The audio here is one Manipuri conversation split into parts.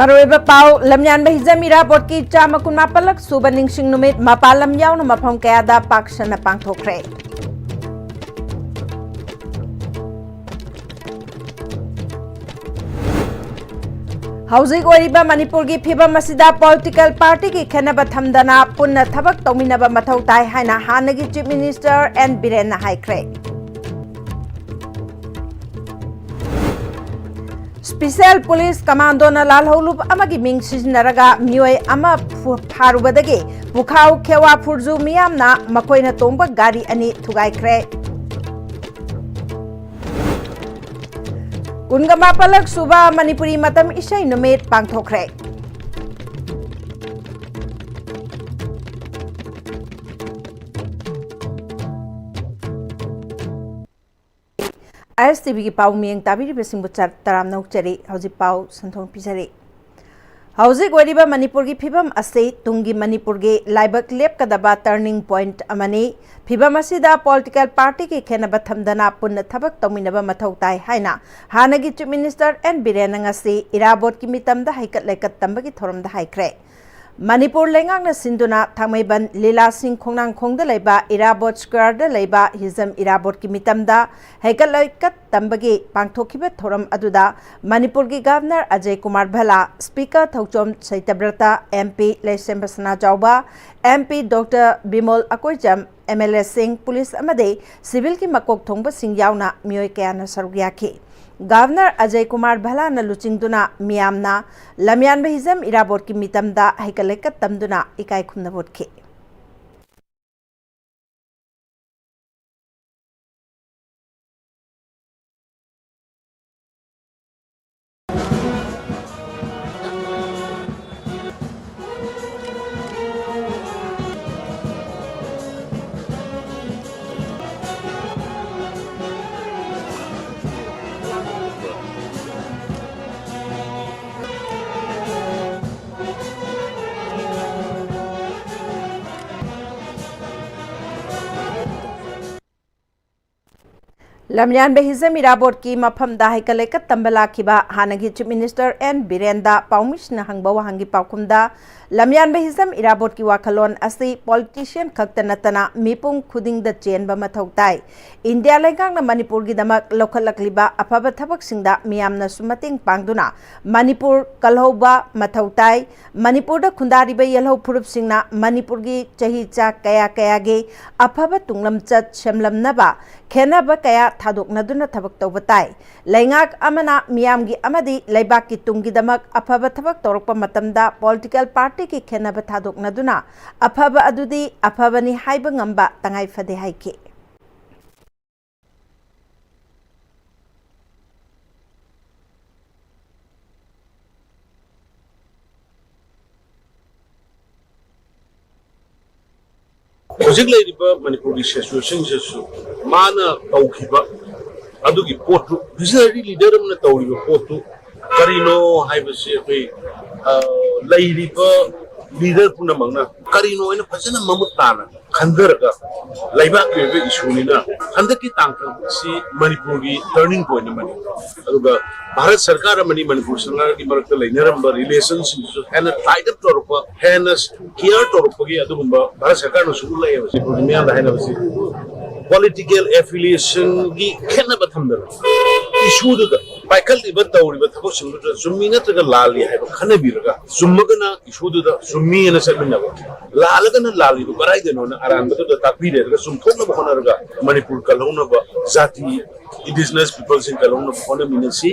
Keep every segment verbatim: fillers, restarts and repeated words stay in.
ꯑꯔꯣꯏꯕ ꯄꯥꯎ, ꯂꯝꯌꯥꯟꯕ ꯍꯤꯖꯝ ꯏꯔꯥꯕꯣꯠꯀꯤ ꯆꯥꯝꯃ ꯀꯨꯟꯃꯥꯄꯜꯂꯛ ꯁꯨꯕ ꯅꯤꯡꯁꯤꯡ ꯅꯨꯃꯤꯠ ꯃꯄꯥꯟ ꯂꯝ ꯌꯥꯎꯅ ꯃꯐꯝ ꯀꯌꯥꯗ ꯄꯥꯛ ꯁꯟꯅ ꯄꯥꯡꯊꯣꯛꯈ꯭ꯔꯦ꯫ ꯍꯧꯖꯤꯛ ꯑꯣꯏꯔꯤꯕ ꯃꯅꯤꯄꯨꯔꯒꯤ ꯐꯤꯕꯝ ꯑꯁꯤꯗ political partyꯒꯤ ꯈꯦꯟꯅꯕ ꯊꯝꯗꯅ ꯄꯨꯟꯅ ꯊꯕꯛ ꯇꯧꯃꯤꯟꯅꯕ ꯃꯊꯧ ꯇꯥꯏ ꯍꯥꯏꯅ ꯍꯥꯟꯅꯒꯤ Chief Minister ꯑꯦꯟ ꯕꯤꯔꯦꯟꯅ ꯍꯥꯏꯈ꯭ꯔꯦ꯫ Special Police Commandoꯅ ꯂꯥꯜꯍꯧꯂꯨꯞ ꯑꯃꯒꯤ ꯃꯤꯡ ꯁꯤꯖꯤꯟꯅꯔꯒ ꯃꯤꯑꯣꯏ ꯑꯃ ꯐꯨ-, ꯐꯥꯔꯨꯕꯗꯒꯤ ꯄꯨꯈꯥꯎ ꯈꯦꯋꯥ ꯐꯨꯔꯖꯨ ꯃꯤꯌꯥꯝꯅ ꯃꯈꯣꯏꯅ ꯇꯣꯡꯕ ꯒꯥꯔꯤ ꯑꯅꯤ ꯊꯨꯒꯥꯏꯈ꯭ꯔꯦ꯫ ꯀꯨꯟꯒ ꯃꯥꯄꯜꯂꯛ ꯁꯨꯕ ꯃꯅꯤꯄꯨꯔꯤ ꯃꯇꯝ ꯏꯁꯩ ꯅꯨꯃꯤꯠ ꯄꯥꯡꯊꯣꯛꯈ꯭ꯔꯦ꯫ ꯑꯥꯏ ꯑꯦꯁ ꯇꯤ ꯚꯤꯒꯤ ꯄꯥꯎ ꯃꯤꯠꯌꯦꯡ ꯇꯥꯕꯤꯔꯤꯕꯁꯤꯡꯕꯨ ꯆ-, ꯇꯔꯥꯝꯅ ꯑꯣꯛꯆꯔꯤ꯫ ꯍꯧꯖꯤꯛ ꯄꯥꯎ ꯁꯟꯗꯣꯛꯅ ꯄꯤꯖꯔꯤ꯫ ꯍꯧꯖꯤꯛ ꯑꯣꯏꯔꯤꯕ ꯃꯅꯤꯄꯨꯔꯒꯤ ꯐꯤꯕꯝ ꯑꯁꯤ ꯇꯨꯡꯒꯤ ꯃꯅꯤꯄꯨꯔꯒꯤ ꯂꯥꯏꯕꯛ ꯂꯦꯞꯀꯗꯕ turning point ꯑꯃꯅꯤ꯫ ꯐꯤꯕꯝ ꯑꯁꯤꯗ political partyꯒꯤ ꯈꯦꯟꯅꯕ ꯊꯝꯗꯅ ꯄꯨꯟꯅ ꯊꯕꯛ ꯇꯧꯃꯤꯟꯅꯕ ꯃꯊꯧ ꯇꯥꯏ ꯍꯥꯏꯅ ꯍꯥꯟꯅꯒꯤ Chief Minister ꯑꯦꯟ ꯕꯤꯔꯦꯟꯅ ꯉꯁꯤ ꯏꯔꯥꯕꯣꯠꯀꯤ ꯃꯤꯇꯝꯗ ꯍꯩꯀꯠ ꯂꯩꯀꯠ ꯇꯝꯕꯒꯤ ꯊꯧꯔꯝꯗ ꯍꯥꯏꯈ꯭ꯔꯦ꯫ ꯃꯅꯤꯄꯨꯔ ꯂꯩꯉꯥꯛꯅ ꯁꯤꯟꯗꯨꯅ ꯊꯥꯡꯃꯩꯕꯟ ꯂꯤꯂꯥꯁꯤꯡ ꯈꯣꯡꯅꯥꯡꯈꯣꯡꯗ ꯂꯩꯕ ꯏꯔꯥꯕꯣꯠ Squareꯗ ꯂꯩꯕ ꯍꯤꯖꯝ ꯏꯔꯥꯕꯣꯠꯀꯤ ꯃꯤꯇꯝꯗ ꯍꯩꯀꯠ ꯂꯩꯀꯠ ꯇꯝꯕꯒꯤ ꯄꯥꯡꯊꯣꯛꯈꯤꯕ ꯊꯧꯔꯝ ꯑꯗꯨꯗ ꯃꯅꯤꯄꯨꯔꯒꯤ Governor Ajay Kumar ꯚꯜꯂꯥ, Speaker Thouchom ꯁꯩꯇꯕ꯭ꯔꯇ, M P ꯂꯩꯁꯦꯝꯕ ꯁꯅꯥꯖꯥꯎꯕ, M P Doctor Bimol Akoijam, M L Aꯁꯤꯡ, police ꯑꯃꯗꯤ civilꯒꯤ ꯃꯀꯣꯛ ꯊꯣꯡꯕꯁꯤꯡ ꯌꯥꯎꯅ ꯃꯤꯑꯣꯏ ꯀꯌꯥꯅ ꯁꯔꯨꯛ ꯌꯥꯈꯤ꯫ Governor ꯑꯖꯌ ꯀꯨꯃꯥꯔ ꯚꯜꯂꯥꯅ ꯂꯨꯆꯤꯡꯗꯨꯅ ꯃꯤꯌꯥꯝꯅ ꯂꯝꯌꯥꯟꯕ ꯍꯤꯖꯝ ꯏꯔꯥꯕꯣꯠꯀꯤ ꯃꯤꯇꯝꯗ ꯍꯩꯀꯠ ꯂꯩꯀꯠ ꯇꯝꯗꯨꯅ ꯏꯀꯥꯏ ꯈꯨꯝꯅꯕ ꯎꯠꯈꯤ꯫ ꯂꯝꯌꯥꯟꯕ ꯍꯤꯖꯝ ꯏꯔꯥꯕꯣꯠꯀꯤ ꯃꯐꯝꯗ ꯍꯩꯀꯠ ꯂꯩꯀꯠ ꯇꯝꯕ ꯂꯥꯛꯈꯤꯕ ꯍꯥꯟꯅꯒꯤ Chief Minister ꯑꯦꯟ ꯕꯤꯔꯦꯟꯗ ꯄꯥꯎꯃꯤꯁꯤꯡꯅ ꯍꯪꯕ ꯋꯥꯍꯪꯒꯤ ꯄꯥꯎꯈꯨꯝꯗ, ꯂꯝꯌꯥꯟꯕ ꯍꯤꯖꯝ ꯏꯔꯥꯕꯣꯠꯀꯤ ꯋꯥꯈꯜꯂꯣꯟ ꯑꯁꯤ politician ꯈꯛꯇ ꯅꯠꯇꯅ ꯃꯤꯄꯨꯝ ꯈꯨꯗꯤꯡꯗ ꯆꯦꯟꯕ ꯃꯊꯧ ꯇꯥꯏ꯫ ꯏꯟꯗꯤꯌꯥ ꯂꯩꯉꯥꯛꯅ ꯃꯅꯤꯄꯨꯔꯒꯤꯗꯃꯛ ꯂꯧꯈꯠꯂꯛꯂꯤꯕ ꯑꯐꯕ ꯊꯕꯛꯁꯤꯡꯗ ꯃꯤꯌꯥꯝꯅꯁꯨ ꯃꯇꯦꯡ ꯄꯥꯡꯗꯨꯅ ꯃꯅꯤꯄꯨꯔ ꯀꯜꯍꯧꯕ ꯃꯊꯧ ꯇꯥꯏ꯫ ꯃꯅꯤꯄꯨꯔꯗ ꯈꯨꯟꯗꯥꯔꯤꯕ ꯌꯦꯜꯍꯧ ꯐꯨꯔꯨꯞꯁꯤꯡꯅ ꯃꯅꯤꯄꯨꯔꯒꯤ ꯆꯍꯤ ꯆꯥ ꯀꯌꯥ ꯀꯌꯥꯒꯤ ꯑꯐꯕ ꯇꯨꯡꯂꯝꯆꯠ ꯁꯦꯝꯂꯝꯅꯕ ꯈꯦꯟꯅꯕ ꯀꯌꯥ ꯊꯥꯗꯣꯛꯅꯗꯨꯅ ꯊꯕꯛ ꯇꯧꯕ ꯇꯥꯏ꯫ ꯂꯩꯉꯥꯛ ꯑꯃꯅ ꯃꯤꯌꯥꯝꯒꯤ ꯑꯃꯗꯤ ꯂꯩꯕꯥꯛꯀꯤ ꯇꯨꯡꯒꯤꯗꯃꯛ ꯑꯐꯕ ꯊꯕꯛ ꯇꯧꯔꯛꯄ ꯃꯇꯝꯗ political partyꯒꯤ ꯈꯦꯟꯅꯕ ꯊꯥꯗꯣꯛꯅꯗꯨꯅ ꯑꯐꯕ ꯑꯗꯨꯗꯤ ꯑꯐꯕꯅꯤ ꯍꯥꯏꯕ ꯉꯝꯕ ꯇꯉꯥꯏ ꯐꯗꯦ ꯍꯥꯏꯈꯤ꯫ ꯍꯧꯖꯤꯛ ꯂꯩꯔꯤꯕ ꯃꯅꯤꯄꯨꯔꯒꯤ situationꯁꯤꯁꯨ ꯃꯥꯅ ꯇꯧꯈꯤꯕ ꯑꯗꯨꯒꯤ ꯄꯣꯠꯇꯨ, visionary leader ꯑꯃꯅ ꯇꯧꯔꯤꯕ ꯄꯣꯠꯇꯨ ꯀꯔꯤꯅꯣ ꯍꯥꯏꯕꯁꯤ ꯑꯩꯈꯣꯏ, ꯑ, ꯂꯩꯔꯤꯕ leader ꯄꯨꯝꯅꯃꯛꯅ ꯀꯔꯤꯅꯣ ꯍꯥꯏꯅ ꯐꯖꯅ ꯃꯃꯨꯠ ꯇꯥꯅ ꯈꯟꯊꯔꯒ, ꯂꯩꯕꯥꯛꯀꯤ ꯑꯣꯏꯕ issueꯅꯤꯅ ꯍꯟꯗꯛꯀꯤ ꯇꯥꯡ ꯇꯔꯨꯛꯁꯤ ꯃꯅꯤꯄꯨꯔꯒꯤ turning point ꯑꯃꯅꯤ꯫ ꯑꯗꯨꯒ ꯚꯥꯔꯠ ꯁꯔꯀꯥꯔ ꯑꯃꯅꯤ ꯃꯅꯤꯄꯨꯔ ꯁꯔꯀꯥꯔꯒꯤ ꯃꯔꯛꯇ ꯂꯩꯅꯔꯝꯕ relationꯁꯤꯡꯗꯨꯁꯨ ꯍꯦꯟꯅ tied up ꯇꯧꯔꯛꯄ, ꯍꯦꯟꯅ care ꯇꯧꯔꯛꯄꯒꯤ ꯑꯗꯨꯒꯨꯝꯕ ꯚꯥꯔꯠ ꯁꯔꯀꯥꯔꯅꯁꯨ ꯎꯠꯂꯛꯑꯦꯕ꯫ ꯃꯅꯤꯄꯨꯔꯒꯤ ꯃꯤꯌꯥꯝꯗ ꯍꯥꯏꯅꯕꯁꯤ political affiliationꯒꯤ ꯈꯦꯠꯅꯕ ꯊꯝꯗꯅ issueꯗꯨꯗ ꯄꯥꯏꯈꯠꯂꯤꯕ ꯇꯧꯔꯤꯕ ꯊꯕꯛꯁꯤꯡꯗꯨꯗ ꯆꯨꯝꯃꯤ ꯅꯠꯇ꯭ꯔꯒ ꯂꯥꯜꯂꯤ ꯍꯥꯏꯕ ꯈꯟꯅꯕꯤꯔꯒ, ꯆꯨꯝꯃꯒꯅ issueꯗꯨꯗ ꯆꯨꯝꯃꯤ ꯍꯥꯏꯅ ꯆꯠꯃꯤꯟꯅꯕ, ꯂꯥꯜꯂꯒꯅ ꯂꯥꯜꯂꯤꯗꯨ ꯀꯗꯥꯏꯗꯅꯣꯅ ꯑꯔꯥꯟꯕꯗꯨꯗ ꯇꯥꯛꯄꯤꯔꯦꯔꯒ ꯆꯨꯝꯊꯣꯛꯅꯕ ꯍꯣꯠꯅꯔꯒ ꯃꯅꯤꯄꯨꯔ ꯀꯜꯍꯧꯅꯕ, ꯖꯥꯇꯤ, indigenous peopleꯁꯤꯡ ꯀꯜꯍꯧꯅꯕ ꯍꯣꯠꯅꯃꯤꯟꯅꯁꯤ꯫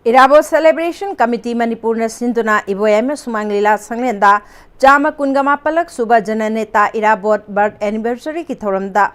ꯏꯔꯥꯕꯣꯠ Celebration Committee ꯃꯅꯤꯄꯨꯔꯅ ꯁꯤꯟꯗꯨꯅ ꯏꯕꯣꯌꯥꯏꯃ ꯁꯨꯃꯥꯡ ꯂꯤꯂꯥ ꯁꯪꯂꯦꯟꯗ ꯆꯥꯝꯃ ꯀꯨꯟꯒ ꯃꯥꯄꯜꯂꯛ ꯁꯨꯕ ꯖꯅꯅꯦꯇꯥ ꯏꯔꯥꯕꯣꯠ birth anniversaryꯒꯤ ꯊꯧꯔꯝꯗ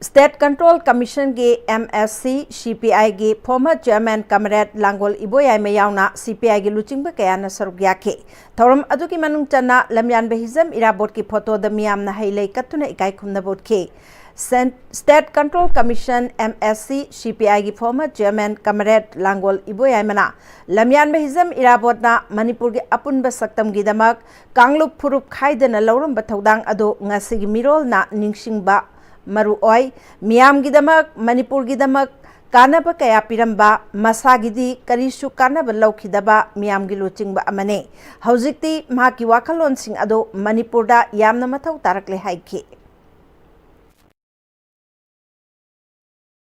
State Control Commissionꯒꯤ MSC, CPIꯒꯤ former chairman Comrade ꯂꯥꯡꯒꯣꯜ ꯏꯕꯣꯌꯥꯏꯃ ꯌꯥꯎꯅ CPIꯒꯤ ꯂꯨꯆꯤꯡꯕ ꯀꯌꯥꯅ ꯁꯔꯨꯛ ꯌꯥꯈꯤ꯫ ꯊꯧꯔꯝ ꯑꯗꯨꯒꯤ ꯃꯅꯨꯡ ꯆꯟꯅ ꯂꯝꯌꯥꯟꯕ ꯍꯤꯖꯝ ꯏꯔꯥꯕꯣꯠꯀꯤ photoꯗ ꯃꯤꯌꯥꯝꯅ ꯍꯩ ꯂꯩ ꯀꯠꯇꯨꯅ ꯏꯀꯥꯏ ꯈꯨꯝꯅꯕ ꯎꯠꯈꯤ꯫ Sen-, State Control Commission, MSC, CPIꯒꯤ former chairman Comrade ꯂꯥꯡꯒꯣꯜ ꯏꯕꯣꯌꯥꯏꯃꯅ ꯂꯝꯌꯥꯟꯕ ꯍꯤꯖꯝ ꯏꯔꯥꯕꯣꯠꯅ ꯃꯅꯤꯄꯨꯔꯒꯤ ꯑꯄꯨꯟꯕ ꯁꯛꯇꯝꯒꯤꯗꯃꯛ ꯀꯥꯡꯂꯨꯞ ꯐꯨꯔꯨꯞ ꯈꯥꯏꯗꯅ ꯂꯧꯔꯝꯕ ꯊꯧꯗꯥꯡ ꯑꯗꯨ ꯉꯁꯤꯒꯤ ꯃꯤꯔꯣꯜꯅ ꯅꯤꯡꯁꯤꯡꯕ ꯃꯔꯨ ꯑꯣꯏ꯫ ꯃꯤꯌꯥꯝꯒꯤꯗꯃꯛ, ꯃꯅꯤꯄꯨꯔꯒꯤꯗꯃꯛ ꯀꯥꯟꯅꯕ ꯀꯌꯥ ꯄꯤꯔꯝꯕ, ꯃꯁꯥꯒꯤꯗꯤ ꯀꯔꯤꯁꯨ ꯀꯥꯟꯅꯕ ꯂꯧꯈꯤꯗꯕ ꯃꯤꯌꯥꯝꯒꯤ ꯂꯨꯆꯤꯡꯕ ꯑꯃꯅꯤ꯫ ꯍꯧꯖꯤꯛꯇꯤ ꯃꯍꯥꯛꯀꯤ ꯋꯥꯈꯜꯂꯣꯟꯁꯤꯡ ꯑꯗꯨ ꯃꯅꯤꯄꯨꯔꯗ ꯌꯥꯝꯅ ꯃꯊꯧ ꯇꯥꯔꯛꯂꯦ ꯍꯥꯏꯈꯤ꯫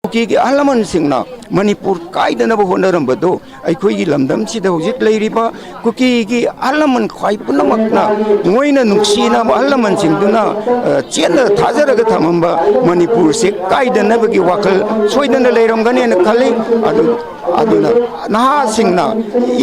ꯀꯨꯀꯤꯒꯤ ꯑꯍꯜ ꯂꯃꯟꯁꯤꯡꯅ ꯃꯅꯤꯄꯨꯔ ꯀꯥꯏꯗꯅꯕ ꯍꯣꯠꯅꯔꯝꯕꯗꯨ ꯑꯩꯈꯣꯏꯒꯤ ꯂꯝꯗꯝꯁꯤꯗ ꯍꯧꯖꯤꯛ ꯂꯩꯔꯤꯕ ꯀꯨꯀꯤꯒꯤ ꯑꯍꯜ ꯂꯃꯟ ꯈ꯭ꯋꯥꯏ ꯄꯨꯝꯅꯃꯛꯅ ꯃꯣꯏꯅ ꯅꯨꯡꯁꯤꯅꯕ ꯑꯍꯜ ꯂꯃꯟꯁꯤꯡꯗꯨꯅ, ꯑ, ꯆꯦꯠꯅ ꯊꯥꯖꯔꯒ ꯊꯝꯃꯝꯕ ꯃꯅꯤꯄꯨꯔꯁꯦ ꯀꯥꯏꯗꯅꯕꯒꯤ ꯋꯥꯈꯜ ꯁꯣꯏꯗꯅ ꯂꯩꯔꯝꯒꯅꯦꯅ ꯈꯜꯂꯤ꯫ ꯑꯗꯨ, ꯑꯗꯨꯅ ꯅꯍꯥꯁꯤꯡꯅ,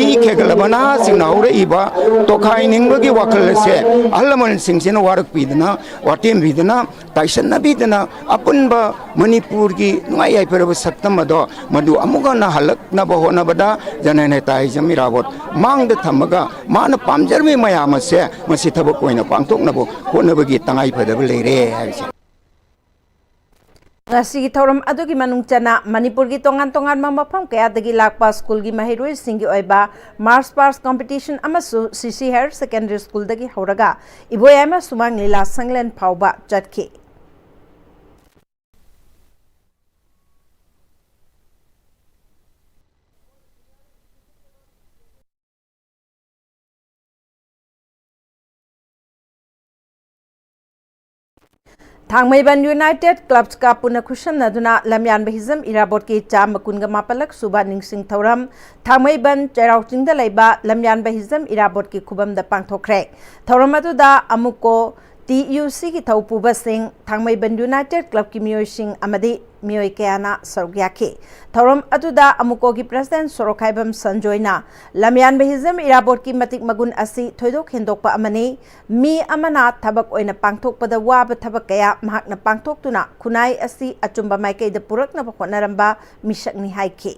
ꯏ ꯈꯦꯒꯠꯂꯕ ꯅꯍꯥꯁꯤꯡꯅ ꯍꯧꯔꯛꯏꯕ ꯇꯣꯈꯥꯏꯅꯤꯡꯕꯒꯤ ꯋꯥꯈꯜ ꯑꯁꯦ ꯑꯍꯜ ꯂꯃꯟꯁꯤꯡꯁꯤꯅ ꯋꯥꯔꯛꯄꯤꯗꯅ, ꯋꯥꯇꯦꯝꯕꯤꯗꯅ, ꯇꯥꯏꯁꯟꯅꯕꯤꯗꯅ ꯑꯄꯨꯟꯕ ꯃꯅꯤꯄꯨꯔꯒꯤ ꯅꯨꯡꯉꯥꯏ ꯌꯥꯏꯐꯔꯕ ꯁꯛꯇꯝ ꯑꯗꯣ ꯃꯗꯨ ꯑꯃꯨꯛ ꯍꯟꯅ ꯍꯜꯂꯛꯅꯕ ꯍꯣꯠꯅꯕꯗ ꯖꯅꯅꯦꯇꯥ ꯍꯤꯖꯝ ꯏꯔꯥꯕꯣꯠ ꯃꯥꯡꯗ ꯊꯝꯃꯒ ꯃꯥꯅ ꯄꯥꯝꯖꯔꯝꯃꯤ ꯃꯌꯥꯝ ꯑꯁꯦ ꯃꯁꯤ ꯊꯕꯛ ꯑꯣꯏꯅ ꯄꯥꯡꯊꯣꯛꯅꯕ ꯍꯣꯠꯅꯕꯒꯤ ꯇꯉꯥꯏ ꯐꯗꯕ ꯂꯩꯔꯦ ꯍꯥꯏꯕꯁꯦ꯫ ꯉꯁꯤꯒꯤ ꯊꯧꯔꯝ ꯑꯗꯨꯒꯤ ꯃꯅꯨꯡ ꯆꯟꯅ ꯃꯅꯤꯄꯨꯔꯒꯤ ꯇꯣꯉꯥꯟ ꯇꯣꯉꯥꯟꯕ ꯃꯐꯝ ꯀꯌꯥꯗꯒꯤ ꯂꯥꯛꯄ ꯁ꯭ꯀꯨꯜꯒꯤ ꯃꯍꯩꯔꯣꯏꯁꯤꯡꯒꯤ ꯑꯣꯏꯕ march past competition ꯑꯃꯁꯨ C C Higher Secondary Schoolꯗꯒꯤ ꯍꯧꯔꯒ ꯏꯕꯣꯌꯥꯏꯃ ꯁꯨꯃꯥꯡ ꯂꯤꯂꯥ ꯁꯪꯂꯦꯟ ꯐꯥꯎꯕ ꯆꯠꯈꯤ꯫ ꯊꯥꯡꯃꯩꯕꯟ United Clubꯀ ꯄꯨꯟꯅ ꯈꯨꯠꯁꯝꯅꯗꯨꯅ ꯂꯝꯌꯥꯟꯕ ꯍꯤꯖꯝ ꯏꯔꯥꯕꯣꯠꯀꯤ ꯆꯥꯝꯃ ꯀꯨꯟꯒ ꯃꯥꯄꯜꯂꯛ ꯁꯨꯕ ꯅꯤꯡꯁꯤꯡ ꯊꯧꯔꯝ ꯊꯥꯡꯃꯩꯕꯟ ꯆꯩꯔꯥꯎ ꯆꯤꯡꯗ ꯂꯩꯕ ꯂꯝꯌꯥꯟꯕ ꯍꯤꯖꯝ ꯏꯔꯥꯕꯣꯠꯀꯤ ꯈꯨꯕꯝꯗ ꯄꯥꯡꯊꯣꯛꯈ꯭ꯔꯦ꯫ ꯊꯧꯔꯝ ꯑꯗꯨꯗ ꯑꯃꯨꯀꯣ T U Cꯒꯤ ꯊꯧꯄꯨꯕꯁꯤꯡ, ꯊꯥꯡꯃꯩꯕꯟ United Clubꯀꯤ ꯃꯤꯑꯣꯏꯁꯤꯡ ꯑꯃꯗꯤ ꯃꯤꯑꯣꯏ ꯀꯌꯥꯅ ꯁꯔꯨꯛ ꯌꯥꯈꯤ꯫ ꯊꯧꯔꯝ ꯑꯗꯨꯗ ꯑꯃꯨꯀꯣꯒꯤ President ꯁꯣꯔꯣꯛꯈꯥꯏꯕꯝ ꯁꯟꯖꯣꯏꯅ ꯂꯝꯌꯥꯟꯕ ꯍꯤꯖꯝ ꯏꯔꯥꯕꯣꯠꯀꯤ ꯃꯇꯤꯛ ꯃꯒꯨꯟ ꯑꯁꯤ ꯊꯣꯏꯗꯣꯛ ꯍꯦꯟꯗꯣꯛꯄ ꯑꯃꯅꯤ꯫ ꯃꯤ ꯑꯃꯅ ꯊꯕꯛ ꯑꯣꯏꯅ ꯄꯥꯡꯊꯣꯛꯄꯗ ꯋꯥꯕ ꯊꯕꯛ ꯀꯌꯥ ꯃꯍꯥꯛꯅ ꯄꯥꯡꯊꯣꯛꯇꯨꯅ ꯈꯨꯟꯅꯥꯏ ꯑꯁꯤ ꯑꯆꯨꯝꯕ ꯃꯥꯏꯀꯩꯗ ꯄꯨꯔꯛꯅꯕ ꯍꯣꯠꯅꯔꯝꯕ ꯃꯤꯁꯛꯅꯤ ꯍꯥꯏꯈꯤ꯫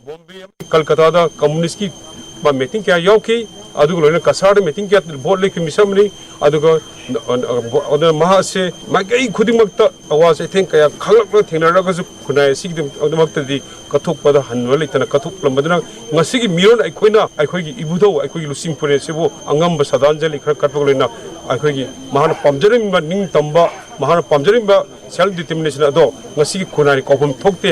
ꯕꯣꯝꯕꯦ ꯑꯃꯗꯤ ꯀꯜꯀꯇꯥꯗ ꯀꯝꯃꯨꯅꯤꯁ꯭ꯠꯀꯤ meeting ꯀꯌꯥ ꯌꯥꯎꯈꯤ꯫ ꯑꯗꯨꯒ ꯂꯣꯏꯅꯅ ꯀꯁꯥꯔꯗ ꯃꯤꯇꯤꯡ ꯀꯌꯥ ꯚꯣꯠ ꯂꯦꯞꯈꯤ ꯃꯤꯁꯛ ꯑꯃꯅꯤ꯫ ꯑꯗꯨꯒ ꯑꯗꯨꯅ ꯃꯍꯥꯛꯁꯦ ꯃꯥꯏꯀꯩ ꯈꯨꯗꯤꯡꯃꯛꯇ ꯑꯋꯥ ꯆꯩꯊꯦꯡ ꯀꯌꯥ ꯈꯪꯂꯛꯂ ꯊꯦꯡꯅꯔꯒꯁꯨ ꯈꯨꯟꯅꯥꯏ ꯑꯁꯤꯒꯤꯗꯃꯛꯇꯗꯤ ꯀꯠꯊꯣꯛꯄꯗ ꯍꯟꯕ ꯂꯩꯇꯅ ꯀꯠꯊꯣꯛꯂꯝꯕꯗꯨꯅ ꯉꯁꯤꯒꯤ ꯃꯤꯔꯣꯟ ꯑꯩꯈꯣꯏꯅ ꯑꯩꯈꯣꯏꯒꯤ ꯏꯕꯨꯙꯧ ꯑꯩꯈꯣꯏꯒꯤ ꯂꯨꯆꯤꯡꯄꯨꯔꯦꯟ ꯑꯁꯤꯕꯨ ꯑꯉꯝꯕ ꯁꯥꯗꯥꯟꯖꯂꯤ ꯈꯔ ꯀꯠꯄꯒ ꯂꯣꯏꯅ ꯑꯩꯈꯣꯏꯒꯤ ꯃꯍꯥꯛꯅ ꯄꯥꯝꯖꯔꯝꯕ ꯅꯤꯡꯇꯝꯕ ꯃꯍꯥꯛꯅ ꯄꯥꯝꯖꯔꯝꯕ self determination ꯑꯗꯣ ꯉꯁꯤꯒꯤ ꯈꯨꯟꯅꯥꯏꯅ ꯀꯥꯎꯐꯝ ꯊꯣꯛꯇꯦ꯫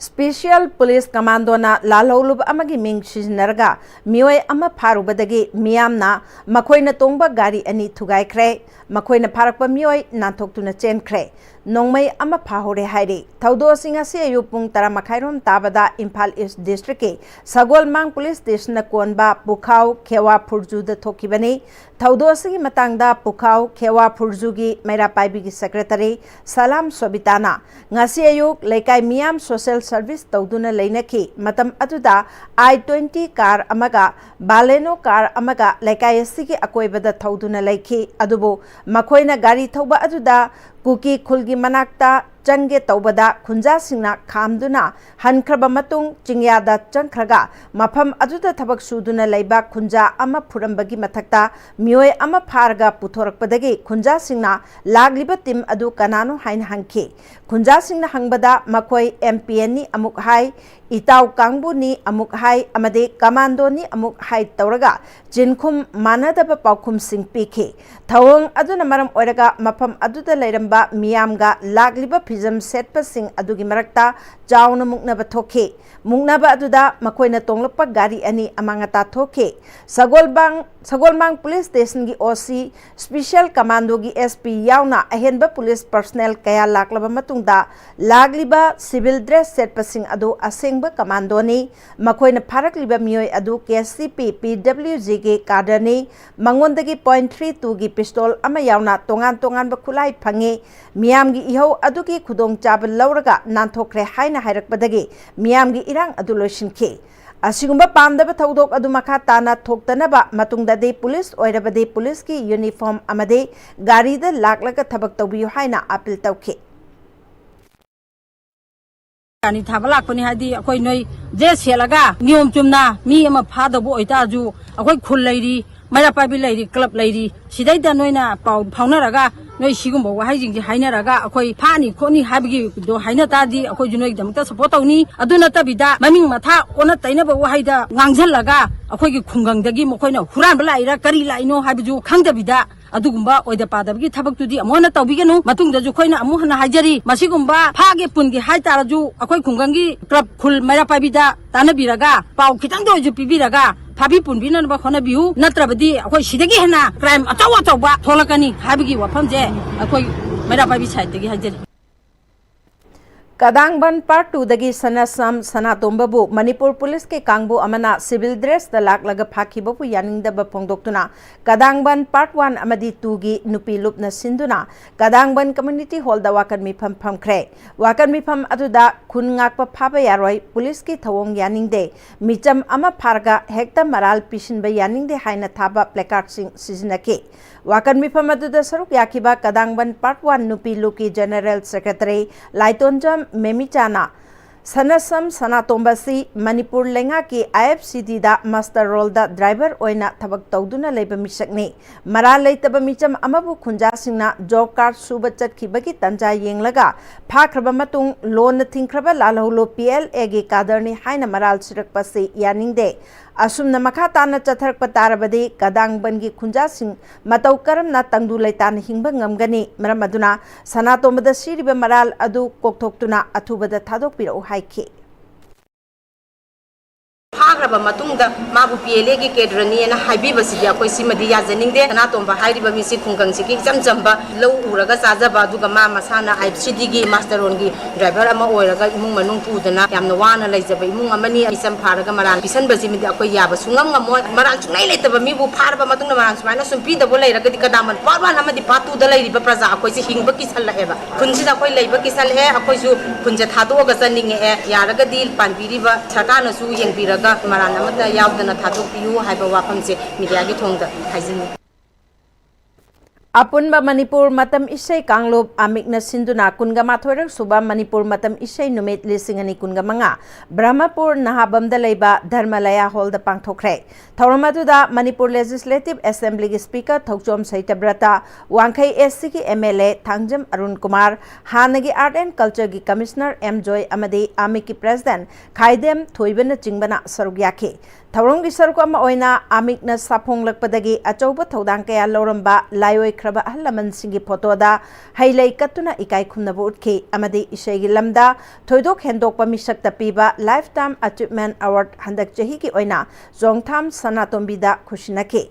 Special Police Commandoꯅ ꯂꯥꯜꯍꯧꯂꯨꯕ ꯑꯃꯒꯤ ꯃꯤꯡ ꯁꯤꯖꯤꯟꯅꯔꯒ ꯃꯤꯑꯣꯏ ꯑꯃ ꯐꯥꯔꯨꯕꯗꯒꯤ ꯃꯤꯌꯥꯝꯅ ꯃꯈꯣꯏꯅ ꯇꯣꯡꯕ ꯒꯥꯔꯤ ꯑꯅꯤ ꯊꯨꯒꯥꯏꯈ꯭ꯔꯦ꯫ ꯃꯈꯣꯏꯅ ꯐꯥꯔꯛꯄ ꯃꯤꯑꯣꯏ ꯅꯥꯟꯊꯣꯛꯇꯨꯅ ꯆꯦꯟꯈ꯭ꯔꯦ꯫ ꯅꯣꯡꯃꯩ ꯑꯃ ꯐꯥꯍꯧꯔꯦ ꯍꯥꯏꯔꯤ꯫ ꯊꯧꯗꯣꯛ ꯑꯁꯤ ꯉꯁꯤ ꯑꯌꯨꯛ ꯄꯨꯡ ꯇꯔꯥ ꯃꯈꯥꯏꯔꯣꯝ ꯇꯥꯕꯗ ꯏꯝꯐꯥꯜ East Districtꯀꯤ ꯁꯒꯣꯜꯃꯥꯡ Police Stationꯅ ꯀꯣꯟꯕ ꯄꯨꯈꯥꯎ ꯈꯦꯋꯥ ꯐꯨꯔꯖꯨꯗ ꯊꯣꯛꯈꯤꯕꯅꯤ꯫ ꯊꯧꯗꯣꯛ ꯑꯁꯤꯒꯤ ꯃꯇꯥꯡꯗ ꯄꯨꯈꯥꯎ ꯈꯦꯋꯥ ꯐꯨꯔꯖꯨꯒꯤ ꯃꯩꯔꯥ ꯄꯥꯏꯕꯤꯒꯤ Secretary ꯁꯂꯥꯝ ꯁꯣꯕꯤꯇꯥꯅ ꯉꯁꯤ ꯑꯌꯨꯛ ꯂꯩꯀꯥꯏ ꯃꯤꯌꯥꯝ social service ꯇꯧꯗꯨꯅ ꯂꯩꯅꯈꯤ꯫ ꯃꯇꯝ ꯑꯗꯨꯗ I twenty car ꯑꯃꯒ Baleno car ꯑꯃꯒ ꯂꯩꯀꯥꯏ ꯑꯁꯤꯒꯤ ꯑꯀꯣꯏꯕꯗ ꯊꯧꯗꯨꯅ ꯂꯩꯈꯤ꯫ ꯑꯗꯨꯕꯨ ꯃꯈꯣꯏꯅ ꯒꯥꯔꯤ ꯊꯧꯕ ꯑꯗꯨꯗ ꯀꯨꯀꯤ ꯈꯨꯜꯒꯤ ꯃꯅꯥꯛꯇ ꯆꯪꯒꯦ ꯇꯧꯕꯗ ꯈꯨꯟꯖꯥꯁꯤꯡꯅ ꯈꯥꯝꯗꯨꯅ ꯍꯟꯈ꯭ꯔꯕ ꯃꯇꯨꯡ ꯆꯤꯡꯌꯥꯗ ꯆꯪꯈ꯭ꯔꯒ ꯃꯐꯝ ꯑꯗꯨꯗ ꯊꯕꯛ ꯁꯨꯗꯨꯅ ꯂꯩꯕ ꯈꯨꯟꯖꯥ ꯑꯃ ꯐꯨꯔꯝꯕꯒꯤ ꯃꯊꯛꯇ ꯃꯤꯑꯣꯏ ꯑꯃ ꯐꯥꯔꯒ ꯄꯨꯊꯣꯔꯛꯄꯗꯒꯤ ꯈꯨꯟꯖꯥꯁꯤꯡꯅ ꯂꯥꯛꯂꯤꯕ team ꯑꯗꯨ ꯀꯅꯥꯅꯣ ꯍꯥꯏꯅ ꯍꯪꯈꯤ꯫ ꯈꯨꯟꯖꯥꯁꯤꯡꯅ ꯍꯪꯕꯗ ꯃꯈꯣꯏ MPNꯅꯤ ꯑꯃꯨꯛ ꯍꯥꯏ, ꯏꯇꯥꯎ ꯀꯥꯡꯕꯨꯅꯤ ꯑꯃꯨꯛ ꯍꯥꯏ ꯑꯃꯗꯤ commandoꯅꯤ ꯑꯃꯨꯛ ꯍꯥꯏ ꯇꯧꯔꯒ ꯆꯤꯟꯈꯨꯝ ꯃꯥꯟꯅꯗꯕ ꯄꯥꯎꯈꯨꯝꯁꯤꯡ ꯄꯤꯈꯤ꯫ ꯊꯧꯑꯣꯡ ꯑꯗꯨꯅ ꯃꯔꯝ ꯑꯣꯏꯔꯒ ꯃꯐꯝ ꯑꯗꯨꯗ ꯂꯩꯔꯝꯕ ꯃꯤꯌꯥꯝꯒ ꯂꯥꯛꯂꯤꯕ ꯐꯤꯖꯝ ꯁꯦꯠꯄꯁꯤꯡ ꯑꯗꯨꯒꯤ ꯃꯔꯛꯇ ꯆꯥꯎꯅ ꯃꯨꯛꯅꯕ ꯊꯣꯛꯈꯤ꯫ ꯃꯨꯛꯅꯕ ꯑꯗꯨꯗ ꯃꯈꯣꯏꯅ ꯇꯣꯡꯂꯛꯄ ꯒꯥꯔꯤ ꯑꯅꯤ ꯑꯃꯥꯡ ꯑꯇꯥ ꯊꯣꯛꯈꯤ꯫ ꯁꯒꯣꯜꯕꯥꯡ, ꯁꯒꯣꯜꯃꯥꯡ Police Stationꯒꯤ OC Special Commandoꯒꯤ SP ꯌꯥꯎꯅ ꯑꯍꯦꯟꯕ police personnel ꯀꯌꯥ ꯂꯥꯛꯂꯕ ꯃꯇꯨꯡꯗ ꯂꯥꯛꯂꯤꯕ civil dress ꯁꯦꯠꯄꯁꯤꯡ ꯑꯗꯨ ꯑꯁꯦꯡꯕ commandoꯅꯤ꯫ ꯃꯈꯣꯏꯅ ꯐꯥꯔꯛꯂꯤꯕ ꯃꯤꯑꯣꯏ ꯑꯗꯨ KCP PWGꯒꯤ cadreꯅꯤ꯫ ꯃꯉꯣꯟꯗꯒꯤ point three twoꯒꯤ pistol ꯑꯃ ꯌꯥꯎꯅ ꯇꯣꯉꯥꯟ ꯇꯣꯉꯥꯟꯕ ꯈꯨꯠꯂꯥꯏ ꯐꯪꯉꯤ꯫ ꯃꯤꯌꯥꯝꯒꯤ ꯏꯍꯧ ꯑꯗꯨꯒꯤ ꯈꯨꯗꯣꯡꯆꯥꯕ ꯂꯧꯔꯒ ꯅꯥꯟꯊꯣꯛꯈ꯭ꯔꯦ ꯍꯥꯏꯅ ꯍꯥꯏꯔꯛꯄꯗꯒꯤ ꯃꯤꯌꯥꯝꯒꯤ ꯏꯔꯥꯡ ꯑꯗꯨ ꯂꯣꯏꯁꯤꯟꯈꯤ꯫ ꯑꯁꯤꯒꯨꯝꯕ ꯄꯥꯝꯗꯕ ꯊꯧꯗꯣꯛ ꯑꯗꯨ ꯃꯈꯥ ꯇꯥꯅ ꯊꯣꯛꯇꯅꯕ ꯃꯇꯨꯡꯗꯗꯤ police ꯑꯣꯏꯔꯕꯗꯤ policeꯀꯤ uniform ꯑꯃꯗꯤ ꯒꯥꯔꯤꯗ ꯂꯥꯛꯂꯒ ꯊꯕꯛ ꯇꯧꯕꯤꯌꯨ ꯍꯥꯏꯅ appeal ꯇꯧꯈꯤ꯫ ꯌꯥꯅꯤ ꯊꯥꯕ ꯂꯥꯛꯄꯅꯤ ꯍꯥꯏꯗꯤ ꯑꯩꯈꯣꯏ ꯅꯣꯏ ꯗ꯭ꯔꯦꯁ ꯁꯦꯠꯂꯒ ꯅꯤꯌꯣꯝ ꯆꯨꯝꯅ ꯃꯤ ꯑꯃ ꯐꯥꯗꯧꯕ ꯑꯣꯏꯇꯥꯔꯁꯨ ꯑꯩꯈꯣꯏ ꯈꯨꯜ ꯂꯩꯔꯤ, ꯃꯩꯔꯥ ꯄꯥꯏꯕꯤ ꯂꯩꯔꯤ, ꯀ꯭ꯂꯕ ꯂꯩꯔꯤ, ꯁꯤꯗꯩꯗ ꯅꯣꯏꯅ ꯄꯥꯎ ꯐꯥꯎꯅꯔꯒ ꯅꯣꯏ ꯁꯤꯒꯨꯝꯕ ꯋꯥꯍꯩꯁꯤꯡꯁꯤ ꯍꯥꯏꯅꯔꯒ ꯑꯩꯈꯣꯏ ꯐꯥꯅꯤ ꯈꯣꯠꯅꯤ ꯍꯥꯏꯕꯒꯤꯗꯣ ꯍꯥꯏꯅ ꯇꯥꯔꯗꯤ ꯑꯩꯈꯣꯏꯁꯨ ꯅꯣꯏꯒꯤꯗꯃꯛꯇ ꯁꯞꯄꯣꯔꯠ ꯇꯧꯅꯤ꯫ ꯑꯗꯨ ꯅꯠꯇꯕꯤꯗ ꯃꯃꯤꯡ ꯃꯊꯥ ꯑꯣꯟꯅ ꯇꯩꯅꯕ ꯋꯥꯍꯩꯗ ꯉꯥꯡꯁꯤꯜꯂꯒ ꯑꯩꯈꯣꯏꯒꯤ ꯈꯨꯡꯒꯪꯗꯒꯤ ꯃꯈꯣꯏꯅ ꯍꯨꯔꯥꯟꯕ ꯂꯥꯛꯏꯔꯥ ꯀꯔꯤ ꯂꯥꯛꯏꯅꯣ ꯍꯥꯏꯕꯁꯨ ꯈꯪꯗꯕꯤꯗ ꯑꯗꯨꯒꯨꯝꯕ ꯑꯣꯏꯗ ꯄꯥꯗꯕꯒꯤ ꯊꯕꯛꯇꯨꯗꯤ ꯑꯃꯨꯛ ꯍꯟꯅ ꯇꯧꯕꯤꯒꯅꯨ꯫ ꯃꯇꯨꯡꯗꯁꯨ ꯑꯩꯈꯣꯏꯅ ꯑꯃꯨꯛ ꯍꯟꯅ ꯍꯥꯏꯖꯔꯤ, ꯃꯁꯤꯒꯨꯝꯕ ꯐꯥꯒꯦ ꯄꯨꯟꯒꯦ ꯍꯥꯏꯇꯥꯔꯁꯨ ꯑꯩꯈꯣꯏ ꯈꯨꯡꯒꯪꯒꯤ ꯀ꯭ꯂꯕ ꯈꯨꯜ ꯃꯩꯔꯥ ꯄꯥꯏꯕꯤꯗ ꯇꯥꯟꯅꯕꯤꯔꯒ ꯄꯥꯎ ꯈꯤꯇꯪꯗ ꯑꯣꯏꯁꯨ ꯄꯤꯕꯤꯔꯒ ꯐꯥꯕꯤ ꯄꯨꯟꯕꯤꯅꯅꯕ ꯍꯣꯠꯅꯕꯤꯌꯨ꯫ ꯅꯠꯇ꯭ꯔꯕꯗꯤ ꯑꯩꯈꯣꯏ ꯁꯤꯗꯒꯤ ꯍꯦꯟꯅ ꯀ꯭ꯔꯥꯏꯝ ꯑꯆꯧ ꯑꯆꯧꯕ ꯊꯣꯛꯂꯛꯀꯅꯤ ꯍꯥꯏꯕꯒꯤ ꯋꯥꯐꯝꯁꯦ ꯑꯩꯈꯣꯏ ꯃꯩꯔꯥ ꯄꯥꯏꯕꯤ ꯁꯥꯏꯠꯇꯒꯤ ꯍꯥꯏꯖꯔꯤ꯫ ꯀꯗꯥꯡꯕꯟ ꯄꯥꯔꯠ ꯇꯨꯗꯒꯤ ꯁꯅꯥꯁꯝ ꯁꯅꯥꯇꯣꯝꯕꯕꯨ ꯃꯅꯤꯄꯨꯔ ꯄꯨꯂꯤꯁꯀꯤ ꯀꯥꯡꯕꯨ ꯑꯃꯅ ꯁꯤꯚꯤꯜ ꯗ꯭ꯔꯦꯁꯇ ꯂꯥꯛꯂꯒ ꯐꯥꯈꯤꯕꯕꯨ ꯌꯥꯅꯤꯡꯗꯕ ꯐꯣꯡꯗꯣꯛꯇꯨꯅ ꯀꯗꯥꯡꯕꯟ ꯄꯥꯔꯠ ꯋꯥꯟ ꯑꯃꯗꯤ ꯇꯨꯒꯤ ꯅꯨꯄꯤ ꯂꯨꯞꯅ ꯁꯤꯟꯗꯨꯅ ꯀꯗꯥꯡꯕꯟ ꯀꯝꯃ꯭ꯌꯨꯅꯤꯇꯤ ꯍꯣꯜꯗ ꯋꯥꯀꯠ ꯃꯤꯐꯝ ꯐꯝꯈ꯭ꯔꯦ꯫ ꯋꯥꯀꯠ ꯃꯤꯐꯝ ꯑꯗꯨꯗ ꯈꯨꯟ ꯉꯥꯛꯄ ꯐꯥꯕ ꯌꯥꯔꯣꯏ, ꯄꯨꯂꯤꯁꯀꯤ ꯊꯧꯑꯣꯡ ꯌꯥꯅꯤꯡꯗꯦ, ꯃꯤꯆꯝ ꯑꯃ ꯐꯥꯔꯒ ꯍꯦꯛꯇ ꯃꯔꯥꯜ ꯄꯤꯁꯤꯟꯕ ꯌꯥꯅꯤꯡꯗꯦ ꯍꯥꯏꯅ ꯊꯥꯕ ꯄ꯭ꯂꯦꯀꯥꯔꯠꯁꯤꯡ ꯁꯤꯖꯤꯟꯅꯈꯤ꯫ ꯋꯥꯀꯠ ꯃꯤꯐꯝ ꯑꯗꯨꯗ ꯁꯔꯨꯛ ꯌꯥꯈꯤꯕ ꯀꯗꯥꯡꯕꯟ ꯄꯥꯔꯠ ꯋꯥꯟ ꯅꯨꯄꯤ ꯂꯨꯞꯀꯤ ꯖꯦꯅꯔꯦꯜ ꯁꯦꯀ꯭ꯔꯦꯇꯔꯤ ꯂꯥꯏꯇꯣꯟꯖꯝ ꯃꯦꯃꯤꯆꯥꯅ ꯁꯅꯁꯝ ꯁꯅꯥꯇꯣꯝꯕ ꯑꯁꯤ ꯃꯅꯤꯄꯨꯔ ꯂꯩꯉꯥꯛꯀꯤ ꯑꯥꯏ ꯑꯦꯐ ꯁꯤ ꯗꯤꯗ ꯃꯥꯁꯇꯔ ꯔꯣꯜꯗ ꯗ꯭ꯔꯥꯏꯚꯔ ꯑꯣꯏꯅ ꯊꯕꯛ ꯇꯧꯗꯨꯅ ꯂꯩꯕ ꯃꯤꯁꯛꯅꯤ꯫ ꯃꯔꯥꯜ ꯂꯩꯇꯕ ꯃꯤꯆꯝ ꯑꯃꯕꯨ ꯈꯨꯟꯖꯥꯁꯤꯡꯅ ꯖꯣꯕ ꯀꯥꯔꯗ ꯁꯨꯕ ꯆꯠꯈꯤꯕꯒꯤ ꯇꯥꯟꯖꯥ ꯌꯦꯡꯂꯒ ꯐꯥꯈ꯭ꯔꯕ ꯃꯇꯨꯡ ꯂꯣꯟꯅ ꯊꯤꯡꯈ꯭ꯔꯕ ꯂꯥꯜꯍꯧꯂꯨꯞ ꯄꯤ ꯑꯦꯜ ꯑꯦꯒꯤ ꯀꯥꯗꯔꯅꯤ ꯍꯥꯏꯅ ꯃꯔꯥꯜ ꯁꯤꯔꯛꯄꯁꯤ ꯌꯥꯅꯤꯡꯗꯦ꯫ ꯑꯁꯨꯝꯅ ꯃꯈꯥ ꯇꯥꯅ ꯆꯠꯊꯔꯛꯄ ꯇꯥꯔꯕꯗꯤ ꯀꯗꯥꯡꯕꯟꯒꯤ ꯈꯨꯟꯖꯥꯁꯤꯡ ꯃꯇꯧ ꯀꯔꯝꯅ ꯇꯪꯗꯨ ꯂꯩꯇꯥꯅ ꯍꯤꯡꯕ ꯉꯝꯒꯅꯤ? ꯃꯔꯝ ꯑꯗꯨꯅ ꯁꯅꯥꯇꯣꯝꯕꯗ ꯁꯤꯔꯤꯕ ꯃꯔꯥꯜ ꯑꯗꯨ ꯀꯣꯛꯊꯣꯛꯇꯨꯅ ꯑꯊꯨꯕꯗ ꯊꯥꯗꯣꯛꯄꯤꯔꯛꯎ ꯍꯥꯏꯈꯤ꯫ ꯐꯥꯈ꯭ꯔꯕ ꯃꯇꯨꯡꯗ ꯃꯥꯕꯨ ꯄꯤ ꯑꯦꯜ ꯑꯦꯒꯤ ꯀꯦꯗꯔꯅꯤꯅ ꯍꯥꯏꯕꯤꯕꯁꯤꯗꯤ ꯑꯩꯈꯣꯏ ꯁꯤꯃꯗꯤ ꯌꯥꯖꯅꯤꯡꯗꯦ꯫ ꯁꯅꯥꯇꯣꯝꯕ ꯍꯥꯏꯔꯤꯕ ꯃꯤꯁꯤ ꯈꯨꯡꯒꯪꯁꯤꯒꯤ ꯏꯆꯝ ꯆꯝꯕ ꯂꯧ ꯎꯔꯒ ꯆꯥꯖꯕ, ꯑꯗꯨꯒ ꯃꯥ ꯃꯁꯥꯅ ꯑꯥꯏ ꯑꯦꯐ ꯁꯤ ꯗꯤꯒꯤ ꯃꯥꯁꯇꯔ ꯔꯣꯟꯒꯤ ꯗ꯭ꯔꯥꯏꯚꯔ ꯑꯃ ꯑꯣꯏꯔꯒ ꯏꯃꯨꯡ ꯃꯅꯨꯡ ꯄꯨꯗꯅ ꯌꯥꯝꯅ ꯋꯥꯅ ꯂꯩꯖꯕ ꯏꯃꯨꯡ ꯑꯃꯅꯤ꯫ ꯃꯤꯆꯝ ꯐꯥꯔꯒ ꯃꯔꯥꯜ ꯄꯤꯁꯟꯕꯁꯤꯃꯗꯤ ꯑꯩꯈꯣꯏ ꯌꯥꯕ ꯁꯨꯡꯉꯝ ꯉꯝꯃꯣꯏ꯫ ꯃꯔꯥꯜ ꯁꯨꯡꯂꯩ ꯂꯩꯇꯕ ꯃꯤꯕꯨ ꯐꯥꯔꯕ ꯃꯇꯨꯡꯗ ꯃꯔꯥꯜ ꯁꯨꯃꯥꯏꯅ ꯁꯨꯝ ꯄꯤꯗꯕ ꯂꯩꯔꯒꯗꯤ ꯀꯗꯥꯃꯟ ꯄꯥꯔꯠ ꯋꯥꯟ ꯑꯃꯗꯤ ꯄꯥꯔꯠ ꯇꯨꯗ ꯂꯩꯔꯤꯕ ꯄ꯭ꯔꯖꯥ ꯑꯩꯈꯣꯏꯁꯦ ꯍꯤꯡꯕ ꯀꯤꯁꯜꯂꯛꯑꯦꯕ꯫ ꯈꯨꯟꯁꯤꯗ ꯑꯩꯈꯣꯏ ꯂꯩꯕ ꯀꯤꯁꯜꯂꯛꯑꯦ꯫ ꯑꯩꯈꯣꯏꯁꯨ ꯈꯨꯟꯁꯦ ꯊꯥꯗꯣꯛꯑꯒ ꯆꯠꯅꯤꯡꯉꯛꯑꯦ꯫ ꯌꯥꯔꯒꯗꯤ ꯄꯥꯟꯕꯤꯔꯤꯕ ꯁꯔꯀꯥꯔꯅꯁꯨ ꯌꯦꯡꯕꯤꯔꯒ ꯃꯔꯥꯜ ꯑꯃꯠꯇ ꯌꯥꯎꯗꯅ ꯊꯥꯗꯣꯛꯄꯤꯌꯨ ꯍꯥꯏꯕ ꯋꯥꯐꯝꯁꯦ ꯃꯤꯗꯤꯌꯥꯒꯤ ꯊꯣꯡꯗ ꯍꯥꯏꯖꯅꯤꯡꯉꯤ꯫ ꯑꯄꯨꯟꯕ ꯃꯅꯤꯄꯨꯔ ꯃꯇꯝ ꯏꯁꯩ ꯀꯥꯡꯂꯨꯞ ꯑꯃꯤꯛꯅ ꯁꯤꯟꯗꯨꯅ ꯀꯨꯟꯒ ꯃꯥꯊꯣꯏꯔꯛ ꯁꯨꯕ ꯃꯅꯤꯄꯨꯔ ꯃꯇꯝ ꯏꯁꯩ ꯅꯨꯃꯤꯠ ꯂꯤꯁꯤꯡ ꯑꯅꯤ ꯀꯨꯟꯒ ꯃꯉꯥ ꯕ꯭ꯔꯍꯃꯄꯨꯔ ꯅꯍꯥꯕꯝꯗ ꯂꯩꯕ ꯙꯔꯃꯂꯌꯥ ꯍꯣꯜꯗ ꯄꯥꯡꯊꯣꯛꯈ꯭ꯔꯦ꯫ ꯊꯧꯔꯝ ꯑꯗꯨꯗ ꯃꯅꯤꯄꯨꯔ ꯂꯦꯖꯤꯁꯂꯦꯇꯤꯚ ꯑꯦꯁꯦꯝꯕ꯭ꯂꯤꯒꯤ ꯁ꯭ꯄꯤꯀꯔ ꯊꯧꯆꯣꯝ ꯁꯩꯇꯕ꯭ꯔꯇ, ꯋꯥꯡꯈꯩ ꯑꯦꯁ ꯁꯤꯒꯤ M L A Thangjam Arun Kumar, ꯍꯥꯟꯅꯒꯤ ꯑꯥꯔꯠ ꯑꯦꯟ ꯀꯜꯆꯔꯒꯤ ꯀꯃꯤꯁꯅꯔ ꯑꯦꯝ ꯖꯣꯏ ꯑꯃꯗꯤ ꯑꯃꯤꯛꯀꯤ ꯄ꯭ꯔꯦꯁꯤꯗꯦꯟꯠ ꯈꯥꯏꯗꯦꯝ ꯊꯣꯏꯕꯅꯆꯤꯡꯕꯅ ꯁꯔꯨꯛ ꯌꯥꯈꯤ꯫ ꯊꯧꯔꯝꯒꯤ ꯁꯔꯨꯛ ꯑꯃ ꯑꯣꯏꯅ ꯑꯃꯤꯛꯅ ꯁꯥꯐꯣꯡꯂꯛꯄꯗꯒꯤ ꯑꯆꯧꯕ ꯊꯧꯗꯥꯡ ꯀꯌꯥ ꯂꯧꯔꯝꯕ ꯂꯥꯏꯑꯣꯏꯈ꯭ꯔꯕ ꯑꯍꯜ ꯂꯃꯟꯁꯤꯡꯒꯤ ꯐꯣꯇꯣꯗ ꯍꯩ ꯂꯩ ꯀꯠꯇꯨꯅ ꯏꯀꯥꯏ ꯈꯨꯝꯅꯕ ꯎꯠꯈꯤ ꯑꯃꯗꯤ ꯏꯁꯩꯒꯤ ꯂꯝꯗ ꯊꯣꯏꯗꯣꯛ ꯍꯦꯟꯗꯣꯛꯄ ꯃꯤꯁꯛꯇ ꯄꯤꯕ Lifetime Achievement Award ꯍꯟꯗꯛ ꯆꯍꯤꯒꯤ ꯑꯣꯏꯅ ꯆꯣꯡꯊꯥꯝ ꯁꯅꯥꯇꯣꯝꯕꯤꯗ ꯈꯨꯠꯁꯤꯟꯅꯈꯤ꯫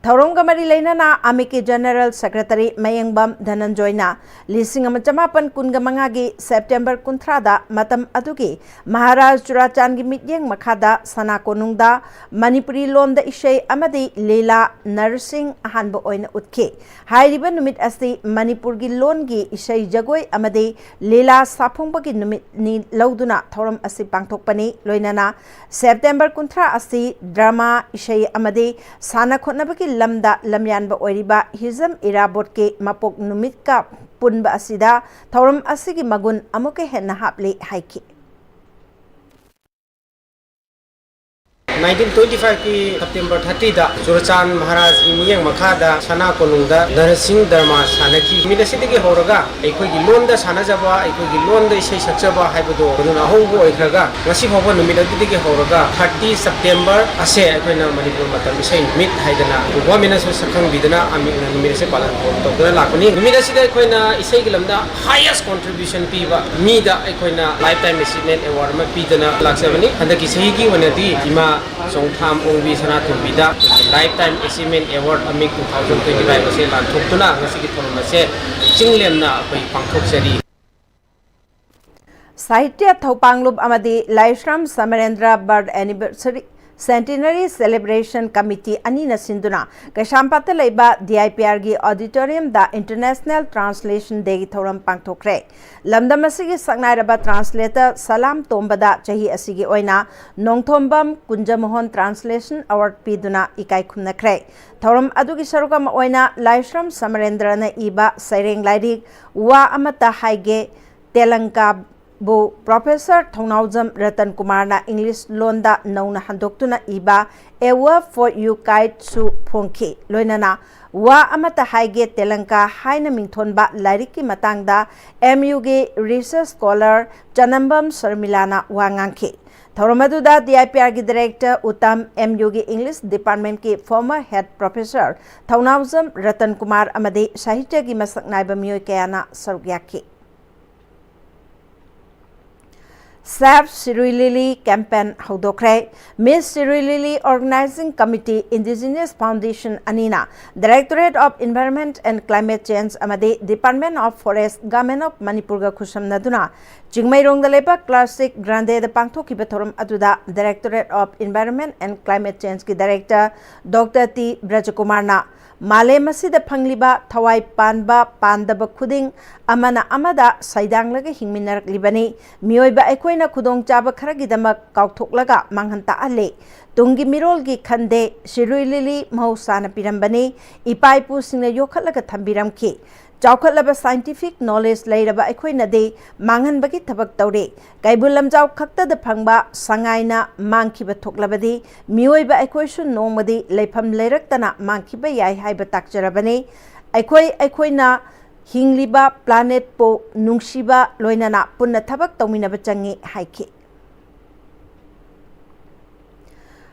ꯊꯧꯔꯝꯒ ꯃꯔꯤ ꯂꯩꯅꯅ ꯑꯃꯤꯛꯀꯤ ꯖꯦꯅꯔꯦꯜ ꯁꯦꯀ꯭ꯔꯦꯇꯔꯤ ꯃꯌꯦꯡꯕꯝ ꯙꯅꯟꯖꯣꯏꯅ ꯂꯤꯁꯤꯡ ꯑꯃ ꯆꯃꯥꯄꯟ ꯀꯨꯟꯒ ꯃꯉꯥꯒꯤ ꯁꯦꯞꯇꯦꯝꯕꯔ ꯀꯨꯟꯊ꯭ꯔꯥꯗ ꯃꯇꯝ ꯑꯗꯨꯒꯤ ꯃꯍꯥꯔꯥꯖ ꯆꯨꯔꯥꯆꯥꯟꯒꯤ ꯃꯤꯠꯌꯦꯡ ꯃꯈꯥꯗ ꯁꯅꯥ ꯀꯣꯅꯨꯡꯗ ꯃꯅꯤꯄꯨꯔꯤ ꯂꯣꯟꯗ ꯏꯁꯩ ꯑꯃꯗꯤ ꯂꯤꯂꯥ ꯅꯔꯁꯤꯡ ꯑꯍꯥꯟꯕ ꯑꯣꯏꯅ ꯎꯠꯈꯤ꯫ ꯍꯥꯏꯔꯤꯕ ꯅꯨꯃꯤꯠ ꯑꯁꯤ ꯃꯅꯤꯄꯨꯔꯒꯤ ꯂꯣꯟꯒꯤ ꯏꯁꯩ ꯖꯒꯣꯏ ꯑꯃꯗꯤ ꯂꯤꯂꯥ ꯁꯥꯐꯣꯡꯕꯒꯤ ꯅꯨꯃꯤꯠꯅꯤ ꯂꯧꯗꯨꯅ ꯊꯧꯔꯝ ꯑꯁꯤ ꯄꯥꯡꯊꯣꯛꯄꯅꯤ꯫ ꯂꯣꯏꯅꯅ ꯁꯦꯞꯇꯦꯝꯕꯔ ꯀꯨꯟꯊ꯭ꯔꯥ ꯑꯁꯤ ꯗ꯭ꯔꯃꯥ, ꯏꯁꯩ ꯑꯃꯗꯤ ꯁꯥꯟꯅ ꯈꯣꯠꯅꯕꯒꯤ ꯂꯝꯗ ꯂꯝꯌꯥꯟꯕ ꯑꯣꯏꯔꯤꯕ ꯍꯤꯖꯝ ꯏꯔꯥꯕꯣꯠꯀꯤ ꯃꯄꯣꯛ ꯅꯨꯃꯤꯠꯀ ꯄꯨꯟꯕ ꯑꯁꯤꯗ ꯊꯧꯔꯝ ꯑꯁꯤꯒꯤ ꯃꯒꯨꯟ ꯑꯃꯨꯛꯀ ꯍꯦꯟꯅ ꯍꯥꯞꯂꯤ ꯍꯥꯏꯈꯤ꯫ ꯅꯥꯏꯟꯇꯤꯟ ꯇ꯭ꯋꯦꯟꯇꯤ ꯐꯥꯏꯚꯀꯤ ꯁꯦꯞꯇꯦꯝꯕꯔ ꯊꯥꯔꯇꯤꯗ ꯆꯨꯔꯆꯥꯟ ꯃꯍꯥꯔꯥꯖꯒꯤ ꯃꯤꯠꯌꯦꯡ ꯃꯈꯥꯗ ꯁꯅꯥ ꯀꯣꯅꯨꯡꯗ ꯅꯔꯁꯤꯡ ꯗ꯭ꯔꯃꯥ ꯁꯥꯟꯅꯈꯤ꯫ ꯅꯨꯃꯤꯠ ꯑꯁꯤꯗꯒꯤ ꯍꯧꯔꯒ ꯑꯩꯈꯣꯏꯒꯤ ꯂꯣꯟꯗ ꯁꯥꯟꯅꯖꯕ, ꯑꯩꯈꯣꯏꯒꯤ ꯂꯣꯟꯗ ꯏꯁꯩ ꯁꯛꯆꯕ ꯍꯥꯏꯕꯗꯣ ꯃꯗꯨꯅ ꯑꯍꯧꯕ ꯑꯣꯏꯈ꯭ꯔꯒ, ꯉꯁꯤ ꯐꯥꯎꯕ ꯅꯨꯃꯤꯠ ꯑꯗꯨꯗꯒꯤ ꯍꯧꯔꯒ ꯊꯥꯔꯇꯤ ꯁꯦꯞꯇꯦꯝꯕꯔ ꯑꯁꯦ ꯑꯩꯈꯣꯏꯅ ꯃꯅꯤꯄꯨꯔ ꯃꯇꯝ ꯏꯁꯩ ꯅꯨꯃꯤꯠ ꯍꯥꯏꯗꯅ ꯒꯣꯚꯔꯟꯃꯦꯟꯅꯁꯨ ꯁꯛꯈꯪꯕꯤꯗꯨꯅ ꯑꯃꯤꯛꯅ ꯅꯨꯃꯤꯠ ꯑꯁꯦ ꯄꯥꯂꯟ ꯇꯧꯗꯨꯅ ꯂꯥꯛꯄꯅꯤ꯫ ꯅꯨꯃꯤꯠ ꯑꯁꯤꯗ ꯑꯩꯈꯣꯏꯅ ꯏꯁꯩꯒꯤ ꯂꯝꯗ highest contribution ꯄꯤꯕ ꯃꯤꯗ ꯑꯩꯈꯣꯏꯅ Lifetime Achievement Award ꯑꯃ ꯄꯤꯗꯅ ꯂꯥꯛꯆꯕꯅꯤ꯫ ꯍꯟꯗꯛꯀꯤ ꯆꯍꯤꯒꯤ ꯑꯣꯏꯅꯗꯤ ꯏꯃꯥ ꯆꯣꯡꯊꯥꯝ ꯑꯣꯡꯕꯤ ꯁꯅꯥꯇꯣꯝꯕꯤꯗ Lifetime Achievement Award ꯑꯃꯤꯛ two thousand twenty five ꯑꯁꯤ ꯂꯥꯟꯊꯣꯛꯇꯨꯅ ꯉꯁꯤꯒꯤ ꯊꯧꯔꯝ ꯑꯁꯦ ꯆꯤꯡꯂꯦꯝꯅ ꯑꯩꯈꯣꯏ ꯄꯥꯡꯊꯣꯛꯆꯔꯤ꯫ ꯁꯥꯍꯤꯇ꯭ꯌ ꯊꯧꯄꯥꯡꯂꯨꯞ ꯑꯃꯗꯤ Laishram Samarendra birth anniversary Centenary Celebration Committee ꯑꯅꯤꯅ ꯁꯤꯟꯗꯨꯅ ꯀꯩꯁꯥꯝꯄꯥꯠꯇ ꯂꯩꯕ D I P Rꯒꯤ auditoriumꯗ International Translation Dayꯒꯤ ꯊꯧꯔꯝ ꯄꯥꯡꯊꯣꯛꯈ꯭ꯔꯦ꯫ ꯂꯝꯗꯝ ꯑꯁꯤꯒꯤ ꯁꯛꯅꯥꯏꯔꯕ translator ꯁꯂꯥꯝ ꯇꯣꯝꯕꯗ ꯆꯍꯤ ꯑꯁꯤꯒꯤ ꯑꯣꯏꯅ ꯅꯣꯡꯊꯣꯝꯕꯝ ꯀꯨꯟꯖꯃꯣꯍꯟ Translation Award ꯄꯤꯗꯨꯅ ꯏꯀꯥꯏ ꯈꯨꯝꯅꯈ꯭ꯔꯦ꯫ ꯊꯧꯔꯝ ꯑꯗꯨꯒꯤ ꯁꯔꯨꯛ ꯑꯃ ꯑꯣꯏꯅ ꯂꯥꯏꯁ꯭ꯔꯝ ꯁꯃꯔꯦꯟꯗ꯭ꯔꯅ ꯏꯕ ꯁꯩꯔꯦꯡ ꯂꯥꯏꯔꯤꯛ ꯋꯥ ꯑꯃꯠꯇ ꯍꯥꯏꯒꯦ ꯇꯦꯂꯪꯀꯥ ꯕꯨ Professor ꯊꯧꯅꯥꯎꯖꯝ ꯔꯇꯟ ꯀꯨꯃꯥꯔꯅ English ꯂꯣꯟꯗ ꯅꯧꯅ ꯍꯟꯗꯣꯛꯇꯨꯅ ꯏꯕ A Word for You Guideꯁꯨ ꯐꯣꯡꯈꯤ꯫ ꯂꯣꯏꯅꯅ ꯋꯥ ꯑꯃꯠꯇ ꯍꯥꯏꯒꯦ ꯇꯦꯂꯪꯀꯥ ꯍꯥꯏꯅ ꯃꯤꯡꯊꯣꯟꯕ ꯂꯥꯏꯔꯤꯛꯀꯤ ꯃꯇꯥꯡꯗ M Uꯒꯤ research scholar ꯆꯅꯝꯕꯝ ꯁꯔꯃꯤꯂꯥꯅ ꯋꯥ ꯉꯥꯡꯈꯤ꯫ ꯊꯧꯔꯝ ꯑꯗꯨꯗ D I P Rꯒꯤ director Uttam, M Uꯒꯤ English departmentꯀꯤ former head professor ꯊꯧꯅꯥꯎꯖꯝ ꯔꯇꯟ ꯀꯨꯃꯥꯔ ꯑꯃꯗꯤ ꯁꯥꯍꯤꯇ꯭ꯌꯒꯤ ꯃꯁꯛ ꯅꯥꯏꯕ ꯃꯤꯑꯣꯏ ꯀꯌꯥꯅ ꯁꯔꯨꯛ ꯌꯥꯈꯤ꯫ Save Shirui Lily campaign ꯍꯧꯗꯣꯛꯈ꯭ꯔꯦ꯫ Miss Shirui Lily Organizing Committee, Indigenous Foundation ꯑꯅꯤꯅ Directorate of Environment and Climate Change ꯑꯃꯗꯤ Department of Forest, Government of ꯃꯅꯤꯄꯨꯔꯒ ꯈꯨꯠꯁꯝꯅꯗꯨꯅ ꯆꯤꯡꯃꯩꯔꯣꯡꯗ ꯂꯩꯕ Classic Grandeꯗ ꯄꯥꯡꯊꯣꯛꯈꯤꯕ ꯊꯧꯔꯝ ꯑꯗꯨꯗ Directorate of Environment and Climate Changeꯀꯤ director Doctor T ꯕ꯭ꯔꯖꯀꯨꯃꯥꯔꯅ ꯃꯥꯂꯦꯝ ꯑꯁꯤꯗ ꯐꯪꯂꯤꯕ ꯊꯋꯥꯏ ꯄꯥꯟꯕ ꯄꯥꯟꯗꯕ ꯈꯨꯗꯤꯡ ꯑꯃꯅ ꯑꯃꯗ ꯁꯩꯗꯥꯡꯂꯒ ꯍꯤꯡꯃꯤꯟꯅꯔꯛꯂꯤꯕꯅꯤ꯫ ꯃꯤꯑꯣꯏꯕ ꯑꯩꯈꯣꯏꯅ ꯈꯨꯗꯣꯡꯆꯥꯕ ꯈꯔꯒꯤꯗꯃꯛ ꯀꯥꯎꯊꯣꯛꯂꯒ ꯃꯥꯡꯍꯟ ꯇꯥꯛꯍꯜꯂꯤ꯫ ꯇꯨꯡꯒꯤ ꯃꯤꯔꯣꯜꯒꯤ ꯈꯟꯗꯦ꯫ ꯁꯤꯔꯨꯏ ꯂꯤꯂꯤ ꯃꯍꯧꯁꯥꯅ ꯄꯤꯔꯝꯕꯅꯤ꯫ ꯏꯄꯥ ꯏꯄꯨꯁꯤꯡꯅ ꯌꯣꯛꯈꯠꯂꯒ ꯊꯝꯕꯤꯔꯝꯈꯤ꯫ ꯆꯥꯎꯈꯠꯂꯕ scientific knowledge ꯂꯩꯔꯕ ꯑꯩꯈꯣꯏꯅꯗꯤ ꯃꯥꯡꯍꯟꯕꯒꯤ ꯊꯕꯛ ꯇꯧꯔꯤ꯫ ꯀꯩꯕꯨꯜ ꯂꯝꯖꯥꯎ ꯈꯛꯇꯗ ꯐꯪꯕ ꯁꯉꯥꯏꯅ ꯃꯥꯡꯈꯤꯕ ꯊꯣꯛꯂꯕꯗꯤ ꯃꯤꯑꯣꯏꯕ ꯑꯩꯈꯣꯏꯁꯨ ꯅꯣꯡꯃꯗꯤ ꯂꯩꯐꯝ ꯂꯩꯔꯛꯇꯅ ꯃꯥꯡꯈꯤꯕ ꯌꯥꯏ ꯍꯥꯏꯕ ꯇꯥꯛꯆꯔꯕꯅꯤ꯫ ꯑꯩꯈꯣꯏ ꯑꯩꯈꯣꯏꯅ ꯍꯤꯡꯂꯤꯕ planetꯄꯨ ꯅꯨꯡꯁꯤꯕ ꯂꯣꯏꯅꯅ ꯄꯨꯟꯅ ꯊꯕꯛ ꯇꯧꯃꯤꯟꯅꯕ ꯆꯪꯏ ꯍꯥꯏꯈꯤ꯫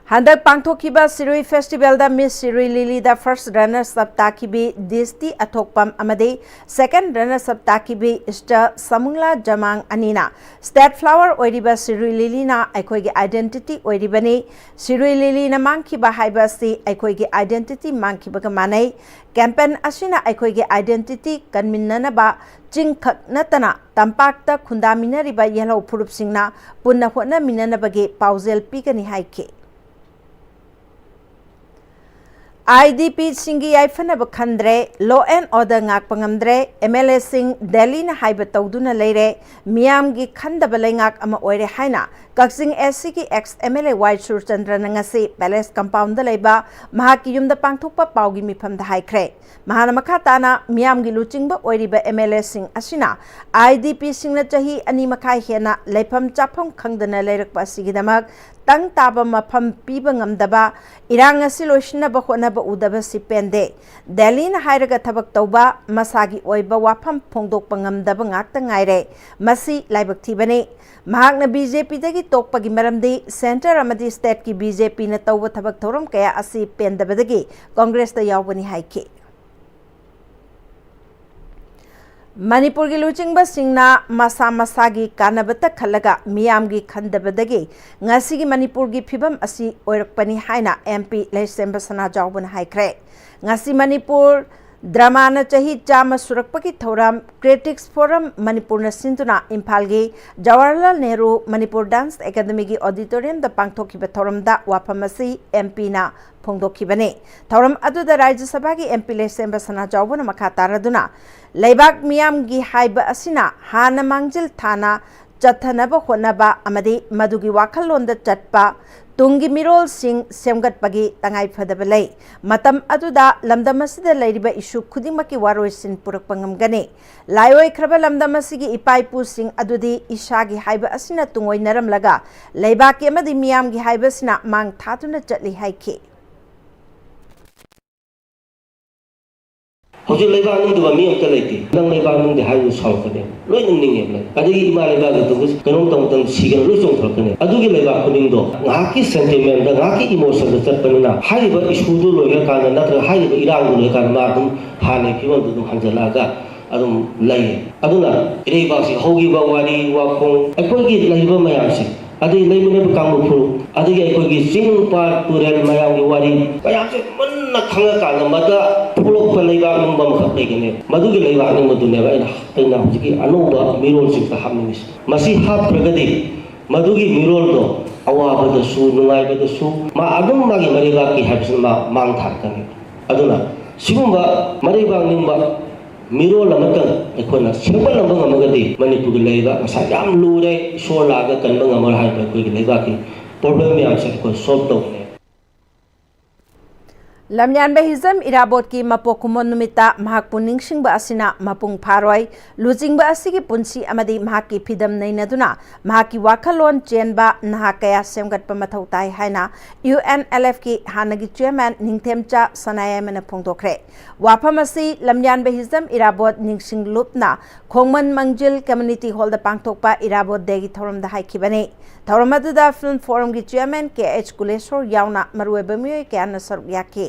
ꯍꯟꯗꯛ ꯄꯥꯡꯊꯣꯛꯈꯤꯕ Shirui festivalꯗ Miss Shirui ꯂꯤꯂꯤꯗ first runners up ꯇꯥꯈꯤꯕꯤ ꯗꯤꯁꯇꯤ ꯑꯊꯣꯛꯄꯝ ꯑꯃꯗꯤ second runners up ꯇꯥꯈꯤꯕꯤ Sister ꯁꯃꯨꯡꯂꯥ ꯖꯃꯥꯡ ꯑꯅꯤꯅ state flower ꯑꯣꯏꯔꯤꯕ ꯁꯤꯔꯨꯏ ꯂꯤꯂꯤꯅ ꯑꯩꯈꯣꯏꯒꯤ identity ꯑꯣꯏꯔꯤꯕꯅꯤ꯫ ꯁꯤꯔꯨꯏ ꯂꯤꯂꯤꯅ ꯃꯥꯡꯈꯤꯕ ꯍꯥꯏꯕ ꯑꯁꯤ ꯑꯩꯈꯣꯏꯒꯤ identity ꯃꯥꯡꯈꯤꯕꯒ ꯃꯥꯟꯅꯩ꯫ Campaign ꯑꯁꯤꯅ ꯑꯩꯈꯣꯏꯒꯤ identity ꯀꯟꯃꯤꯟꯅꯅꯕ ꯆꯤꯡꯈꯛ ꯅꯠꯇꯅ ꯇꯝꯄꯥꯛꯇ ꯈꯨꯟꯗꯥꯃꯤꯟꯅꯔꯤꯕ ꯌꯦꯜꯍꯧ ꯐꯨꯔꯨꯞꯁꯤꯡꯅ ꯄꯨꯟꯅ ꯍꯣꯠꯅꯃꯤꯟꯅꯅꯕꯒꯤ ꯄꯥꯎꯖꯦꯜ ꯄꯤꯒꯅꯤ ꯍꯥꯏꯈꯤ꯫ ꯑꯥꯏ ꯗꯤ ꯄꯤꯁꯤꯡꯒꯤ ꯌꯥꯏꯐꯅꯕ ꯈꯟꯗ꯭ꯔꯦ, law and order ꯉꯥꯛꯄ ꯉꯝꯗ꯭ꯔꯦ, ꯑꯦꯝ ꯑꯦꯜ ꯑꯦꯁꯤꯡ ꯗꯦꯜꯂꯤꯅ ꯍꯥꯏꯕ ꯇꯧꯗꯨꯅ ꯂꯩꯔꯦ, ꯃꯤꯌꯥꯝꯒꯤ ꯈꯟꯗꯕ ꯂꯩꯉꯥꯛ ꯑꯃ ꯑꯣꯏꯔꯦ ꯍꯥꯏꯅ ꯀꯛꯆꯤꯡ ꯑꯦꯁ ꯁꯤꯒꯤ ꯑꯦꯛꯁ ꯑꯦꯝ ꯑꯦꯜ ꯑꯦ ꯋꯥꯏ ꯁꯨꯔꯆꯟꯗ꯭ꯔꯅ ꯉꯁꯤ ꯄꯦꯂꯦꯁ ꯀꯝꯄꯥꯎꯟꯗ ꯂꯩꯕ ꯃꯍꯥꯛꯀꯤ ꯌꯨꯝꯗ ꯄꯥꯡꯊꯣꯛꯄ ꯄꯥꯎꯒꯤ ꯃꯤꯐꯝꯗ ꯍꯥꯏꯈ꯭ꯔꯦ꯫ ꯃꯍꯥꯛꯅ ꯃꯈꯥ ꯇꯥꯅ ꯃꯤꯌꯥꯝꯒꯤ ꯂꯨꯆꯤꯡꯕ ꯑꯣꯏꯔꯤꯕ ꯑꯦꯝ ꯑꯦꯜ ꯑꯦꯁꯤꯡ ꯑꯁꯤꯅ ꯑꯥꯏ ꯗꯤ ꯄꯤꯁꯤꯡꯅ ꯆꯍꯤ ꯑꯅꯤ ꯃꯈꯥꯏ ꯍꯦꯟꯅ ꯂꯩꯐꯝ ꯆꯥꯐꯝ ꯈꯪꯗꯅ ꯂꯩꯔꯛꯄ ꯑꯁꯤꯒꯤꯗꯃꯛ ꯇꯪ ꯇꯥꯕ ꯃꯐꯝ ꯄꯤꯕ ꯉꯝꯗꯕ, ꯏꯔꯥꯡ ꯑꯁꯤ ꯂꯣꯏꯁꯤꯟꯅꯕ ꯍꯣꯠꯅꯕ ꯎꯗꯕꯁꯤ ꯄꯦꯟꯗꯦ꯫ ꯗꯦꯜꯂꯤꯅ ꯍꯥꯏꯔꯒ ꯊꯕꯛ ꯇꯧꯕ, ꯃꯁꯥꯒꯤ ꯑꯣꯏꯕ ꯋꯥꯐꯝ ꯐꯣꯡꯗꯣꯛꯄ ꯉꯝꯗꯕ ꯉꯥꯛꯇ ꯉꯥꯏꯔꯦ꯫ ꯃꯁꯤ ꯂꯥꯏꯕꯛ ꯊꯤꯕꯅꯤ꯫ ꯃꯍꯥꯛꯅ ꯕꯤ ꯖꯦ ꯄꯤꯗꯒꯤ ꯇꯣꯛꯄꯒꯤ ꯃꯔꯝꯗꯤ ꯁꯦꯟꯇꯔ ꯑꯃꯗꯤ ꯁ꯭ꯇꯦꯠꯀꯤ ꯕꯤ ꯖꯦ ꯄꯤꯅ ꯇꯧꯕ ꯊꯕꯛ ꯊꯧꯔꯝ ꯀꯌꯥ ꯑꯁꯤ ꯄꯦꯟꯗꯕꯗꯒꯤ ꯀꯣꯡꯒ꯭ꯔꯦꯁꯇ ꯌꯥꯎꯕꯅꯤ ꯍꯥꯏꯈꯤ꯫ ꯃꯅꯤꯄꯨꯔꯒꯤ ꯂꯨꯆꯤꯡꯕꯁꯤꯡꯅ ꯃꯁꯥ ꯃꯁꯥꯒꯤ ꯀꯥꯟꯅꯕꯇ ꯈꯜꯂꯒ ꯃꯤꯌꯥꯝꯒꯤ ꯈꯟꯗꯕꯗꯒꯤ ꯉꯁꯤꯒꯤ ꯃꯅꯤꯄꯨꯔꯒꯤ ꯐꯤꯕꯝ ꯑꯁꯤ ꯑꯣꯏꯔꯛꯄꯅꯤ ꯍꯥꯏꯅ ꯑꯦꯝ ꯄꯤ ꯂꯩꯁꯦꯝꯕ ꯁꯅꯥꯖꯥꯎꯕꯅ ꯍꯥꯏꯈ꯭ꯔꯦ꯫ ꯉꯁꯤ ꯃꯅꯤꯄꯨꯔ ꯗ꯭ꯔꯃꯥꯅ ꯆꯍꯤ ꯆꯥꯝꯃ ꯁꯨꯔꯛꯄꯒꯤ ꯊꯧꯔꯝ ꯀ꯭ꯔꯤꯇꯤꯛꯁ ꯐꯣꯔꯝ ꯃꯅꯤꯄꯨꯔꯅ ꯁꯤꯟꯗꯨꯅ ꯏꯝꯐꯥꯜꯒꯤ ꯖꯋꯥꯍꯔꯂꯥꯜ ꯅꯦꯍꯔꯨ ꯃꯅꯤꯄꯨꯔ ꯗꯥꯟꯁ ꯑꯦꯀꯥꯗꯃꯤꯒꯤ ꯑꯣꯗꯤꯇꯣꯔꯤꯌꯝꯗ ꯄꯥꯡꯊꯣꯛꯈꯤꯕ ꯊꯧꯔꯝꯗ ꯋꯥꯐꯝ ꯑꯁꯤ ꯑꯦꯝ ꯄꯤꯅ ꯐꯣꯡꯗꯣꯛꯈꯤꯕꯅꯤ꯫ ꯊꯧꯔꯝ ꯑꯗꯨꯗ ꯔꯥꯖ꯭ꯌ ꯁꯚꯥꯒꯤ ꯑꯦꯝ ꯄꯤ ꯂꯩꯁꯦꯝꯕ ꯁꯅꯥꯖꯥꯎꯕꯅ ꯃꯈꯥ ꯇꯥꯔꯗꯨꯅ ꯂꯩꯕꯥꯛ ꯃꯤꯌꯥꯝꯒꯤ ꯍꯥꯏꯕ ꯑꯁꯤꯅ ꯍꯥꯟꯅ ꯃꯥꯡꯖꯤꯜ ꯊꯥꯅ ꯆꯠꯊꯅꯕ ꯍꯣꯠꯅꯕ ꯑꯃꯗꯤ ꯃꯗꯨꯒꯤ ꯋꯥꯈꯜꯂꯣꯟꯗ ꯆꯠꯄ ꯇꯨꯡꯒꯤ ꯃꯤꯔꯣꯜꯁꯤꯡ ꯁꯦꯝꯒꯠꯄꯒꯤ ꯇꯉꯥꯏꯐꯗꯕ ꯂꯩ꯫ ꯃꯇꯝ ꯑꯗꯨꯗ ꯂꯝꯗꯝ ꯑꯁꯤꯗ ꯂꯩꯔꯤꯕ ꯏꯁꯨ ꯈꯨꯗꯤꯡꯃꯛꯀꯤ ꯋꯥꯔꯣꯏꯁꯤꯟ ꯄꯨꯔꯛꯄ ꯉꯝꯒꯅꯤ꯫ ꯂꯥꯏꯑꯣꯏꯈ꯭ꯔꯕ ꯂꯝꯗꯝ ꯑꯁꯤꯒꯤ ꯏꯄꯥ ꯏꯄꯨꯁꯤꯡ ꯑꯗꯨꯗꯤ ꯏꯁꯥꯒꯤ ꯍꯥꯏꯕ ꯑꯁꯤꯅ ꯇꯨꯡꯑꯣꯏꯅꯔꯝꯂꯒ ꯂꯩꯕꯥꯛꯀꯤ ꯑꯃꯗꯤ ꯃꯤꯌꯥꯝꯒꯤ ꯍꯥꯏꯕꯁꯤꯅ ꯃꯥꯡ ꯊꯥꯗꯨꯅ ꯆꯠꯂꯤ ꯍꯥꯏꯈꯤ꯫ ꯍꯧꯖꯤꯛ ꯂꯩꯕꯥꯛ ꯅꯤꯡꯗꯕ ꯃꯤ ꯑꯝꯇ ꯂꯩꯇꯦ꯫ ꯅꯪ ꯂꯩꯕꯥꯛ ꯅꯤꯡꯗꯦ ꯍꯥꯏꯕꯗꯨ ꯁꯥꯎꯔꯛꯀꯅꯦꯕ꯫ ꯂꯣꯏꯅ ꯅꯤꯡꯉꯦꯕ ꯂꯩ꯫ ꯑꯗꯒꯤ ꯏꯃꯥ ꯂꯩꯕꯥꯛꯀꯤ ꯇꯧꯕ ꯀꯩꯅꯣꯝ ꯇꯧꯕ ꯃꯇꯝꯗ ꯁꯤꯒꯅ ꯂꯣꯏ ꯆꯣꯡꯊꯣꯔꯛꯀꯅꯦꯕ꯫ ꯑꯗꯨꯒꯤ ꯂꯩꯕꯥꯛ ꯈꯨꯗꯤꯡꯗꯣ ꯉꯥꯏꯍꯥꯛꯀꯤ ꯁꯦꯟꯇꯤꯃꯦꯟꯗ, ꯉꯥꯏꯍꯥꯛꯀꯤ ꯏꯃꯣꯁꯟꯗ ꯆꯠꯄꯅꯤꯅ ꯍꯥꯏꯔꯤꯕ ꯏꯁꯨꯗꯨ ꯂꯣꯏꯈ꯭ꯔꯀꯥꯟꯗ ꯅꯠꯇ꯭ꯔꯒ ꯍꯥꯏꯔꯤꯕ ꯏꯔꯥꯡꯗꯨ ꯂꯣꯏꯈ꯭ꯔꯀꯥꯟꯗ ꯃꯥ ꯑꯗꯨꯝ ꯍꯥꯟꯅꯒꯤ ꯐꯤꯕꯝꯗꯨ ꯑꯗꯨꯝ ꯍꯟꯖꯜꯂꯛꯑꯒ ꯑꯗꯨꯝ ꯂꯩꯌꯦ꯫ ꯑꯗꯨꯅ ꯏꯔꯩꯕꯥꯛꯁꯤ ꯍꯧꯈꯤꯕ ꯋꯥꯔꯤ ꯋꯥꯈꯣꯡ ꯑꯩꯈꯣꯏꯒꯤ ꯂꯩꯔꯤꯕ ꯃꯌꯥꯝꯁꯦ ꯑꯗꯒꯤ ꯂꯩꯃꯤꯟꯅꯕ ꯀꯥꯡꯂꯨꯞ ꯐꯨꯔꯨꯞ ꯑꯗꯒꯤ ꯑꯩꯈꯣꯏꯒꯤ ꯆꯤꯡ ꯄꯥꯠ ꯇꯨꯔꯦꯜ ꯃꯌꯥꯝꯒꯤ ꯋꯥꯔꯤ ꯃꯌꯥꯝꯁꯦ ꯃꯨꯟꯅ ꯈꯪꯉꯀꯥꯟꯗ ꯃꯗ ꯊꯣꯛꯂꯛꯄ ꯂꯩꯕꯥꯛ ꯅꯤꯡꯕ ꯑꯃꯈꯛ ꯂꯩꯒꯅꯦꯕ꯫ ꯃꯗꯨꯒꯤ ꯂꯩꯕꯥꯛ ꯅꯤꯡꯕꯗꯨꯅꯦꯕ ꯑꯩꯅ ꯑꯩꯅ ꯍꯧꯖꯤꯛꯀꯤ ꯑꯅꯧꯕ ꯃꯤꯔꯣꯜꯁꯤꯡꯁꯤꯗ ꯍꯥꯞꯅꯤꯡꯉꯤꯁꯦ꯫ ꯃꯁꯤ ꯍꯥꯞꯈ꯭ꯔꯒꯗꯤ ꯃꯗꯨꯒꯤ ꯃꯤꯔꯣꯜꯗꯣ ꯑꯋꯥꯕꯗꯁꯨ ꯅꯨꯡꯉꯥꯏꯕꯗꯁꯨ ꯃꯥ ꯑꯗꯨꯝ ꯃꯥꯒꯤ ꯃꯔꯩꯕꯥꯛꯀꯤ ꯍꯥꯏꯕꯁꯤꯅ ꯃꯥ ꯃꯥꯡ ꯊꯥꯔꯛꯀꯅꯤ꯫ ꯑꯗꯨꯅ ꯁꯤꯒꯨꯝꯕ ꯃꯔꯩꯕꯥꯛ ꯅꯤꯡꯕ ꯃꯤꯔꯣꯜ ꯑꯃꯇꯪ ꯑꯩꯈꯣꯏꯅ ꯁꯦꯝꯒꯠꯂꯝꯕ ꯉꯝꯃꯒꯗꯤ ꯃꯅꯤꯄꯨꯔꯒꯤ ꯂꯩꯕꯥꯛ ꯉꯁꯥꯏ ꯌꯥꯝ ꯂꯨꯔꯦ, ꯏꯁꯣꯔ ꯂꯥꯛꯑꯒ ꯀꯟꯕ ꯉꯝꯃꯔꯣꯏ ꯍꯥꯏꯕ ꯑꯩꯈꯣꯏꯒꯤ ꯂꯩꯕꯥꯛꯀꯤ ꯄ꯭ꯔꯣꯕ꯭ꯂꯦꯝ ꯃꯌꯥꯝꯁꯦ ꯑꯩꯈꯣꯏ ꯁꯣꯜꯕ ꯇꯧꯒꯅꯤ꯫ ꯂꯝꯌꯥꯟꯕ ꯍꯤꯖꯝ ꯏꯔꯥꯕꯣꯠꯀꯤ ꯃꯄꯣꯛ ꯀꯨꯝꯑꯣꯟ ꯅꯨꯃꯤꯠꯇ ꯃꯍꯥꯛꯄꯨ ꯅꯤꯡꯁꯤꯡꯕ ꯑꯁꯤꯅ ꯃꯄꯨꯡ ꯐꯥꯔꯣꯏ꯫ ꯂꯨꯆꯤꯡꯕ ꯑꯁꯤꯒꯤ ꯄꯨꯟꯁꯤ ꯑꯃꯗꯤ ꯃꯍꯥꯛꯀꯤ ꯐꯤꯗꯝ ꯅꯩꯅꯗꯨꯅ ꯃꯍꯥꯛꯀꯤ ꯋꯥꯈꯜꯂꯣꯟ ꯆꯦꯟꯕ ꯅꯍꯥ ꯀꯌꯥ ꯁꯦꯝꯒꯠꯄ ꯃꯊꯧ ꯇꯥꯏ ꯍꯥꯏꯅ ꯌꯨ ꯑꯦꯟ ꯑꯦꯜ ꯑꯦꯐꯀꯤ ꯍꯥꯟꯅꯒꯤ ꯆꯤꯌꯔꯃꯦꯟ ꯅꯤꯡꯊꯦꯝꯆꯥ ꯁꯅꯥꯌꯥꯏꯃꯅ ꯐꯣꯡꯗꯣꯛꯈ꯭ꯔꯦ꯫ ꯋꯥꯐꯝ ꯑꯁꯤ ꯂꯝꯌꯥꯟꯕ ꯍꯤꯖꯝ ꯏꯔꯥꯕꯣꯠ ꯅꯤꯡꯁꯤꯡ ꯂꯨꯞꯅ ꯈꯣꯡꯃꯟ ꯃꯪꯖꯤꯜ ꯀꯝꯃ꯭ꯌꯨꯅꯤꯇꯤ ꯍꯣꯜꯗ ꯄꯥꯡꯊꯣꯛꯄ ꯏꯔꯥꯕꯣꯠ ꯗꯦꯒꯤ ꯊꯧꯔꯝꯗ ꯍꯥꯏꯈꯤꯕꯅꯤ꯫ ꯊꯧꯔꯝ ꯑꯗꯨꯗ ꯐꯤꯜꯝ ꯐꯣꯔꯝꯒꯤ ꯆꯤꯌꯔꯃꯦꯟ ꯀꯦ ꯑꯩꯆ ꯀꯨꯂꯦꯁꯣꯔ ꯌꯥꯎꯅ ꯃꯔꯨꯑꯣꯏꯕ ꯃꯤꯑꯣꯏ ꯀꯌꯥꯅ ꯁꯔꯨꯛ ꯌꯥꯈꯤ꯫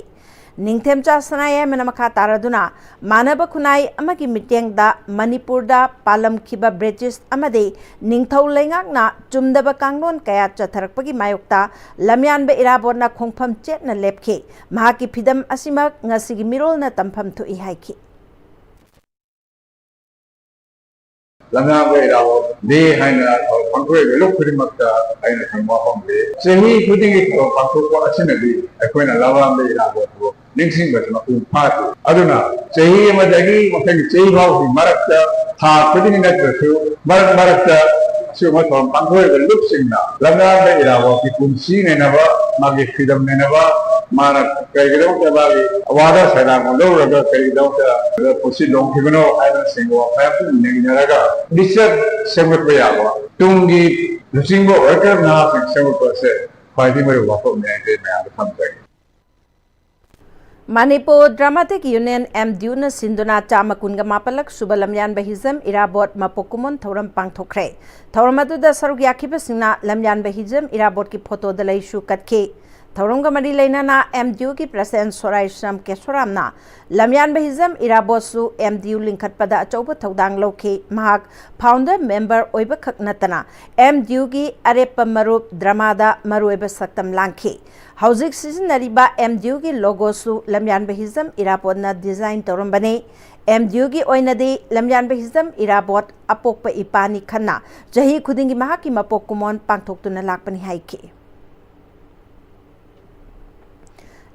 ꯅꯤꯡꯊꯦꯝꯆꯥ ꯁꯅꯥꯌꯥꯏꯃꯅ ꯃꯈꯥ ꯇꯥꯔꯗꯨꯅ ꯃꯥꯟꯅꯕ ꯈꯨꯟꯅꯥꯏ ꯑꯃꯒꯤ ꯃꯤꯠꯌꯦꯡꯗ ꯃꯅꯤꯄꯨꯔꯗ ꯄꯥꯜꯂꯝꯈꯤꯕ ꯕ꯭ꯔꯤꯇꯤꯁ ꯑꯃꯗꯤ ꯅꯤꯡꯊꯧ ꯂꯩꯉꯥꯛꯅ ꯆꯨꯝꯗꯕ ꯀꯥꯡꯂꯣꯟ ꯀꯌꯥ ꯆꯠꯊꯔꯛꯄꯒꯤ ꯃꯥꯌꯣꯛꯇ ꯂꯝꯌꯥꯟꯕ ꯏꯔꯥꯕꯣꯠꯅ ꯈꯣꯡꯐꯝ ꯆꯦꯠꯅ ꯂꯦꯞꯈꯤ꯫ ꯃꯍꯥꯛꯀꯤ ꯐꯤꯗꯝ ꯑꯁꯤꯃꯛ ꯉꯁꯤꯒꯤ ꯃꯤꯔꯣꯜꯅ ꯇꯝꯐꯝ ꯊꯣꯛꯏ ꯍꯥꯏꯈꯤ꯫ ꯂꯝꯌꯥꯟꯕ ꯏꯔꯥꯕꯣꯠ ꯗꯦ ꯍꯥꯏꯅ ꯊꯧꯔꯝ ꯄꯥꯡꯊꯣꯛꯏꯕ ꯂꯨꯞ ꯈꯨꯗꯤꯡꯃꯛꯇ ꯑꯩꯅ ꯈꯪꯕ ꯋꯥꯐꯝꯗꯤ, ꯆꯍꯤ ꯈꯨꯗꯤꯡꯒꯤ ꯊꯧꯔꯝ ꯄꯥꯡꯊꯣꯛꯄ ꯑꯁꯤꯅꯗꯤ ꯑꯩꯈꯣꯏꯅ ꯂꯝꯌꯥꯟꯕ ꯏꯔꯥꯕꯣꯠꯄꯨ ꯅꯤꯡꯁꯤꯡꯕꯁꯤ ꯃꯄꯨꯡ ꯐꯥꯗꯦ꯫ ꯑꯗꯨꯅ ꯆꯍꯤ ꯑꯃꯗꯒꯤ ꯃꯊꯪꯒꯤ ꯆꯍꯤ ꯐꯥꯎꯒꯤ ꯃꯔꯛꯇ, ꯊꯥ ꯈꯨꯗꯤꯡꯒꯤ ꯅꯠꯇ꯭ꯔꯁꯨ ꯃꯔꯛ ꯃꯔꯛꯇ ꯑꯁꯤꯒꯨꯝꯕ ꯊꯧꯔꯝ ꯄꯥꯡꯊꯣꯛꯏꯕ ꯂꯨꯞꯁꯤꯡꯅ ꯂꯝꯌꯥꯟꯕ ꯏꯔꯥꯕꯣꯠꯀꯤ ꯄꯨꯟꯁꯤ ꯅꯩꯅꯕ, ꯃꯥꯒꯤ ꯐ꯭ꯔꯤꯗꯝ ꯅꯩꯅꯕ, ꯃꯥꯅ ꯀꯔꯤꯒꯤꯗꯃꯛꯇ ꯃꯥꯒꯤ ꯑꯋꯥꯗ ꯁꯩꯗꯥꯡꯕ ꯂꯧꯔꯒ ꯀꯔꯤꯒꯤꯗꯃꯛꯇ ꯄꯨꯟꯁꯤ ꯂꯣꯡꯈꯤꯕꯅꯣ ꯍꯥꯏꯕꯅꯆꯤꯡꯕ ꯋꯥꯐꯝ ꯅꯩꯅꯔꯒ ꯂꯤꯆꯠ ꯁꯦꯝꯒꯠꯄ ꯌꯥꯕ, ꯇꯨꯡꯒꯤ ꯂꯨꯆꯤꯡꯕ ꯑꯣꯏꯔꯛꯀꯗꯕ ꯅꯍꯥꯁꯤꯡ ꯁꯦꯝꯒꯠꯄ ꯑꯁꯦ ꯈ꯭ꯋꯥꯏꯗꯒꯤ ꯃꯔꯨ ꯋꯥꯐꯝꯅꯤ ꯍꯥꯏꯅ ꯑꯩ ꯃꯌꯥꯝꯗ ꯊꯝꯖꯒꯦ꯫ ꯃꯅꯤꯄꯨꯔ ꯗ꯭ꯔꯥꯃꯥꯇꯤꯛ ꯌꯨꯅꯤꯌꯟ, ꯑꯦꯝ ꯗꯤ ꯌꯨꯅ ꯁꯤꯟꯗꯨꯅ ꯆꯥꯝꯃ ꯀꯨꯟꯒ ꯃꯥꯄꯜꯂꯛ ꯁꯨꯕ ꯂꯝꯌꯥꯟꯕ ꯍꯤꯖꯝ ꯏꯔꯥꯕꯣꯠ ꯃꯄꯣꯛ ꯀꯨꯝꯑꯣꯟ ꯊꯧꯔꯝ ꯄꯥꯡꯊꯣꯛꯈ꯭ꯔꯦ꯫ ꯊꯧꯔꯝ ꯑꯗꯨꯗ ꯁꯔꯨꯛ ꯌꯥꯈꯤꯕꯁꯤꯡꯅ ꯂꯝꯌꯥꯟꯕ ꯍꯤꯖꯝ ꯏꯔꯥꯕꯣꯠꯀꯤ ꯐꯣꯇꯣꯗ ꯂꯩꯁꯨ ꯀꯠꯈꯤ꯫ ꯊꯧꯔꯝꯒ ꯃꯔꯤ ꯂꯩꯅꯅ ꯑꯦꯝ ꯗꯤ ꯌꯨꯒꯤ ꯄ꯭ꯔꯁꯤꯗꯦꯟ ꯁꯣꯔꯥꯏ ꯁ꯭ꯌꯥꯝ ꯀꯦꯁꯣꯔꯥꯝꯅ ꯂꯝꯌꯥꯟꯕ ꯍꯤꯖꯝ ꯏꯔꯥꯕꯣꯠꯁꯨ ꯑꯦꯝ ꯗꯤ ꯌꯨ ꯂꯤꯡꯈꯠꯄꯗ ꯑꯆꯧꯕ ꯊꯧꯗꯥꯡ ꯂꯧꯈꯤ꯫ ꯃꯍꯥꯛ ꯐꯥꯎꯟꯗꯔ ꯃꯦꯝꯕꯔ ꯑꯣꯏꯕꯈꯛ ꯅꯠꯇꯅ ꯑꯦꯝ ꯗꯤ ꯌꯨꯒꯤ ꯑꯔꯦꯞꯄ ꯃꯔꯨꯞ ꯗ꯭ꯔꯃꯥꯗ ꯃꯔꯨꯑꯣꯏꯕ ꯁꯛꯇꯝ ꯂꯥꯡꯈꯤ꯫ ꯍꯧꯖꯤꯛ ꯁꯤꯖꯤꯟꯅꯔꯤꯕ ꯑꯦꯝ ꯗꯤ ꯌꯨꯒꯤ ꯂꯣꯒꯣꯁꯨ ꯂꯝꯌꯥꯟꯕ ꯍꯤꯖꯝ ꯏꯔꯥꯕꯣꯠꯅ ꯗꯤꯖꯥꯏꯟ ꯇꯧꯔꯝꯕꯅꯤ꯫ ꯑꯦꯝ ꯗꯤ ꯌꯨꯒꯤ ꯑꯣꯏꯅꯗꯤ ꯂꯝꯌꯥꯟꯕ ꯍꯤꯖꯝ ꯏꯔꯥꯕꯣꯠ ꯑꯄꯣꯛꯄ ꯏꯄꯥꯅꯤ ꯈꯟꯅ ꯆꯍꯤ ꯈꯨꯗꯤꯡꯒꯤ ꯃꯍꯥꯛꯀꯤ ꯃꯄꯣꯛ ꯀꯨꯝꯑꯣꯟ ꯄꯥꯡꯊꯣꯛꯇꯨꯅ ꯂꯥꯛꯄꯅꯤ ꯍꯥꯏꯈꯤ꯫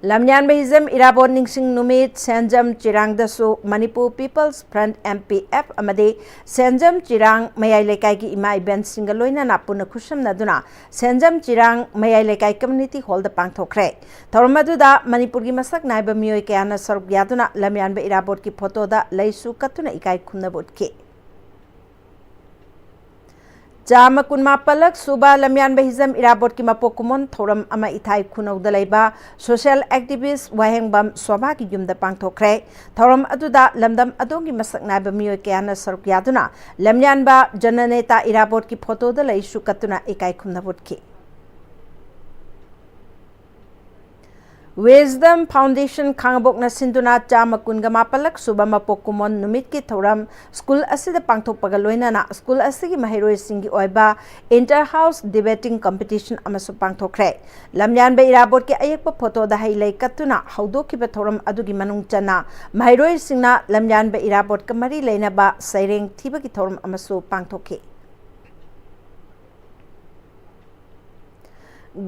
ꯂꯝꯌꯥꯟꯕ ꯍꯤꯖꯝ ꯏꯔꯥꯕꯣꯠ ꯅꯤꯡꯁꯤꯡ ꯅꯨꯃꯤꯠ ꯁꯦꯟꯖꯝ ꯆꯤꯔꯥꯡꯗꯁꯨ Manipur peoples front, M P F, ꯑꯃꯗꯤ ꯁꯦꯟꯖꯝ ꯆꯤꯔꯥꯡ ꯃꯌꯥꯏ ꯂꯩꯀꯥꯏꯒꯤ ꯏꯃꯥ ꯏꯕꯦꯟꯁꯤꯡꯒ ꯂꯣꯏꯅꯅ ꯄꯨꯟꯅ ꯈꯨꯠꯁꯝꯅꯗꯨꯅ ꯁꯦꯟꯖꯝ ꯆꯤꯔꯥꯡ ꯃꯌꯥꯏ ꯂꯩꯀꯥꯏ ꯀꯝꯃ꯭ꯌꯨꯅꯤꯇꯤ ꯍꯣꯜꯗ ꯄꯥꯡꯊꯣꯛꯈ꯭ꯔꯦ꯫ ꯊꯧꯔꯝ ꯑꯗꯨꯗ ꯃꯅꯤꯄꯨꯔꯒꯤ ꯃꯁꯛ ꯅꯥꯏꯕ ꯃꯤꯑꯣꯏ ꯀꯌꯥꯅ ꯁꯔꯨꯛ ꯌꯥꯗꯨꯅ ꯂꯝꯌꯥꯟꯕ ꯏꯔꯥꯕꯣꯠꯀꯤ ꯐꯣꯇꯣꯗ ꯂꯩꯁꯨ ꯀꯠꯇꯨꯅ ꯏꯀꯥꯏ ꯈꯨꯝꯅꯕ ꯎꯠꯈꯤ꯫ ꯆꯥꯝꯃ ꯀꯨꯟꯃꯥꯄꯜꯂꯛ ꯁꯨꯕ ꯂꯝꯌꯥꯟꯕ ꯍꯤꯖꯝ ꯏꯔꯥꯕꯣꯠꯀꯤ ꯃꯄꯣꯛ ꯀꯨꯝꯑꯣꯟ ꯊꯧꯔꯝ ꯑꯃ ꯏꯊꯥꯏ ꯈꯨꯅꯧꯗ ꯂꯩꯕ ꯁꯣꯁꯤꯌꯦꯜ ꯑꯦꯛꯇꯤꯚꯤꯁ ꯋꯥꯍꯦꯡꯕꯝ ꯁꯣꯚꯥꯒꯤ ꯌꯨꯝꯗ ꯄꯥꯡꯊꯣꯛꯈ꯭ꯔꯦ꯫ ꯊꯧꯔꯝ ꯑꯗꯨꯗ ꯂꯝꯗꯝ ꯑꯗꯣꯝꯒꯤ ꯃꯁꯛ ꯅꯥꯏꯕ ꯃꯤꯑꯣꯏ ꯀꯌꯥꯅ ꯁꯔꯨꯛ ꯌꯥꯗꯨꯅ ꯂꯝꯌꯥꯟꯕ ꯖꯅꯅꯦꯇꯥ ꯏꯔꯥꯕꯣꯠꯀꯤ ꯐꯣꯇꯣꯗ ꯂꯩꯁꯨ ꯀꯠꯇꯨꯅ ꯏꯀꯥꯏ ꯈꯨꯝꯅꯕ ꯎꯠꯈꯤ꯫ ꯋꯤꯖꯗꯝ ꯐꯥꯎꯟꯗꯦꯁꯟ ꯈꯥꯉꯕꯣꯛꯅ ꯁꯤꯟꯗꯨꯅ ꯆꯥꯝꯃ ꯀꯨꯟꯒ ꯃꯥꯄꯜꯂꯛ ꯁꯨꯕ ꯃꯄꯣꯛ ꯀꯨꯝꯑꯣꯟ ꯅꯨꯃꯤꯠꯀꯤ ꯊꯧꯔꯝ ꯁ꯭ꯀꯨꯜ ꯑꯁꯤꯗ ꯄꯥꯡꯊꯣꯛꯄꯒ ꯂꯣꯏꯅꯅ ꯁ꯭ꯀꯨꯜ ꯑꯁꯤꯒꯤ ꯃꯍꯩꯔꯣꯏꯁꯤꯡꯒꯤ ꯑꯣꯏꯕ ꯏꯟꯇꯔ ꯍꯥꯎꯁ ꯗꯤꯕꯦꯇꯤꯡ ꯀꯝꯄꯤꯇꯤꯁꯟ ꯑꯃꯁꯨ ꯄꯥꯡꯊꯣꯛꯈ꯭ꯔꯦ꯫ ꯂꯝꯌꯥꯟꯕ ꯏꯔꯥꯕꯣꯠꯀꯤ ꯑꯌꯦꯛꯄ ꯐꯣꯇꯣꯗ ꯍꯩ ꯂꯩ ꯀꯠꯇꯨꯅ ꯍꯧꯗꯣꯛꯈꯤꯕ ꯊꯧꯔꯝ ꯑꯗꯨꯒꯤ ꯃꯅꯨꯡ ꯆꯟꯅ ꯃꯍꯩꯔꯣꯏꯁꯤꯡꯅ ꯂꯝꯌꯥꯟꯕ ꯏꯔꯥꯕꯣꯠꯀ ꯃꯔꯤ ꯂꯩꯅꯕ ꯁꯩꯔꯦꯡ ꯊꯤꯕꯒꯤ ꯊꯧꯔꯝ ꯑꯃꯁꯨ ꯄꯥꯡꯊꯣꯛꯈꯤ꯫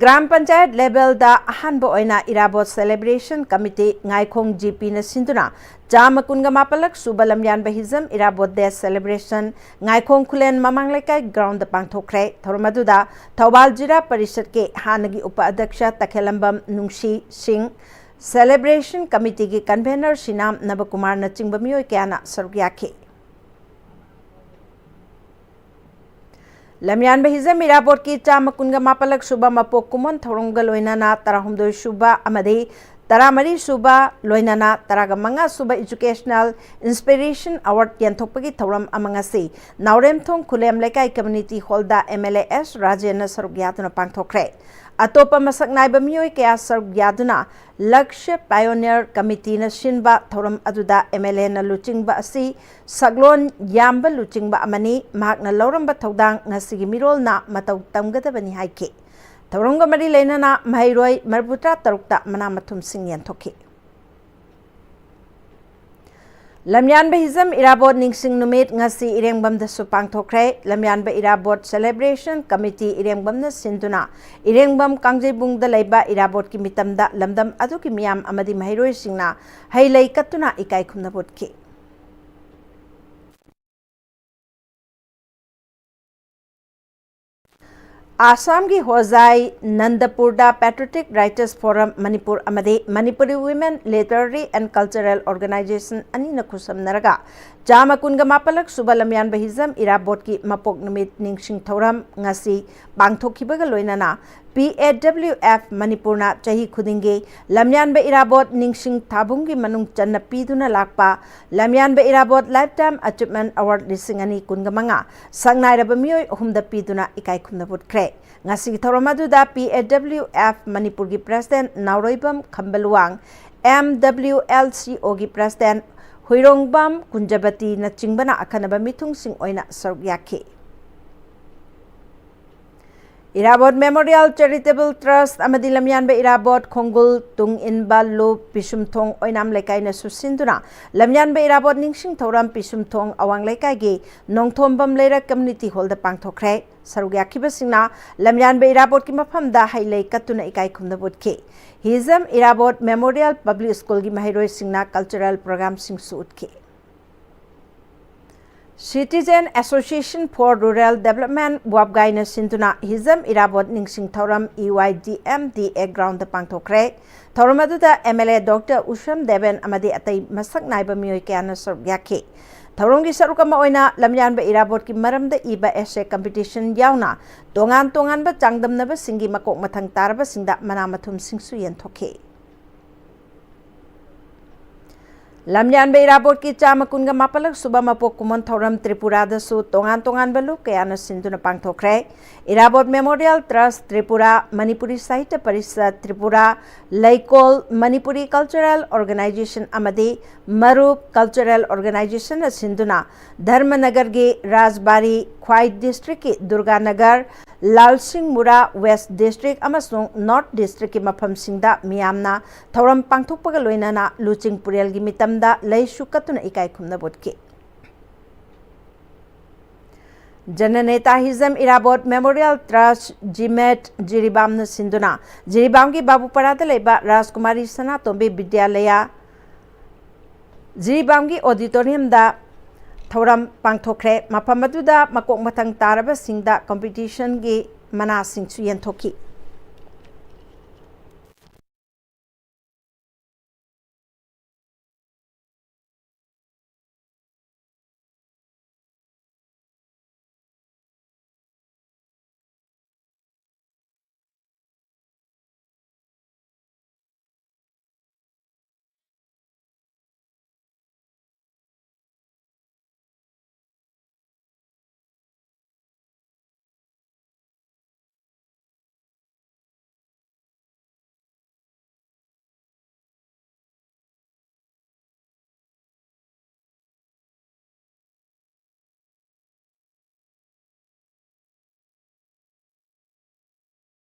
ꯒ꯭ꯔꯥꯝ ꯄꯟꯆꯥꯌꯠ ꯂꯦꯚꯦꯜꯗ ꯑꯍꯥꯟꯕ ꯑꯣꯏꯅ ꯏꯔꯥꯕꯣꯠ ꯁꯦꯂꯦꯕ꯭ꯔꯦꯁꯟ ꯀꯃꯤꯇꯤ ꯉꯥꯏꯈꯣꯡ ꯖꯤ ꯄꯤꯅ ꯁꯤꯟꯗꯨꯅ ꯆꯥꯝꯃ ꯀꯨꯟꯒ ꯃꯥꯄꯜꯂꯛ ꯁꯨꯕ ꯂꯝꯌꯥꯟꯕ ꯍꯤꯖꯝ ꯏꯔꯥꯕꯣꯠ ꯗꯦ ꯁꯦꯂꯦꯕ꯭ꯔꯦꯁꯟ ꯉꯥꯏꯈꯣꯡ ꯈꯨꯂꯦꯟ ꯃꯃꯥꯡ ꯂꯩꯀꯥꯏ ꯒ꯭ꯔꯥꯎꯟꯗ ꯄꯥꯡꯊꯣꯛꯈ꯭ꯔꯦ꯫ ꯊꯧꯔꯝ ꯑꯗꯨꯗ ꯊꯧꯕꯥꯜ ꯖꯤꯂꯥ ꯄꯔꯤꯁꯠꯀꯤ ꯍꯥꯟꯅꯒꯤ ꯎꯄ ꯑꯗ꯭ꯌꯛꯁ ꯇꯈꯦꯜꯂꯝꯕꯝ ꯅꯨꯡꯁꯤ ꯁꯤꯡ, ꯁꯦꯂꯦꯕ꯭ꯔꯦꯁꯟ ꯀꯃꯤꯇꯤꯒꯤ ꯀꯟꯚꯦꯅꯔ ꯁꯤꯅꯥꯝ ꯅꯕꯀꯨꯃꯥꯔꯅꯆꯤꯡꯕ ꯃꯤꯑꯣꯏ ꯀꯌꯥꯅ ꯁꯔꯨꯛ ꯌꯥꯈꯤ꯫ ꯂꯝꯌꯥꯟꯕ ꯍꯤꯖꯝ ꯏꯔꯥꯕꯣꯠꯀꯤ ꯆꯥꯝꯃ ꯀꯨꯟꯒ ꯃꯥꯄꯜꯂꯛ ꯁꯨꯕ ꯃꯄꯣꯛ ꯀꯨꯝꯑꯣꯟ ꯊꯧꯔꯝꯒ ꯂꯣꯏꯅꯅ ꯇꯔꯥꯍꯨꯝꯗꯣꯏ ꯁꯨꯕ ꯑꯃꯗꯤ ꯇꯔꯥꯃꯔꯤ ꯁꯨꯕ, ꯂꯣꯏꯅꯅ ꯇꯔꯥꯃꯉꯥ ꯁꯨꯕ Educational Inspiration Award ꯌꯦꯟꯊꯣꯛꯄꯒꯤ ꯊꯧꯔꯝ ꯑꯃ ꯉꯁꯤ ꯅꯥꯎꯔꯦꯝꯊꯣꯡ ꯈꯨꯂꯦꯝ ꯂꯩꯀꯥꯏ Community Hall the M L A S ꯔꯥꯖꯦꯟꯅ ꯁꯔꯨꯛ ꯌꯥꯗꯨꯅ ꯄꯥꯡꯊꯣꯛꯈ꯭ꯔꯦ꯫ ꯑꯇꯣꯞꯄ ꯃꯁꯛ ꯅꯥꯏꯕ ꯃꯤꯑꯣꯏ ꯀꯌꯥ ꯁꯔꯨꯛ ꯌꯥꯗꯨꯅ ꯂꯛꯁ꯭ꯌ Pioneer Committee ꯅ ꯁꯤꯟꯕ ꯊꯧꯔꯝ ꯑꯗꯨꯗ M L A ꯅ ꯂꯨꯆꯤꯡꯕ ꯑꯁꯤ ꯁꯛꯂꯣꯟ ꯌꯥꯝꯕ ꯂꯨꯆꯤꯡꯕ ꯑꯃꯅꯤ꯫ ꯃꯍꯥꯛꯅ ꯂꯧꯔꯝꯕ ꯊꯧꯗꯥꯡ ꯉꯁꯤꯒꯤ ꯃꯤꯔꯣꯜꯅ ꯃꯇꯧ ꯇꯝꯒꯗꯕꯅꯤ ꯍꯥꯏꯈꯤ꯫ ꯊꯧꯔꯝꯒ ꯃꯔꯤ ꯂꯩꯅꯅ ꯃꯍꯩꯔꯣꯏ ꯃꯔꯤꯐꯨꯇꯔꯥ ꯇꯔꯨꯛꯇ ꯃꯅꯥ ꯃꯊꯨꯝꯁꯤꯡ ꯌꯦꯟꯊꯣꯛꯈꯤ꯫ ꯂꯝꯌꯥꯟꯕ ꯍꯤꯖꯝ ꯏꯔꯥꯕꯣꯠ ꯅꯤꯡꯁꯤꯡ ꯅꯨꯃꯤꯠ ꯉꯁꯤ ꯏꯔꯦꯡꯕꯝꯗꯁꯨ ꯄꯥꯡꯊꯣꯛꯈ꯭ꯔꯦ꯫ ꯂꯝꯌꯥꯟꯕ ꯏꯔꯥꯕꯣꯠ Celebration Committee ꯏꯔꯦꯡꯕꯝꯅ ꯁꯤꯟꯗꯨꯅ ꯏꯔꯦꯡꯕꯝ ꯀꯥꯡꯖꯩꯕꯨꯡꯗ ꯂꯩꯕ ꯏꯔꯥꯕꯣꯠꯀꯤ ꯃꯤꯇꯝꯗ ꯂꯝꯗꯝ ꯑꯗꯨꯒꯤ ꯃꯤꯌꯥꯝ ꯑꯃꯗꯤ ꯃꯍꯩꯔꯣꯏꯁꯤꯡꯅ ꯍꯩ ꯂꯩ ꯀꯠꯇꯨꯅ ꯏꯀꯥꯏ ꯈꯨꯝꯅꯕ ꯎꯠꯈꯤ꯫ ꯑꯥꯁꯥꯝꯒꯤ ꯍꯣꯖꯥꯏ ꯅꯟꯗꯄꯨꯔꯗ Patriotic Writers Forum ꯃꯅꯤꯄꯨꯔ ꯑꯃꯗꯤ Manipuri Women Literary and Cultural Organization ꯑꯅꯤꯅ ꯈꯨꯠꯁꯝꯅꯔꯒ ꯆꯥꯝꯃ ꯀꯨꯟꯒ ꯃꯥꯄꯜꯂꯛ ꯁꯨꯕ ꯂꯝꯌꯥꯟꯕ ꯍꯤꯖꯝ ꯏꯔꯥꯕꯣꯠꯀꯤ ꯃꯄꯣꯛ ꯅꯨꯃꯤꯠ ꯅꯤꯡꯁꯤꯡ ꯊꯧꯔꯝ ꯉꯁꯤ ꯄꯥꯡꯊꯣꯛꯈꯤꯕꯒ ꯂꯣꯏꯅꯅ P A W F ꯃꯅꯤꯄꯨꯔꯅ ꯆꯍꯤ ꯈꯨꯗꯤꯡꯒꯤ ꯂꯝꯌꯥꯟꯕ ꯏꯔꯥꯕꯣꯠ ꯅꯤꯡꯁꯤꯡ ꯊꯥꯕꯨꯡꯒꯤ ꯃꯅꯨꯡ ꯆꯟꯅ ꯄꯤꯗꯨꯅ ꯂꯥꯛꯄ ꯂꯝꯌꯥꯟꯕ ꯏꯔꯥꯕꯣꯠ Lifetime Achievement Award ꯂꯤꯁꯤꯡ ꯑꯅꯤ ꯀꯨꯟꯒ ꯃꯉꯥ ꯁꯛꯅꯥꯏꯔꯕ ꯃꯤꯑꯣꯏ ꯑꯍꯨꯝꯗ ꯄꯤꯗꯨꯅ ꯏꯀꯥꯏ ꯈꯨꯝꯅꯕ ꯎꯠꯈ꯭ꯔꯦ꯫ ꯉꯁꯤꯒꯤ ꯊꯧꯔꯝ ꯑꯗꯨꯗ P A W F ꯃꯅꯤꯄꯨꯔꯒꯤ President ꯅꯥꯎꯔꯣꯏꯕꯝ ꯈꯝꯕꯂꯨꯋꯥꯡ, M W L C O ꯒꯤ President ꯍꯨꯏꯔꯣꯡꯕꯝ ꯀꯨꯟꯖꯕꯇꯤꯅꯆꯤꯡꯕꯅ ꯑꯈꯟꯅꯕ ꯃꯤꯊꯨꯡꯁꯤꯡ ꯑꯣꯏꯅ ꯁꯔꯨꯛ ꯌꯥꯈꯤ꯫ ꯏꯔꯥꯕꯣꯠ Memorial Charitable Trust ꯑꯃꯗꯤ ꯂꯝꯌꯥꯟꯕ ꯏꯔꯥꯕꯣꯠ ꯈꯣꯡꯒꯨꯜ ꯇꯨꯡ ꯏꯟꯕ ꯂꯨꯞ ꯄꯤꯁꯨꯝꯊꯣꯡ ꯑꯣꯏꯅꯥꯝ ꯂꯩꯀꯥꯏꯅꯁꯨ ꯁꯤꯟꯗꯨꯅ ꯂꯝꯌꯥꯟꯕ ꯏꯔꯥꯕꯣꯠ ꯅꯤꯡꯁꯤꯡ ꯊꯧꯔꯝ ꯄꯤꯁꯨꯝꯊꯣꯡ ꯑꯋꯥꯡ ꯂꯩꯀꯥꯏꯒꯤ ꯅꯣꯡꯊꯣꯝꯕꯝ ꯂꯩꯔꯛ Community Hall ꯗ ꯄꯥꯡꯊꯣꯛꯈ꯭ꯔꯦ꯫ ꯁꯔꯨꯛ ꯌꯥꯈꯤꯕꯁꯤꯡꯅ ꯂꯝꯌꯥꯟꯕ ꯏꯔꯥꯕꯣꯠꯀꯤ ꯃꯐꯝꯗ ꯍꯩ ꯂꯩ ꯀꯠꯇꯨꯅ ꯏꯀꯥꯏ ꯈꯨꯝꯅꯕ ꯎꯠꯈꯤ꯫ Hijam Irabot Memorial Public School ꯒꯤ ꯃꯍꯩꯔꯣꯏꯁꯤꯡꯅ cultural program ꯁꯤꯡꯁꯨ ꯎꯠꯈꯤ꯫ Citizen Association for Rural Development ꯋꯥꯕꯒꯥꯏꯅ ꯁꯤꯟꯗꯨꯅ ꯍꯤꯖꯝ ꯏꯔꯥꯕꯣꯠ ꯅꯤꯡꯁꯤꯡ ꯊꯧꯔꯝ E Y D M D A ground ꯗ ꯄꯥꯡꯊꯣꯛꯈ꯭ꯔꯦ꯫ ꯊꯧꯔꯝ ꯑꯗꯨꯗ M L A Doctor ꯎꯁꯝ ꯗꯦꯕꯦꯟ ꯑꯃꯗꯤ ꯑꯇꯩ ꯃꯁꯛ ꯅꯥꯏꯕ ꯃꯤꯑꯣꯏ ꯀꯌꯥꯅ ꯁꯔꯨꯛ ꯌꯥꯈꯤ꯫ ꯊꯧꯔꯝꯒꯤ ꯁꯔꯨꯛ ꯑꯃ ꯑꯣꯏꯅ ꯂꯝꯌꯥꯟꯕ ꯏꯔꯥꯕꯣꯠꯀꯤ ꯃꯔꯝꯗ ꯏꯕ essay competition ꯌꯥꯎꯅ ꯇꯣꯉꯥꯟ ꯇꯣꯉꯥꯟꯕ ꯆꯥꯡꯗꯝꯅꯕꯁꯤꯡꯒꯤ ꯃꯀꯣꯛ ꯃꯊꯪ ꯇꯥꯔꯕꯁꯤꯡꯗ ꯃꯅꯥ ꯃꯊꯨꯝꯁꯤꯡꯁꯨ ꯌꯦꯟꯊꯣꯛꯈꯤ꯫ ꯂꯝꯌꯥꯟꯕ ꯏꯔꯥꯕꯣꯠꯀꯤ ꯆꯥꯝꯃ ꯀꯨꯟꯒ ꯃꯥꯄꯜꯂꯛ ꯁꯨꯕ ꯃꯄꯣꯛ ꯀꯨꯝꯑꯣꯟ ꯊꯧꯔꯝ ꯇ꯭ꯔꯤꯄꯨꯔꯥꯗꯁꯨ ꯇꯣꯉꯥꯟ ꯇꯣꯉꯥꯟꯕ ꯂꯨꯞ ꯀꯌꯥꯅ ꯁꯤꯟꯗꯨꯅ ꯄꯥꯡꯊꯣꯛꯈ꯭ꯔꯦ꯫ ꯏꯔꯥꯕꯣꯠ Memorial Trust Tripura, ꯃꯅꯤꯄꯨꯔꯤ ꯁꯥꯍꯤꯇ꯭ꯌ ꯄꯔꯤꯁꯠ ꯇ꯭ꯔꯤꯄꯨꯔꯥ, ꯂꯩꯀꯣꯜ ꯃꯅꯤꯄꯨꯔꯤ Cultural Organization ꯑꯃꯗꯤ ꯃꯔꯨꯞ Cultural Organization ꯅ ꯁꯤꯟꯗꯨꯅ ꯙꯔꯃꯅꯒꯔꯒꯤ ꯔꯥꯖꯕꯥꯔꯤ, ꯈ꯭ꯋꯥꯏ district ꯀꯤ ꯗꯨꯔꯒꯥꯅꯒꯔ, ꯂꯥꯜꯁꯤꯡ ꯃꯨꯔꯥ West District ꯑꯃꯁꯨꯡ North District ꯀꯤ ꯃꯐꯝꯁꯤꯡꯗ ꯃꯤꯌꯥꯝꯅ ꯊꯧꯔꯝ ꯄꯥꯡꯊꯣꯛꯄꯒ ꯂꯣꯏꯅꯅ ꯂꯨꯆꯤꯡ ꯄꯨꯔꯦꯜꯒꯤ ꯃꯤꯇꯝꯗ ꯂꯩꯁꯨ ꯀꯠꯇꯨꯅ ꯏꯀꯥꯏ ꯈꯨꯝꯅꯕ ꯎꯠꯈꯤ꯫ Jananetahizam Irabot Memorial Trust, ꯖꯤꯃꯦꯠ, ꯖꯤꯔꯤꯕꯥꯝꯅ ꯁꯤꯟꯗꯨꯅ ꯖꯤꯔꯤꯕꯥꯝꯒꯤ ꯕꯥꯕꯨꯄꯥꯔꯥꯗ ꯂꯩꯕ ꯔꯥꯖꯀꯨꯃꯥꯔꯤ ꯁꯅꯥꯇꯣꯝꯕꯤ ꯕꯤꯗ꯭ꯌꯥꯂꯌ ꯖꯤꯔꯤꯕꯥꯝꯒꯤ auditorium ꯗ ꯊꯧꯔꯝ ꯄꯥꯡꯊꯣꯛꯈ꯭ꯔꯦ꯫ ꯃꯐꯝ ꯑꯗꯨꯗ ꯃꯀꯣꯛ ꯃꯊꯪ ꯇꯥꯔꯕꯁꯤꯡꯗ competition ꯒꯤ ꯃꯅꯥꯁꯤꯡꯁꯨ ꯌꯦꯟꯊꯣꯛꯈꯤ꯫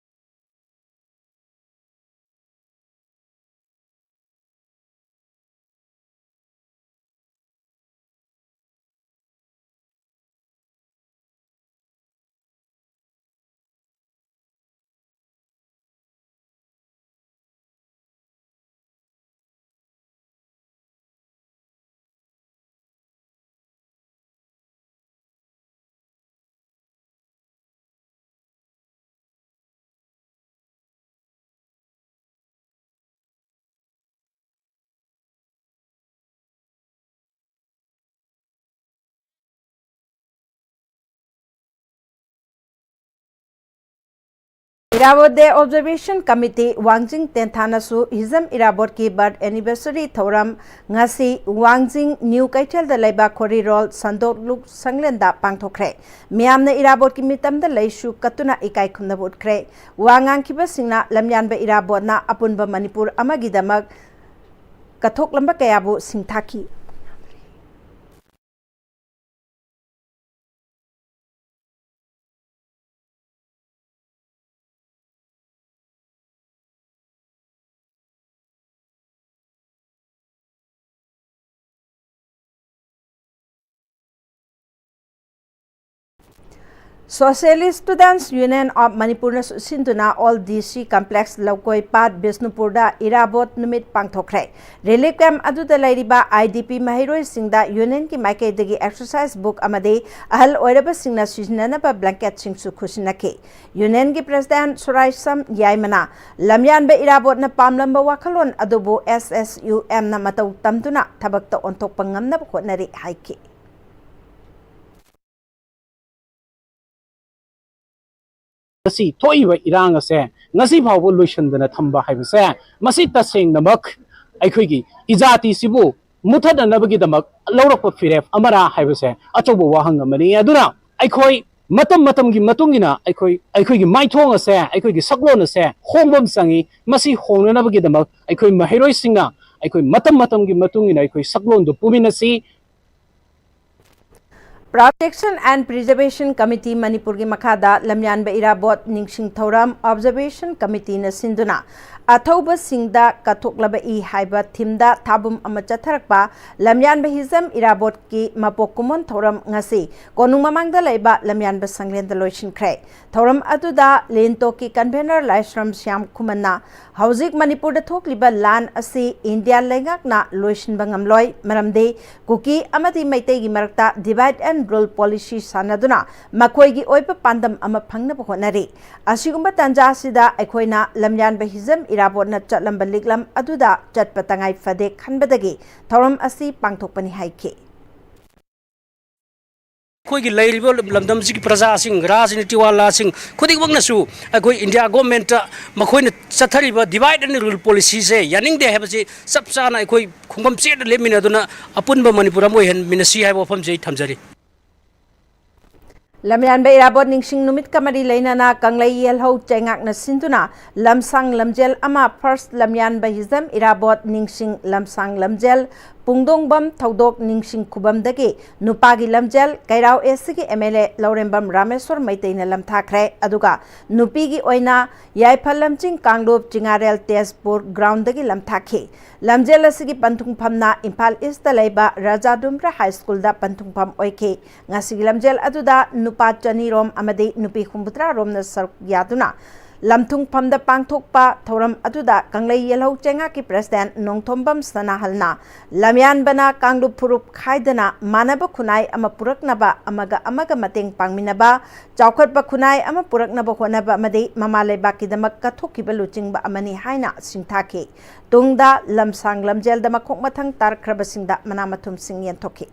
Irabot Day Observation Committee ꯋꯥꯡꯖꯤꯡ ꯇꯦꯟꯊꯥꯅꯁꯨ ꯍꯤꯖꯝ ꯏꯔꯥꯕꯣꯠꯀꯤ birth anniversary ꯊꯧꯔꯝ ꯉꯁꯤ ꯋꯥꯡꯖꯤꯡ ꯅ꯭ꯌꯨ ꯀꯩꯊꯦꯜꯗ ꯂꯩꯕ ꯈꯣꯔꯤꯔꯣꯜ ꯁꯟꯗꯣꯛꯂꯨꯛ ꯁꯪꯂꯦꯟꯗ ꯄꯥꯡꯊꯣꯛꯈ꯭ꯔꯦ꯫ ꯃꯤꯌꯥꯝꯅ ꯏꯔꯥꯕꯣꯠꯀꯤ ꯃꯤꯇꯝꯗ ꯂꯩꯁꯨ ꯀꯠꯇꯨꯅ ꯏꯀꯥꯏ ꯈꯨꯝꯅꯕ ꯎꯠꯈ꯭ꯔꯦ꯫ ꯋꯥ ꯉꯥꯡꯈꯤꯕꯁꯤꯡꯅ ꯂꯝꯌꯥꯟꯕ ꯏꯔꯥꯕꯣꯠꯅ ꯑꯄꯨꯟꯕ ꯃꯅꯤꯄꯨꯔ ꯑꯃꯒꯤꯗꯃꯛ ꯀꯠꯊꯣꯛꯂꯝꯕ ꯀꯌꯥꯕꯨ ꯁꯤꯡꯊꯥꯈꯤ꯫ Socialist Students Union of Manipurꯅ ꯁꯤꯟꯗꯨꯅ Old D C Complex ꯂꯧꯀꯣꯏ ꯄꯥꯠ ꯕꯤꯁꯅꯨꯄꯨꯔꯗ ꯏꯔꯥꯕꯣꯠ ꯅꯨꯃꯤꯠ ꯄꯥꯡꯊꯣꯛꯈ꯭ꯔꯦ꯫ Relief camp ꯑꯗꯨꯗ ꯂꯩꯔꯤꯕ I D P ꯃꯍꯩꯔꯣꯏꯁꯤꯡꯗ unionꯒꯤ ꯃꯥꯏꯀꯩꯗꯒꯤ exercise book ꯑꯃꯗꯤ ꯑꯍꯜ ꯑꯣꯏꯔꯕꯁꯤꯡꯅ ꯁꯤꯖꯤꯟꯅꯅꯕ blanketꯁꯤꯡꯁꯨ ꯈꯨꯠꯁꯤꯟꯅꯈꯤ꯫ Unionꯒꯤ president ꯁꯣꯔꯥꯏꯁꯝ ꯌꯥꯏꯃꯅ ꯂꯝꯌꯥꯟꯕ ꯏꯔꯥꯕꯣꯠꯅ ꯄꯥꯝꯂꯝꯕ ꯋꯥꯈꯜꯂꯣꯟ ꯑꯗꯨꯕꯨ S S U Mꯅ ꯃꯇꯧ ꯇꯝꯗꯨꯅ ꯊꯕꯛꯇ ꯑꯣꯟꯊꯣꯛꯄ ꯉꯝꯅꯕ ꯍꯣꯠꯅꯔꯤ ꯍꯥꯏꯈꯤ꯫ ꯉꯁꯤ ꯊꯣꯛꯏꯕ ꯏꯔꯥꯡ ꯑꯁꯦ ꯉꯁꯤ ꯐꯥꯎꯕ ꯂꯣꯏꯁꯤꯟꯗꯅ ꯊꯝꯕ ꯍꯥꯏꯕꯁꯦ, ꯃꯁꯤ ꯇꯁꯦꯡꯅꯃꯛ ꯑꯩꯈꯣꯏꯒꯤ ꯏꯖꯥꯇꯤꯁꯤꯕꯨ ꯃꯨꯊꯠꯅꯅꯕꯒꯤꯗꯃꯛ ꯂꯧꯔꯛꯄ ꯐꯤꯔꯦꯞ ꯑꯃꯔꯥ ꯍꯥꯏꯕꯁꯦ ꯑꯆꯧꯕ ꯋꯥꯍꯪ ꯑꯃꯅꯤ꯫ ꯑꯗꯨꯅ ꯑꯩꯈꯣꯏ ꯃꯇꯝ ꯃꯇꯝꯒꯤ ꯃꯇꯨꯡ ꯏꯟꯅ ꯑꯩꯈꯣꯏ, ꯑꯩꯈꯣꯏꯒꯤ ꯃꯥꯏꯊꯣꯡ ꯑꯁꯦ, ꯑꯩꯈꯣꯏꯒꯤ ꯁꯛꯂꯣꯟ ꯑꯁꯦ ꯍꯣꯡꯕ ꯑꯃ ꯆꯪꯏ꯫ ꯃꯁꯤ ꯍꯣꯡꯅꯅꯕꯒꯤꯗꯃꯛ ꯑꯩꯈꯣꯏ ꯃꯍꯩꯔꯣꯏꯁꯤꯡꯅ ꯑꯩꯈꯣꯏ ꯃꯇꯝ ꯃꯇꯝꯒꯤ ꯃꯇꯨꯡ ꯏꯟꯅ ꯑꯩꯈꯣꯏ ꯁꯛꯂꯣꯟꯗꯨ ꯄꯨꯃꯤꯟꯅꯁꯤ꯫ Protection and Preservation Committee ꯃꯅꯤꯄꯨꯔꯒꯤ ꯃꯈꯥꯗ ꯂꯝꯌꯥꯟꯕ ꯏꯔꯥꯕꯣꯠ ꯅꯤꯡꯁꯤꯡ ꯊꯧꯔꯝ Observation Committeeꯅ ꯁꯤꯟꯗꯨꯅ ꯑꯊꯧꯕꯁꯤꯡꯗ ꯀꯠꯊꯣꯛꯂꯕ ꯏ ꯍꯥꯏꯕ themeꯗ ꯊꯥꯕꯨꯝ ꯑꯃ ꯆꯠꯊꯔꯛꯄ ꯂꯝꯌꯥꯟꯕ ꯍꯤꯖꯝ ꯏꯔꯥꯕꯣꯠꯀꯤ ꯃꯄꯣꯛ ꯀꯨꯝꯑꯣꯟ ꯊꯧꯔꯝ ꯉꯁꯤ ꯀꯣꯅꯨꯡ ꯃꯃꯥꯡꯗ ꯂꯩꯕ ꯂꯝꯌꯥꯟꯕ ꯁꯪꯂꯦꯟꯗ ꯂꯣꯏꯁꯤꯟꯈ꯭ꯔꯦ꯫ ꯊꯧꯔꯝ ꯑꯗꯨꯗ ꯂꯦꯟꯇꯣꯛꯀꯤ convener ꯂꯥꯏꯁ꯭ꯔꯝ ꯁ꯭ꯌꯥꯝ ꯈꯨꯃꯟꯅ ꯍꯧꯖꯤꯛ ꯃꯅꯤꯄꯨꯔꯗ ꯊꯣꯛꯂꯤꯕ ꯂꯥꯟ ꯑꯁꯤ ꯏꯟꯗꯤꯌꯥ ꯂꯩꯉꯥꯛꯅ ꯂꯣꯏꯁꯤꯟꯕ ꯉꯝꯂꯣꯏ, ꯃꯔꯝꯗꯤ ꯀꯨꯀꯤ ꯑꯃꯗꯤ ꯃꯩꯇꯩꯒꯤ ꯃꯔꯛꯇ divide and rule policy ꯁꯥꯟꯅꯗꯨꯅ ꯃꯈꯣꯏꯒꯤ ꯑꯣꯏꯕ ꯄꯥꯟꯗꯝ ꯑꯃ ꯐꯪꯅꯕ ꯍꯣꯠꯅꯔꯤ꯫ ꯑꯁꯤꯒꯨꯝꯕ ꯇꯥꯟꯖꯥ ꯑꯁꯤꯗ ꯑꯩꯈꯣꯏꯅ ꯂꯝꯌꯥꯟꯕ ꯍꯤꯖꯝ ꯏꯔꯥꯕꯣꯠꯅ ꯆꯠꯂꯝꯕ ꯂꯤꯛꯂꯝ ꯑꯗꯨꯗ ꯆꯠꯄ ꯇꯉꯥꯏ ꯐꯗꯦ ꯈꯟꯕꯗꯒꯤ ꯊꯧꯔꯝ ꯑꯁꯤ ꯄꯥꯡꯊꯣꯛꯄꯅꯤ ꯍꯥꯏꯈꯤ꯫ ꯑꯩꯈꯣꯏꯒꯤ ꯂꯩꯔꯤꯕ ꯂꯝꯗꯝꯁꯤꯒꯤ ꯄ꯭ꯔꯖꯥꯁꯤꯡ, ꯔꯥꯖꯅꯤꯇꯤ ꯋꯥꯂꯥꯁꯤꯡ ꯈꯨꯗꯤꯡꯃꯛꯅꯁꯨ ꯑꯩꯈꯣꯏ ꯏꯟꯗꯤꯌꯥ ꯒꯣꯔꯃꯦꯟꯠꯇ ꯃꯈꯣꯏꯅ ꯆꯠꯊꯔꯤꯕ divide and rule policyꯁꯦ ꯌꯥꯅꯤꯡꯗꯦ ꯍꯥꯏꯕꯁꯤ ꯆꯞ ꯆꯥꯅ ꯑꯩꯈꯣꯏ ꯈꯣꯡꯐꯝ ꯆꯦꯠꯅ ꯂꯦꯞꯃꯤꯟꯅꯗꯨꯅ ꯑꯄꯨꯟꯕ ꯃꯅꯤꯄꯨꯔ ꯑꯃ ꯑꯣꯏꯍꯟꯃꯤꯟꯅꯁꯤ ꯍꯥꯏꯕ ꯋꯥꯐꯝꯁꯤ ꯑꯩ ꯊꯝꯖꯔꯤ꯫ ꯂꯝꯌꯥꯟꯕ ꯏꯔꯥꯕꯣꯠ ꯅꯤꯡꯁꯤꯡ ꯅꯨꯃꯤꯠꯀ ꯃꯔꯤ ꯂꯩꯅꯅ ꯀꯪꯂꯩ ꯌꯦꯜꯍꯧ ꯆꯩꯉꯥꯛꯅ ꯁꯤꯟꯗꯨꯅ ꯂꯝꯁꯥꯡ ꯂꯝꯖꯦꯜ ꯑꯃ, ꯐꯥꯔꯁ ꯂꯝꯌꯥꯟꯕ ꯍꯤꯖꯝ ꯏꯔꯥꯕꯣꯠ ꯅꯤꯡꯁꯤꯡ ꯂꯝꯁꯥꯡ ꯂꯝꯖꯦꯜ, ꯄꯨꯡꯗꯣꯡꯕꯝ ꯊꯧꯗꯣꯛ ꯅꯤꯡꯁꯤꯡ ꯈꯨꯕꯝꯗꯒꯤ ꯅꯨꯄꯥꯒꯤ ꯂꯝꯖꯦꯜ ꯀꯩꯔꯥꯎ ꯑꯦꯁ ꯁꯤꯒꯤ ꯑꯦꯝ ꯑꯦꯜ ꯑꯦ ꯂꯧꯔꯦꯝꯕꯝ ꯔꯥꯃꯦꯁꯣꯔ ꯃꯩꯇꯩꯅ ꯂꯝꯊꯥꯈ꯭ꯔꯦ꯫ ꯑꯗꯨꯒ ꯅꯨꯄꯤꯒꯤ ꯑꯣꯏꯅ ꯌꯥꯏꯐ ꯂꯝꯖꯤꯡ ꯀꯥꯡꯂꯨꯞ ꯆꯤꯉꯥꯔꯦꯜ ꯇꯦꯖꯄꯨꯔ ꯒ꯭ꯔꯥꯎꯟꯗꯒꯤ ꯂꯝꯊꯥꯈꯤ꯫ ꯂꯝꯖꯦꯜ ꯑꯁꯤꯒꯤ ꯄꯟꯊꯨꯡꯐꯝꯅ ꯏꯝꯐꯥꯜ ꯏꯁꯇ ꯂꯩꯕ ꯔꯥꯖꯥ ꯗꯨꯝꯕ꯭ꯔꯥ ꯍꯥꯏ ꯁ꯭ꯀꯨꯜꯗ ꯄꯟꯊꯨꯡꯐꯝ ꯑꯣꯏꯈꯤ꯫ ꯉꯁꯤꯒꯤ ꯂꯝꯖꯦꯜ ꯑꯗꯨꯗ ꯅꯨꯄꯥ ꯆꯅꯤ ꯔꯣꯝ ꯑꯃꯗꯤ ꯅꯨꯄꯤ ꯍꯨꯝꯐꯨꯇꯔꯥ ꯔꯣꯝꯅ ꯁꯔꯨꯛ ꯌꯥꯗꯨꯅ ꯂꯝꯊꯨꯡꯐꯝꯗ ꯄꯥꯡꯊꯣꯛꯄ ꯊꯧꯔꯝ ꯑꯗꯨꯗ ꯀꯪꯂꯩ ꯌꯦꯜꯍꯧ ꯆꯩꯉꯥꯛꯀꯤ ꯄ꯭ꯔꯦꯁꯤꯗꯦꯟꯠ ꯅꯣꯡꯊꯣꯝꯕꯝ ꯁꯅꯥꯍꯜꯅ ꯂꯝꯌꯥꯟꯕꯅ ꯀꯥꯡꯂꯨꯞ ꯐꯨꯔꯨꯞ ꯈꯥꯏꯗꯅ ꯃꯥꯟꯅꯕ ꯈꯨꯟꯅꯥꯏ ꯑꯃ ꯄꯨꯔꯛꯅꯕ, ꯑꯃꯒ ꯑꯃꯒ ꯃꯇꯦꯡ ꯄꯥꯡꯃꯤꯟꯅꯕ, ꯆꯥꯎꯈꯠꯄ ꯈꯨꯟꯅꯥꯏ ꯑꯃ ꯄꯨꯔꯛꯅꯕ ꯍꯣꯠꯅꯕ ꯑꯃꯗꯤ ꯃꯃꯥ ꯂꯩꯕꯥꯛꯀꯤꯗꯃꯛ ꯀꯠꯊꯣꯛꯈꯤꯕ ꯂꯨꯆꯤꯡꯕ ꯑꯃꯅꯤ ꯍꯥꯏꯅ ꯁꯤꯡꯊꯥꯈꯤ꯫ ꯇꯨꯡꯗ ꯂꯝꯁꯥꯡ ꯂꯝꯖꯦꯜꯗ ꯃꯈꯣꯛ ꯃꯊꯪ ꯇꯥꯔꯛꯈ꯭ꯔꯕꯁꯤꯡꯗ ꯃꯅꯥ ꯃꯊꯨꯝꯁꯤꯡ ꯌꯦꯟꯊꯣꯛꯈꯤ꯫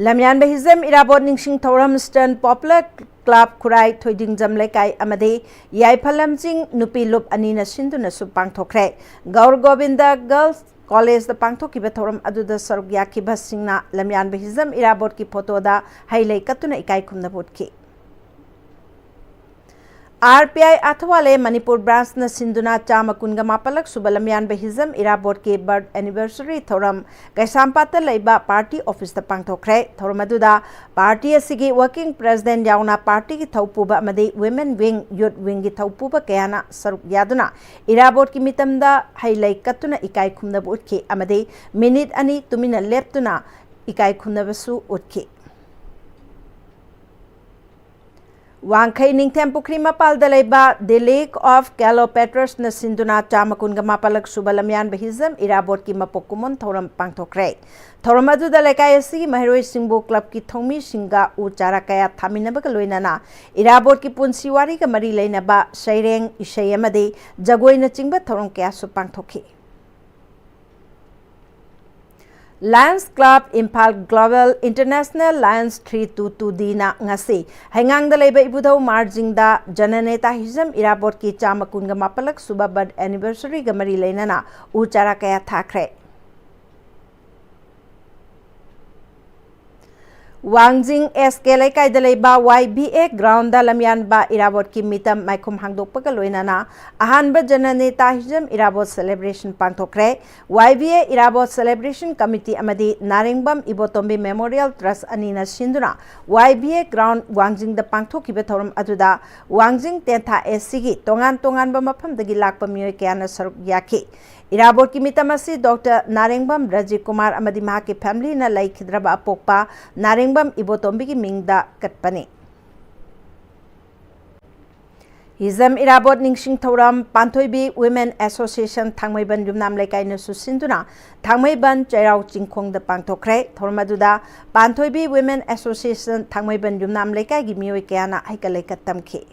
ꯂꯝꯌꯥꯟꯕ ꯍꯤꯖꯝ ꯏꯔꯥꯕꯣꯠ ꯅꯤꯡꯁꯤꯡ ꯊꯧꯔꯝ ꯏꯁꯇꯔꯟ ꯄꯣꯄꯨꯂꯔ ꯀ꯭ꯂꯕ ꯈꯨꯔꯥꯏ ꯊꯣꯏꯗꯤꯡꯖꯝ ꯂꯩꯀꯥꯏ ꯑꯃꯗꯤ ꯌꯥꯏꯐ ꯂꯝꯖꯤꯡ ꯅꯨꯄꯤ ꯂꯨꯞ ꯑꯅꯤꯅ ꯁꯤꯟꯗꯨꯅꯁꯨ ꯄꯥꯡꯊꯣꯛꯈ꯭ꯔꯦ꯫ ꯒꯧꯔ ꯒꯣꯕꯤꯟꯗ ꯒꯔꯜꯁ ꯀꯣꯂꯦꯖꯇ ꯄꯥꯡꯊꯣꯛꯈꯤꯕ ꯊꯧꯔꯝ ꯑꯗꯨꯗ ꯁꯔꯨꯛ ꯌꯥꯈꯤꯕꯁꯤꯡꯅ ꯂꯝꯌꯥꯟꯕ ꯍꯤꯖꯝ ꯏꯔꯥꯕꯣꯠꯀꯤ ꯐꯣꯇꯣꯗ ꯍꯩ ꯂꯩ ꯀꯠꯇꯨꯅ ꯏꯀꯥꯏ ꯈꯨꯝꯅꯕ ꯎꯠꯈꯤ꯫ ꯑꯥꯔ ꯄꯤ ꯑꯥꯏ ꯑꯊꯋꯥꯂꯦ ꯃꯅꯤꯄꯨꯔ ꯕ꯭ꯔꯥꯟꯁꯅ ꯁꯤꯟꯗꯨꯅ ꯆꯥꯝꯃ ꯀꯨꯟꯒ ꯃꯥꯄꯜꯂꯛ ꯁꯨꯕ ꯂꯝꯌꯥꯟꯕ ꯍꯤꯖꯝ ꯏꯔꯥꯕꯣꯠꯀꯤ ꯕꯔꯠ ꯑꯦꯅꯤꯚꯔꯁꯔꯤ ꯊꯧꯔꯝ ꯀꯩꯁꯥꯝꯄꯥꯠꯇ ꯂꯩꯕ ꯄꯥꯔꯇꯤ ꯑꯣꯐꯤꯁꯇ ꯄꯥꯡꯊꯣꯛꯈ꯭ꯔꯦ꯫ ꯊꯧꯔꯝ ꯑꯗꯨꯗ ꯄꯥꯔꯇꯤ ꯑꯁꯤꯒꯤ ꯋꯥꯔꯀꯤꯡ ꯄ꯭ꯔꯦꯁꯤꯗꯦꯟꯠ ꯌꯥꯎꯅ ꯄꯥꯔꯇꯤꯒꯤ ꯊꯧꯄꯨꯕ ꯑꯃꯗꯤ ꯋꯤꯃꯦꯟ ꯋꯤꯡ, ꯌꯨꯠ ꯋꯤꯡꯒꯤ ꯊꯧꯄꯨꯕ ꯀꯌꯥꯅ ꯁꯔꯨꯛ ꯌꯥꯗꯨꯅ ꯏꯔꯥꯕꯣꯠꯀꯤ ꯃꯤꯇꯝꯗ ꯍꯩ ꯂꯩ ꯀꯠꯇꯨꯅ ꯏꯀꯥꯏ ꯈꯨꯝꯅꯕ ꯎꯠꯈꯤ ꯑꯃꯗꯤ ꯃꯤꯅꯤꯠ ꯑꯅꯤ ꯇꯨꯃꯤꯟꯅ ꯂꯦꯞꯇꯨꯅ ꯏꯀꯥꯏ ꯈꯨꯝꯅꯕꯁꯨ ꯎꯠꯈꯤ꯫ ꯋꯥꯡꯈꯩ ꯅꯤꯡꯊꯦꯝ ꯄꯨꯈ꯭ꯔꯤ ꯃꯄꯥꯜꯗ ꯂꯩꯕ The Lake of Cleopatraꯅ ꯁꯤꯟꯗꯨꯅ ꯆꯥꯝꯃ ꯀꯨꯟꯒ ꯃꯥꯄꯜꯂꯛ ꯁꯨꯕ ꯂꯝꯌꯥꯟꯕ ꯍꯤꯖꯝ ꯏꯔꯥꯕꯣꯠꯀꯤ ꯃꯄꯣꯛ ꯀꯨꯝꯑꯣꯟ ꯊꯧꯔꯝ ꯄꯥꯡꯊꯣꯛꯈ꯭ꯔꯦ꯫ ꯊꯧꯔꯝ ꯑꯗꯨꯗ ꯂꯩꯀꯥꯏ ꯑꯁꯤꯒꯤ ꯃꯍꯩꯔꯣꯏꯁꯤꯡꯕꯨ ꯀ꯭ꯂꯕꯀꯤ ꯊꯧꯃꯤꯁꯤꯡꯒ ꯎ ꯆꯥꯔꯥ ꯀꯌꯥ ꯊꯥꯃꯤꯟꯅꯕꯒ ꯂꯣꯏꯅꯅ ꯏꯔꯥꯕꯣꯠꯀꯤ ꯄꯨꯟꯁꯤ ꯋꯥꯔꯤꯒ ꯃꯔꯤ ꯂꯩꯅꯕ ꯁꯩꯔꯦꯡ, ꯏꯁꯩ ꯑꯃꯗꯤ ꯖꯒꯣꯏꯅꯆꯤꯡꯕ ꯊꯧꯔꯝ ꯀꯌꯥꯁꯨ ꯄꯥꯡꯊꯣꯛꯈꯤ꯫ Lions Club Imphal Global International Lions three two two D ꯅ ꯉꯁꯤ ꯍꯩꯉꯥꯡꯗ ꯂꯩꯕ ꯏꯕꯨꯙꯧ ꯃꯥꯔꯖꯤꯡꯗ ꯖꯅꯅꯦꯇꯥ ꯍꯤꯖꯝ ꯏꯔꯥꯕꯣꯠꯀꯤ ꯆꯥꯝꯃ ꯀꯨꯟꯒ ꯃꯥꯄꯜꯂꯛ ꯁꯨꯕ birth anniversary ꯒ ꯃꯔꯤ ꯂꯩꯅꯅ ꯎ ꯆꯥꯔꯥ ꯀꯌꯥ ꯊꯥꯈ꯭ꯔꯦ꯫ ꯋꯥꯡꯖꯤꯡ S K ꯂꯩꯀꯥꯏꯗ ꯂꯩꯕ Y B A ground ꯗ ꯂꯝꯌꯥꯟꯕ ꯏꯔꯥꯕꯣꯠꯀꯤ ꯃꯤꯇꯝ ꯃꯥꯏꯈꯨꯝ ꯍꯥꯡꯗꯣꯛꯄꯒ ꯂꯣꯏꯅꯅ ꯑꯍꯥꯟꯕ ꯖꯅꯅꯦꯇꯥ Hijam Irabot celebration ꯄꯥꯡꯊꯣꯛꯈ꯭ꯔꯦ꯫ Y B A Irabot celebration committee ꯑꯃꯗꯤ ꯅꯥꯔꯦꯡꯕꯝ ꯏꯕꯣꯇꯣꯝꯕꯤ Memorial Trust ꯑꯅꯤꯅ ꯁꯤꯟꯗꯨꯅ Y B A ground ꯋꯥꯡꯖꯤꯡꯗ ꯄꯥꯡꯊꯣꯛꯈꯤꯕ ꯊꯧꯔꯝ ꯑꯗꯨꯗ ꯋꯥꯡꯖꯤꯡ ꯇꯦꯟꯊꯥ S C ꯒꯤ ꯇꯣꯉꯥꯟ ꯇꯣꯉꯥꯟꯕ ꯃꯐꯝꯗꯒꯤ ꯂꯥꯛꯄ ꯃꯤꯑꯣꯏ ꯀꯌꯥꯅ ꯁꯔꯨꯛ ꯌꯥꯈꯤ꯫ ꯏꯔꯥꯕꯣꯠꯀꯤ ꯃꯤꯇꯝ ꯑꯁꯤ ꯗꯣꯛꯇꯔ ꯅꯥꯔꯦꯡꯕꯝ ꯔꯥꯖꯤꯕ ꯀꯨꯃꯥꯔ ꯑꯃꯗꯤ ꯃꯍꯥꯛꯀꯤ family ꯅ ꯂꯩꯈꯤꯗ꯭ꯔꯕ ꯑꯄꯣꯛꯄ ꯅꯥꯔꯦꯡꯕꯝ ꯏꯕꯣꯇꯣꯝꯕꯤꯒꯤ ꯃꯤꯡꯗ ꯀꯠꯄꯅꯤ꯫ ꯍꯤꯖꯝ ꯏꯔꯥꯕꯣꯠ ꯅꯤꯡꯁꯤꯡ ꯊꯧꯔꯝ ꯄꯥꯟꯊꯣꯏꯕꯤ Women Association ꯊꯥꯡꯃꯩꯕꯟ ꯌꯨꯝꯅꯥꯝ ꯂꯩꯀꯥꯏꯅꯁꯨ ꯁꯤꯟꯗꯨꯅ ꯊꯥꯡꯃꯩꯕꯟ ꯆꯩꯔꯥꯎ ꯆꯤꯡꯈꯣꯡꯗ ꯄꯥꯡꯊꯣꯛꯈ꯭ꯔꯦ꯫ ꯊꯧꯔꯝ ꯑꯗꯨꯗ ꯄꯥꯟꯊꯣꯏꯕꯤ Women Association ꯊꯥꯡꯃꯩꯕꯟ ꯌꯨꯝꯅꯥꯝ ꯂꯩꯀꯥꯏꯒꯤ ꯃꯤꯑꯣꯏ ꯀꯌꯥꯅ ꯍꯩꯀꯠ ꯂꯩꯀꯠ ꯇꯝꯈꯤ꯫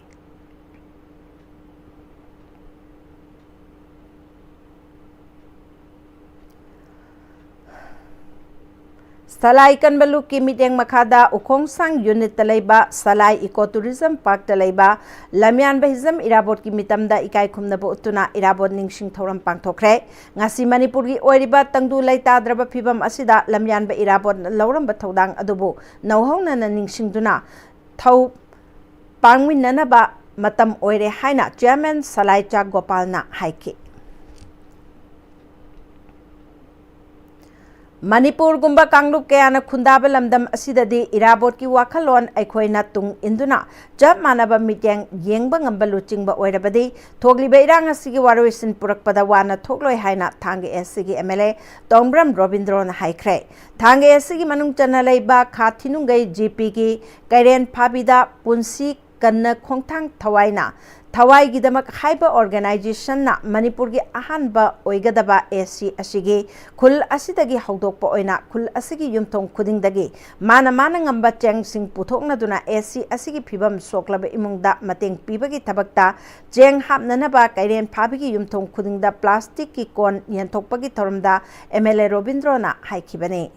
ꯁꯂꯥꯏ ꯀꯟꯕ ꯂꯨꯞꯀꯤ ꯃꯤꯠꯌꯦꯡ ꯃꯈꯥꯗ ꯎꯈꯣꯡꯁꯥꯡ unit ꯇ ꯂꯩꯕ ꯁꯂꯥꯏ Eco Tourism Park ꯇ ꯂꯩꯕ ꯂꯝꯌꯥꯟꯕ ꯍꯤꯖꯝ ꯏꯔꯥꯕꯣꯠꯀꯤ ꯃꯤꯇꯝꯗ ꯏꯀꯥꯏ ꯈꯨꯝꯅꯕ ꯎꯠꯇꯨꯅ ꯏꯔꯥꯕꯣꯠ ꯅꯤꯡꯁꯤꯡ ꯊꯧꯔꯝ ꯄꯥꯡꯊꯣꯛꯈ꯭ꯔꯦ꯫ ꯉꯁꯤ ꯃꯅꯤꯄꯨꯔꯒꯤ ꯑꯣꯏꯔꯤꯕ ꯇꯪꯗꯨ ꯂꯩꯇꯥꯗ꯭ꯔꯕ ꯐꯤꯕꯝ ꯑꯁꯤꯗ ꯂꯝꯌꯥꯟꯕ ꯏꯔꯥꯕꯣꯠꯅ ꯂꯧꯔꯝꯕ ꯊꯧꯗꯥꯡ ꯑꯗꯨꯕꯨ ꯅꯧꯍꯧꯅꯅ ꯅꯤꯡꯁꯤꯡꯗꯨꯅ ꯊꯧ ꯄꯥꯡꯃꯤꯟꯅꯅꯕ ꯃꯇꯝ ꯑꯣꯏꯔꯦ ꯍꯥꯏꯅ Chairman ꯁꯂꯥꯏꯆꯥ ꯒꯣꯄꯥꯜꯅ ꯍꯥꯏꯈꯤ꯫ ꯃꯅꯤꯄꯨꯔꯒꯨꯝꯕ ꯀꯥꯡꯂꯨꯞ ꯀꯌꯥꯅ ꯈꯨꯟꯗꯥꯕ ꯂꯝꯗꯝ ꯑꯁꯤꯗꯗꯤ ꯏꯔꯥꯕꯣꯠꯀꯤ ꯋꯥꯈꯜꯂꯣꯟ ꯑꯩꯈꯣꯏꯅ ꯇꯨꯡ ꯏꯟꯗꯨꯅ ꯆꯞ ꯃꯥꯟꯅꯕ ꯃꯤꯠꯌꯦꯡ ꯌꯦꯡꯕ ꯉꯝꯕ ꯂꯨꯆꯤꯡꯕ ꯑꯣꯏꯔꯕꯗꯤ ꯊꯣꯛꯂꯤꯕ ꯏꯔꯥꯡ ꯑꯁꯤꯒꯤ ꯋꯥꯔꯣꯏꯁꯤꯟ ꯄꯨꯔꯛꯄꯗ ꯋꯥꯅ ꯊꯣꯛꯂꯣꯏ ꯍꯥꯏꯅ ꯊꯥꯡꯒ S C ꯒꯤ M L A ꯇꯣꯡꯕ꯭ꯔꯝ ꯔꯣꯕꯤꯟꯗ꯭ꯔꯣꯅ ꯍꯥꯏꯈ꯭ꯔꯦ꯫ ꯊꯥꯡꯒ S C ꯒꯤ ꯃꯅꯨꯡ ꯆꯟꯅ ꯂꯩꯕ ꯈꯥ ꯊꯤꯅꯨꯡꯒꯩ G P ꯒꯤ ꯀꯩꯔꯦꯟ ꯐꯥꯕꯤꯗ ꯄꯨꯟꯁꯤ ꯀꯟꯅ ꯈꯣꯡꯊꯥꯡ ꯊꯋꯥꯏꯅ ꯊꯋꯥꯏꯒꯤꯗꯃꯛ ꯍꯥꯏꯕ organization ꯅ ꯃꯅꯤꯄꯨꯔꯒꯤ ꯑꯍꯥꯟꯕ ꯑꯣꯏꯒꯗꯕ AC ꯑꯁꯤꯒꯤ ꯈꯨꯜ ꯑꯁꯤꯗꯒꯤ ꯍꯧꯗꯣꯛꯄ ꯑꯣꯏꯅ ꯈꯨꯜ ꯑꯁꯤꯒꯤ ꯌꯨꯝꯊꯣꯡ ꯈꯨꯗꯤꯡꯗꯒꯤ ꯃꯥꯅ ꯃꯥꯅ ꯉꯝꯕ ꯆꯦꯡꯁꯤꯡ ꯄꯨꯊꯣꯛꯅꯗꯨꯅ AC ꯑꯁꯤꯒꯤ ꯐꯤꯕꯝ ꯁꯣꯛꯂꯕ ꯏꯃꯨꯡꯗ ꯃꯇꯦꯡ ꯄꯤꯕꯒꯤ ꯊꯕꯛꯇ ꯆꯦꯡ ꯍꯥꯞꯅꯅꯕ ꯀꯩꯔꯦꯟ ꯐꯥꯕꯤꯒꯤ ꯌꯨꯝꯊꯣꯡ ꯈꯨꯗꯤꯡꯗ plastic ꯀꯤ ꯀꯣꯟ ꯌꯦꯟꯊꯣꯛꯄꯒꯤ ꯊꯧꯔꯝꯗ MLA ꯔꯣꯕꯤꯟꯗ꯭ꯔꯣꯅ ꯍꯥꯏꯈꯤꯕꯅꯤ꯫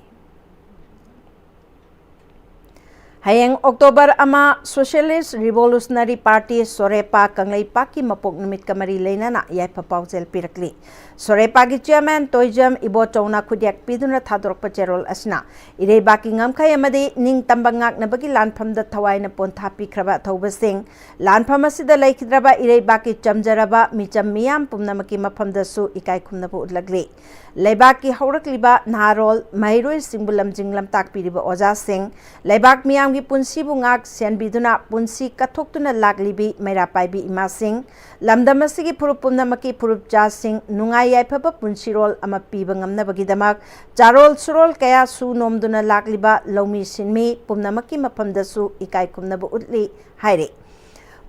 ꯍꯌꯦꯡ October ꯑꯃ Socialist Revolutionary Party ꯁꯣꯔꯦꯄꯥ ꯀꯪꯂꯩꯄꯥꯛꯀꯤ ꯃꯄꯣꯛ ꯅꯨꯃꯤꯠꯀ ꯃꯔꯤ ꯂꯩꯅꯅ ꯌꯥꯏꯐ ꯄꯥꯎꯖꯦꯜ ꯄꯤꯔꯛꯂꯤ꯫ ꯁꯣꯔꯦꯄꯥꯒꯤ chairman ꯇꯣꯏꯖꯝ ꯏꯕꯣꯆꯧꯅ ꯈꯨꯗꯦꯛ ꯄꯤꯗꯨꯅ ꯊꯥꯗꯣꯔꯛꯄ ꯆꯦꯔꯣꯜ ꯑꯁꯤꯅ ꯏꯔꯩꯕꯥꯛꯀꯤ ꯉꯝꯈꯩ ꯑꯃꯗꯤ ꯅꯤꯡꯇꯝꯕ ꯉꯥꯛꯅꯕꯒꯤ ꯂꯥꯟꯐꯝꯗ ꯊꯋꯥꯏꯅ ꯄꯣꯟꯊꯥ ꯄꯤꯈ꯭ꯔꯕ ꯑꯊꯧꯕꯁꯤꯡ, ꯂꯥꯟꯐꯝ ꯑꯁꯤꯗ ꯂꯩꯈꯤꯗ꯭ꯔꯕ ꯏꯔꯩꯕꯥꯛꯀꯤ ꯆꯝꯖꯔꯕ ꯃꯤꯆꯝ ꯃꯤꯌꯥꯝ ꯄꯨꯝꯅꯃꯛꯀꯤ ꯃꯐꯝꯗꯁꯨ ꯏꯀꯥꯏ ꯈꯨꯝꯅꯕ ꯎꯠꯂꯛꯂꯤ꯫ ꯂꯩꯕꯥꯛꯀꯤ ꯍꯧꯔꯛꯂꯤꯕ ꯅꯍꯥꯔꯣꯜ ꯃꯍꯩꯔꯣꯏꯁꯤꯡꯕꯨ ꯂꯝꯖꯤꯡ ꯂꯝꯇꯥꯛꯄꯤꯔꯤꯕ ꯑꯣꯖꯥꯁꯤꯡ, ꯂꯩꯕꯥꯛ ꯃꯤꯌꯥꯝꯒꯤ ꯄꯨꯟꯁꯤꯕꯨ ꯉꯥꯛ ꯁꯦꯟꯕꯤꯗꯨꯅ ꯄꯨꯟꯁꯤ ꯀꯠꯊꯣꯛꯇꯨꯅ ꯂꯥꯛꯂꯤꯕꯤ ꯃꯩꯔꯥ ꯄꯥꯏꯕꯤ ꯏꯃꯥꯁꯤꯡ, ꯂꯝꯗꯝ ꯑꯁꯤꯒꯤ ꯐꯨꯔꯨꯞ ꯄꯨꯝꯅꯃꯛꯀꯤ ꯐꯨꯔꯨꯞꯆꯥꯁꯤꯡ ꯅꯨꯡꯉꯥꯏ ꯌꯥꯏꯐꯕ ꯄꯨꯟꯁꯤꯔꯣꯜ ꯑꯃ ꯄꯤꯕ ꯉꯝꯅꯕꯒꯤꯗꯃꯛ ꯆꯥꯔꯣꯜ ꯁꯨꯔꯣꯜ ꯀꯌꯥ ꯁꯨ ꯅꯣꯝꯗꯨꯅ ꯂꯥꯛꯂꯤꯕ ꯂꯧꯃꯤ ꯁꯤꯟꯃꯤ ꯄꯨꯝꯅꯃꯛꯀꯤ ꯃꯐꯝꯗꯁꯨ ꯏꯀꯥꯏ ꯈꯨꯝꯅꯕ ꯎꯠꯂꯤ ꯍꯥꯏꯔꯤ꯫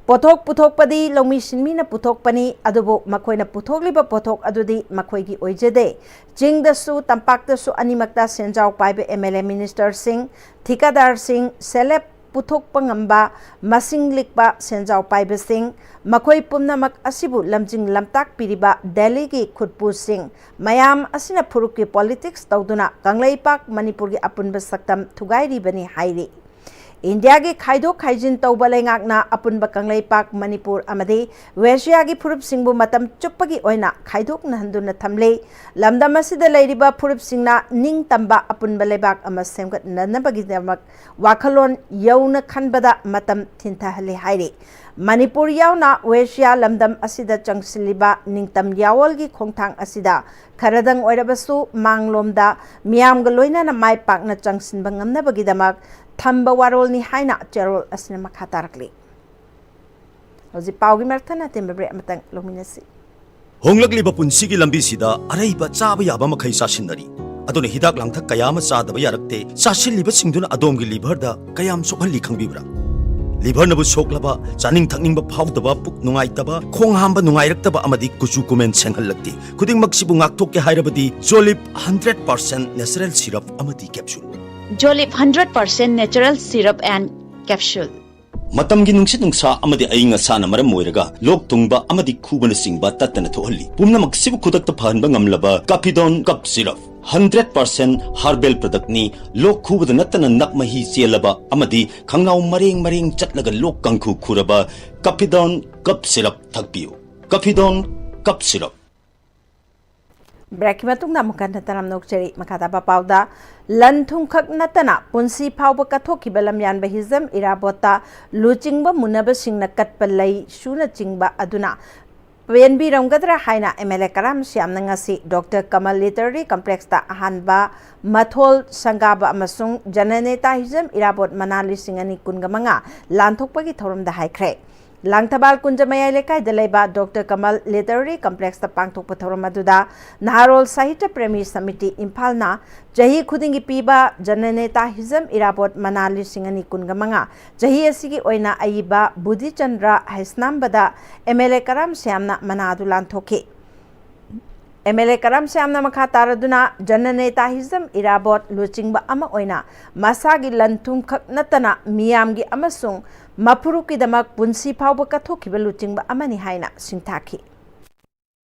ꯄꯣꯠꯊꯣꯛ ꯄꯨꯊꯣꯛꯄꯗꯤ ꯂꯧꯃꯤ ꯁꯤꯟꯃꯤꯅ ꯄꯨꯊꯣꯛꯄꯅꯤ, ꯑꯗꯨꯕꯨ ꯃꯈꯣꯏꯅ ꯄꯨꯊꯣꯛꯂꯤꯕ ꯄꯣꯠꯊꯣꯛ ꯑꯗꯨꯗꯤ ꯃꯈꯣꯏꯒꯤ ꯑꯣꯏꯖꯗꯦ꯫ ꯆꯤꯡꯗꯁꯨ ꯇꯝꯄꯥꯛꯇꯁꯨ ꯑꯅꯤꯃꯛꯇ ꯁꯦꯟꯖꯥꯎ ꯄꯥꯏꯕ MLA ministerꯁꯤꯡ, ꯊꯤꯀꯥꯗꯥꯔꯁꯤꯡ, self help ꯄꯨꯊꯣꯛꯄ ꯉꯝꯕ ꯃꯁꯤꯡ ꯂꯤꯛꯄ ꯁꯦꯟꯖꯥꯎ ꯄꯥꯏꯕꯁꯤꯡ, ꯃꯈꯣꯏ ꯄꯨꯝꯅꯃꯛ ꯑꯁꯤꯕꯨ ꯂꯝꯖꯤꯡ ꯂꯝꯇꯥꯛꯄꯤꯔꯤꯕ ꯗꯦꯜꯂꯤꯒꯤ ꯈꯨꯠꯄꯨꯁꯤꯡ, ꯃꯌꯥꯝ ꯑꯁꯤꯅ ꯐꯨꯔꯨꯞꯀꯤ politics ꯇꯧꯗꯨꯅ ꯀꯪꯂꯩꯄꯥꯛ ꯃꯅꯤꯄꯨꯔꯒꯤ ꯑꯄꯨꯟꯕ ꯁꯛꯇꯝ ꯊꯨꯒꯥꯏꯔꯤꯕꯅꯤ ꯍꯥꯏꯔꯤ꯫ ꯏꯟꯗꯤꯌꯥꯒꯤ ꯈꯥꯏꯗꯣꯛ ꯈꯥꯏꯖꯤꯟ ꯇꯧꯕ ꯂꯩꯉꯥꯛꯅ ꯑꯄꯨꯟꯕ ꯀꯪꯂꯩꯄꯥꯛ ꯃꯅꯤꯄꯨꯔ ꯑꯃꯗꯤ ꯋꯦꯁꯤꯌꯥꯒꯤ ꯐꯨꯔꯨꯞꯁꯤꯡꯕꯨ ꯃꯇꯝ ꯆꯨꯞꯄꯒꯤ ꯑꯣꯏꯅ ꯈꯥꯏꯗꯣꯛꯅꯍꯟꯗꯨꯅ ꯊꯝꯂꯤ꯫ ꯂꯝꯗꯝ ꯑꯁꯤꯗ ꯂꯩꯔꯤꯕ ꯐꯨꯔꯨꯞꯁꯤꯡꯅ ꯅꯤꯡꯇꯝꯕ ꯑꯄꯨꯟꯕ ꯂꯩꯕꯥꯛ ꯑꯃ ꯁꯦꯝꯒꯠꯅꯅꯕꯒꯤꯗꯃꯛ ꯋꯥꯈꯜꯂꯣꯟ ꯌꯧꯅ ꯈꯟꯕꯗ ꯃꯇꯝ ꯊꯤꯟꯊꯍꯜꯂꯤ ꯍꯥꯏꯔꯤ꯫ ꯃꯅꯤꯄꯨꯔ ꯌꯥꯎꯅ ꯋꯦꯁꯤꯌꯥ ꯂꯝꯗꯝ ꯑꯁꯤꯗ ꯆꯪꯁꯤꯜꯂꯤꯕ ꯅꯤꯡꯇꯝ ꯌꯥꯑꯣꯜꯒꯤ ꯈꯣꯡꯊꯥꯡ ꯑꯁꯤꯗ ꯈꯔꯗꯪ ꯑꯣꯏꯔꯕꯁꯨ ꯃꯥꯡꯂꯣꯝꯗ ꯃꯤꯌꯥꯝꯒ ꯂꯣꯏꯅꯅ ꯃꯥꯏ ꯄꯥꯛꯅ ꯆꯪꯁꯤꯟꯕ ꯉꯝꯅꯕꯒꯤꯗꯃꯛ ꯊꯝꯕ ꯋꯥꯔꯣꯜꯅꯤ ꯍꯥꯏꯅ ꯆꯦꯔꯣꯜ ꯑꯁꯤꯅ ꯃꯈꯥ ꯇꯥꯔꯛꯂꯤ꯫ ꯍꯧꯖꯤꯛ ꯄꯥꯎꯒꯤ ꯃꯔꯛ ꯊꯠꯅ ꯑꯇꯦꯟꯕ break ꯑꯃꯇꯪ ꯂꯧꯃꯤꯟꯅꯁꯤ꯫ ꯍꯣꯡꯂꯛꯂꯤꯕ ꯄꯨꯟꯁꯤꯒꯤ ꯂꯝꯕꯤꯁꯤꯗ ꯑꯔꯩꯕ ꯆꯥꯕ ꯌꯥꯕ ꯃꯈꯩ ꯆꯥꯁꯤꯟꯅꯔꯤ꯫ ꯑꯗꯨꯅ ꯍꯤꯗꯥꯛ ꯂꯥꯡꯊꯛ ꯀꯌꯥ ꯑꯃ ꯆꯥꯗꯕ ꯌꯥꯔꯛꯇꯦ꯫ ꯆꯥꯁꯤꯜꯂꯤꯕꯁꯤꯡꯗꯨꯅ ꯑꯗꯣꯝꯒꯤ liverꯗ ꯀꯌꯥꯝ ꯁꯣꯛꯍꯜꯂꯤ ꯈꯪꯕꯤꯕ꯭ꯔꯥ? ꯂꯤꯚꯔꯅꯕꯨ ꯁꯣꯛꯂꯕ, ꯆꯥꯅꯤꯡ ꯊꯛꯅꯤꯡꯕ ꯐꯥꯎꯗꯕ, ꯄꯨꯛ ꯅꯨꯡꯉꯥꯏꯇꯕ, ꯈꯣꯡ ꯍꯥꯝꯕ ꯅꯨꯡꯉꯥꯏꯔꯛꯇꯕ ꯑꯃꯗꯤ ꯀꯨꯆꯨ ꯀꯨꯃꯦꯟ ꯁꯦꯡꯍꯜꯂꯛꯇꯦ꯫ ꯈꯨꯗꯤꯡꯃꯛꯁꯤꯕꯨ ꯉꯥꯛꯊꯣꯛꯀꯦ ꯍꯥꯏꯔꯕꯗꯤ ꯖꯣꯂꯤꯞ ꯍꯟꯗ꯭ꯔꯦꯠ ꯄꯥꯔꯁꯦꯟ ꯅꯦꯆꯔꯦꯜ ꯁꯤꯔꯞ ꯑꯃꯗꯤ capsule. Jolip hundred percent natural syrup and capsule. ꯃꯇꯝꯒꯤ ꯅꯨꯡꯁꯤꯠ ꯅꯨꯡꯁꯥ ꯑꯃꯗꯤ ꯑꯏꯪ ꯑꯁꯥꯅ ꯃꯔꯝ ꯑꯣꯏꯔꯒ ꯂꯣꯛ ꯊꯨꯡꯕ ꯑꯃꯗꯤ ꯈꯨꯕꯅꯆꯤꯡꯕ ꯇꯠꯇꯅ ꯊꯣꯛꯍꯜꯂꯤ꯫ ꯄꯨꯝꯅꯃꯛꯁꯤꯕꯨ ꯈꯨꯗꯛꯇ ꯐꯍꯟꯕ ꯉꯝꯂꯕ ꯀꯥꯐꯤꯗꯣꯟ cup syrup. Hundred percent herbal ꯄ꯭ꯔꯗꯛꯅꯤ꯫ ꯂꯣꯛ ꯈꯨꯕꯗ ꯅꯠꯇꯅ ꯅꯞ ꯃꯍꯤ ꯆꯦꯜꯂꯕ ꯑꯃꯗꯤ ꯈꯪꯅꯥꯎ ꯃꯔꯦꯡ ꯃꯔꯦꯡ ꯆꯠꯂꯒ ꯂꯣꯛ ꯀꯥꯡꯈꯨ ꯈꯨꯔꯕ ꯀꯥꯐꯤꯗꯣꯟ ꯀꯞ ꯁꯤꯔꯞ ꯊꯛꯄꯤꯌꯨ꯫ ꯀꯥꯐꯤꯗꯣꯟ cup syrup. ꯕ꯭ꯔꯦꯛꯀꯤ ꯃꯇꯨꯡꯗ ꯑꯃꯨꯛ ꯍꯟꯅ ꯇꯔꯥꯝꯅ ꯑꯣꯛꯆꯔꯤ꯫ ꯃꯈꯥ ꯇꯥꯕ ꯄꯥꯎꯗ, ꯂꯟ ꯊꯨꯝꯈꯛ ꯅꯠꯇꯅ ꯄꯨꯟꯁꯤ ꯐꯥꯎꯕ ꯀꯠꯊꯣꯛꯈꯤꯕ ꯂꯝꯌꯥꯟꯕ ꯍꯤꯖꯝ ꯏꯔꯥꯕꯣꯠꯇ ꯂꯨꯆꯤꯡꯕ ꯃꯨꯟꯅꯕꯁꯤꯡꯅ ꯀꯠꯄ ꯂꯩ ꯁꯨꯅꯆꯤꯡꯕ ꯑꯗꯨꯅ ꯄꯦꯟꯕꯤꯔꯝꯒꯗ꯭ꯔꯥ ꯍꯥꯏꯅ ꯑꯦꯝ ꯑꯦꯜ ꯑꯦ ꯀꯔꯥꯝ ꯁ꯭ꯌꯥꯝꯅ ꯉꯁꯤ ꯗꯣꯛꯇꯔ ꯀꯃꯜ ꯂꯤꯇꯔꯔꯤ ꯀꯝꯄ꯭ꯂꯦꯛꯁꯇ ꯑꯍꯥꯟꯕ ꯃꯊꯣꯜ ꯁꯪꯒꯥꯕ ꯑꯃꯁꯨꯡ ꯖꯅꯅꯦꯇꯥ ꯍꯤꯖꯝ ꯏꯔꯥꯕꯣꯠ ꯃꯅꯥ ꯂꯤꯁꯤꯡ ꯑꯅꯤ ꯀꯨꯟꯒ ꯃꯉꯥ ꯂꯥꯟꯊꯣꯛꯄꯒꯤ ꯊꯧꯔꯝꯗ ꯍꯥꯏꯈ꯭ꯔꯦ꯫ ꯂꯥꯡꯊꯕꯥꯜ ꯀꯨꯟꯖ ꯃꯌꯥꯏ ꯂꯩꯀꯥꯏꯗ ꯂꯩꯕ ꯗꯣꯛꯇꯔ ꯀꯃꯜ ꯂꯤꯇꯔꯔꯤ ꯀꯝꯄ꯭ꯂꯦꯛꯁꯇ ꯄꯥꯡꯊꯣꯛꯄ ꯊꯧꯔꯝ ꯑꯗꯨꯗ ꯅꯍꯥꯔꯣꯜ ꯁꯥꯍꯤꯇ꯭ꯌ ꯄ꯭ꯔꯦꯃꯤ ꯁꯃꯤꯇꯤ ꯏꯝꯐꯥꯜꯅ ꯆꯍꯤ ꯈꯨꯗꯤꯡꯒꯤ ꯄꯤꯕ ꯖꯅꯅꯦꯇꯥ ꯍꯤꯖꯝ ꯏꯔꯥꯕꯣꯠ ꯃꯅꯥ ꯂꯤꯁꯤꯡ ꯑꯅꯤ ꯀꯨꯟꯒ ꯃꯉꯥ, ꯆꯍꯤ ꯑꯁꯤꯒꯤ ꯑꯣꯏꯅ ꯑꯏꯕ ꯕꯨꯙꯤꯆꯟꯗ꯭ꯔ ꯍꯩꯁꯅꯥꯝꯕꯗ ꯑꯦꯝ ꯑꯦꯜ ꯑꯦ ꯀꯔꯥꯝ ꯁ꯭ꯌꯥꯝꯅ ꯃꯅꯥ ꯑꯗꯨ ꯂꯥꯟꯊꯣꯛꯈꯤ꯫ ꯑꯦꯝ ꯑꯦꯜ ꯑꯦ ꯀꯔꯥꯝ ꯁ꯭ꯌꯥꯝꯅ ꯃꯈꯥ ꯇꯥꯔꯗꯨꯅ ꯖꯅꯅꯦꯇꯥ ꯍꯤꯖꯝ ꯏꯔꯥꯕꯣꯠ ꯂꯨꯆꯤꯡꯕ ꯑꯃ ꯑꯣꯏꯅ ꯃꯁꯥꯒꯤ ꯂꯟ ꯊꯨꯝ ꯈꯛ ꯅꯠꯇꯅ ꯃꯤꯌꯥꯝꯒꯤ ꯑꯃꯁꯨꯡ ꯃꯐꯨꯔꯨꯞꯀꯤꯗꯃꯛ ꯄꯨꯟꯁꯤ ꯐꯥꯎꯕ ꯀꯠꯊꯣꯛꯈꯤꯕ ꯂꯨꯆꯤꯡꯕ ꯑꯃꯅꯤ ꯍꯥꯏꯅ ꯁꯤꯡꯊꯥꯈꯤ꯫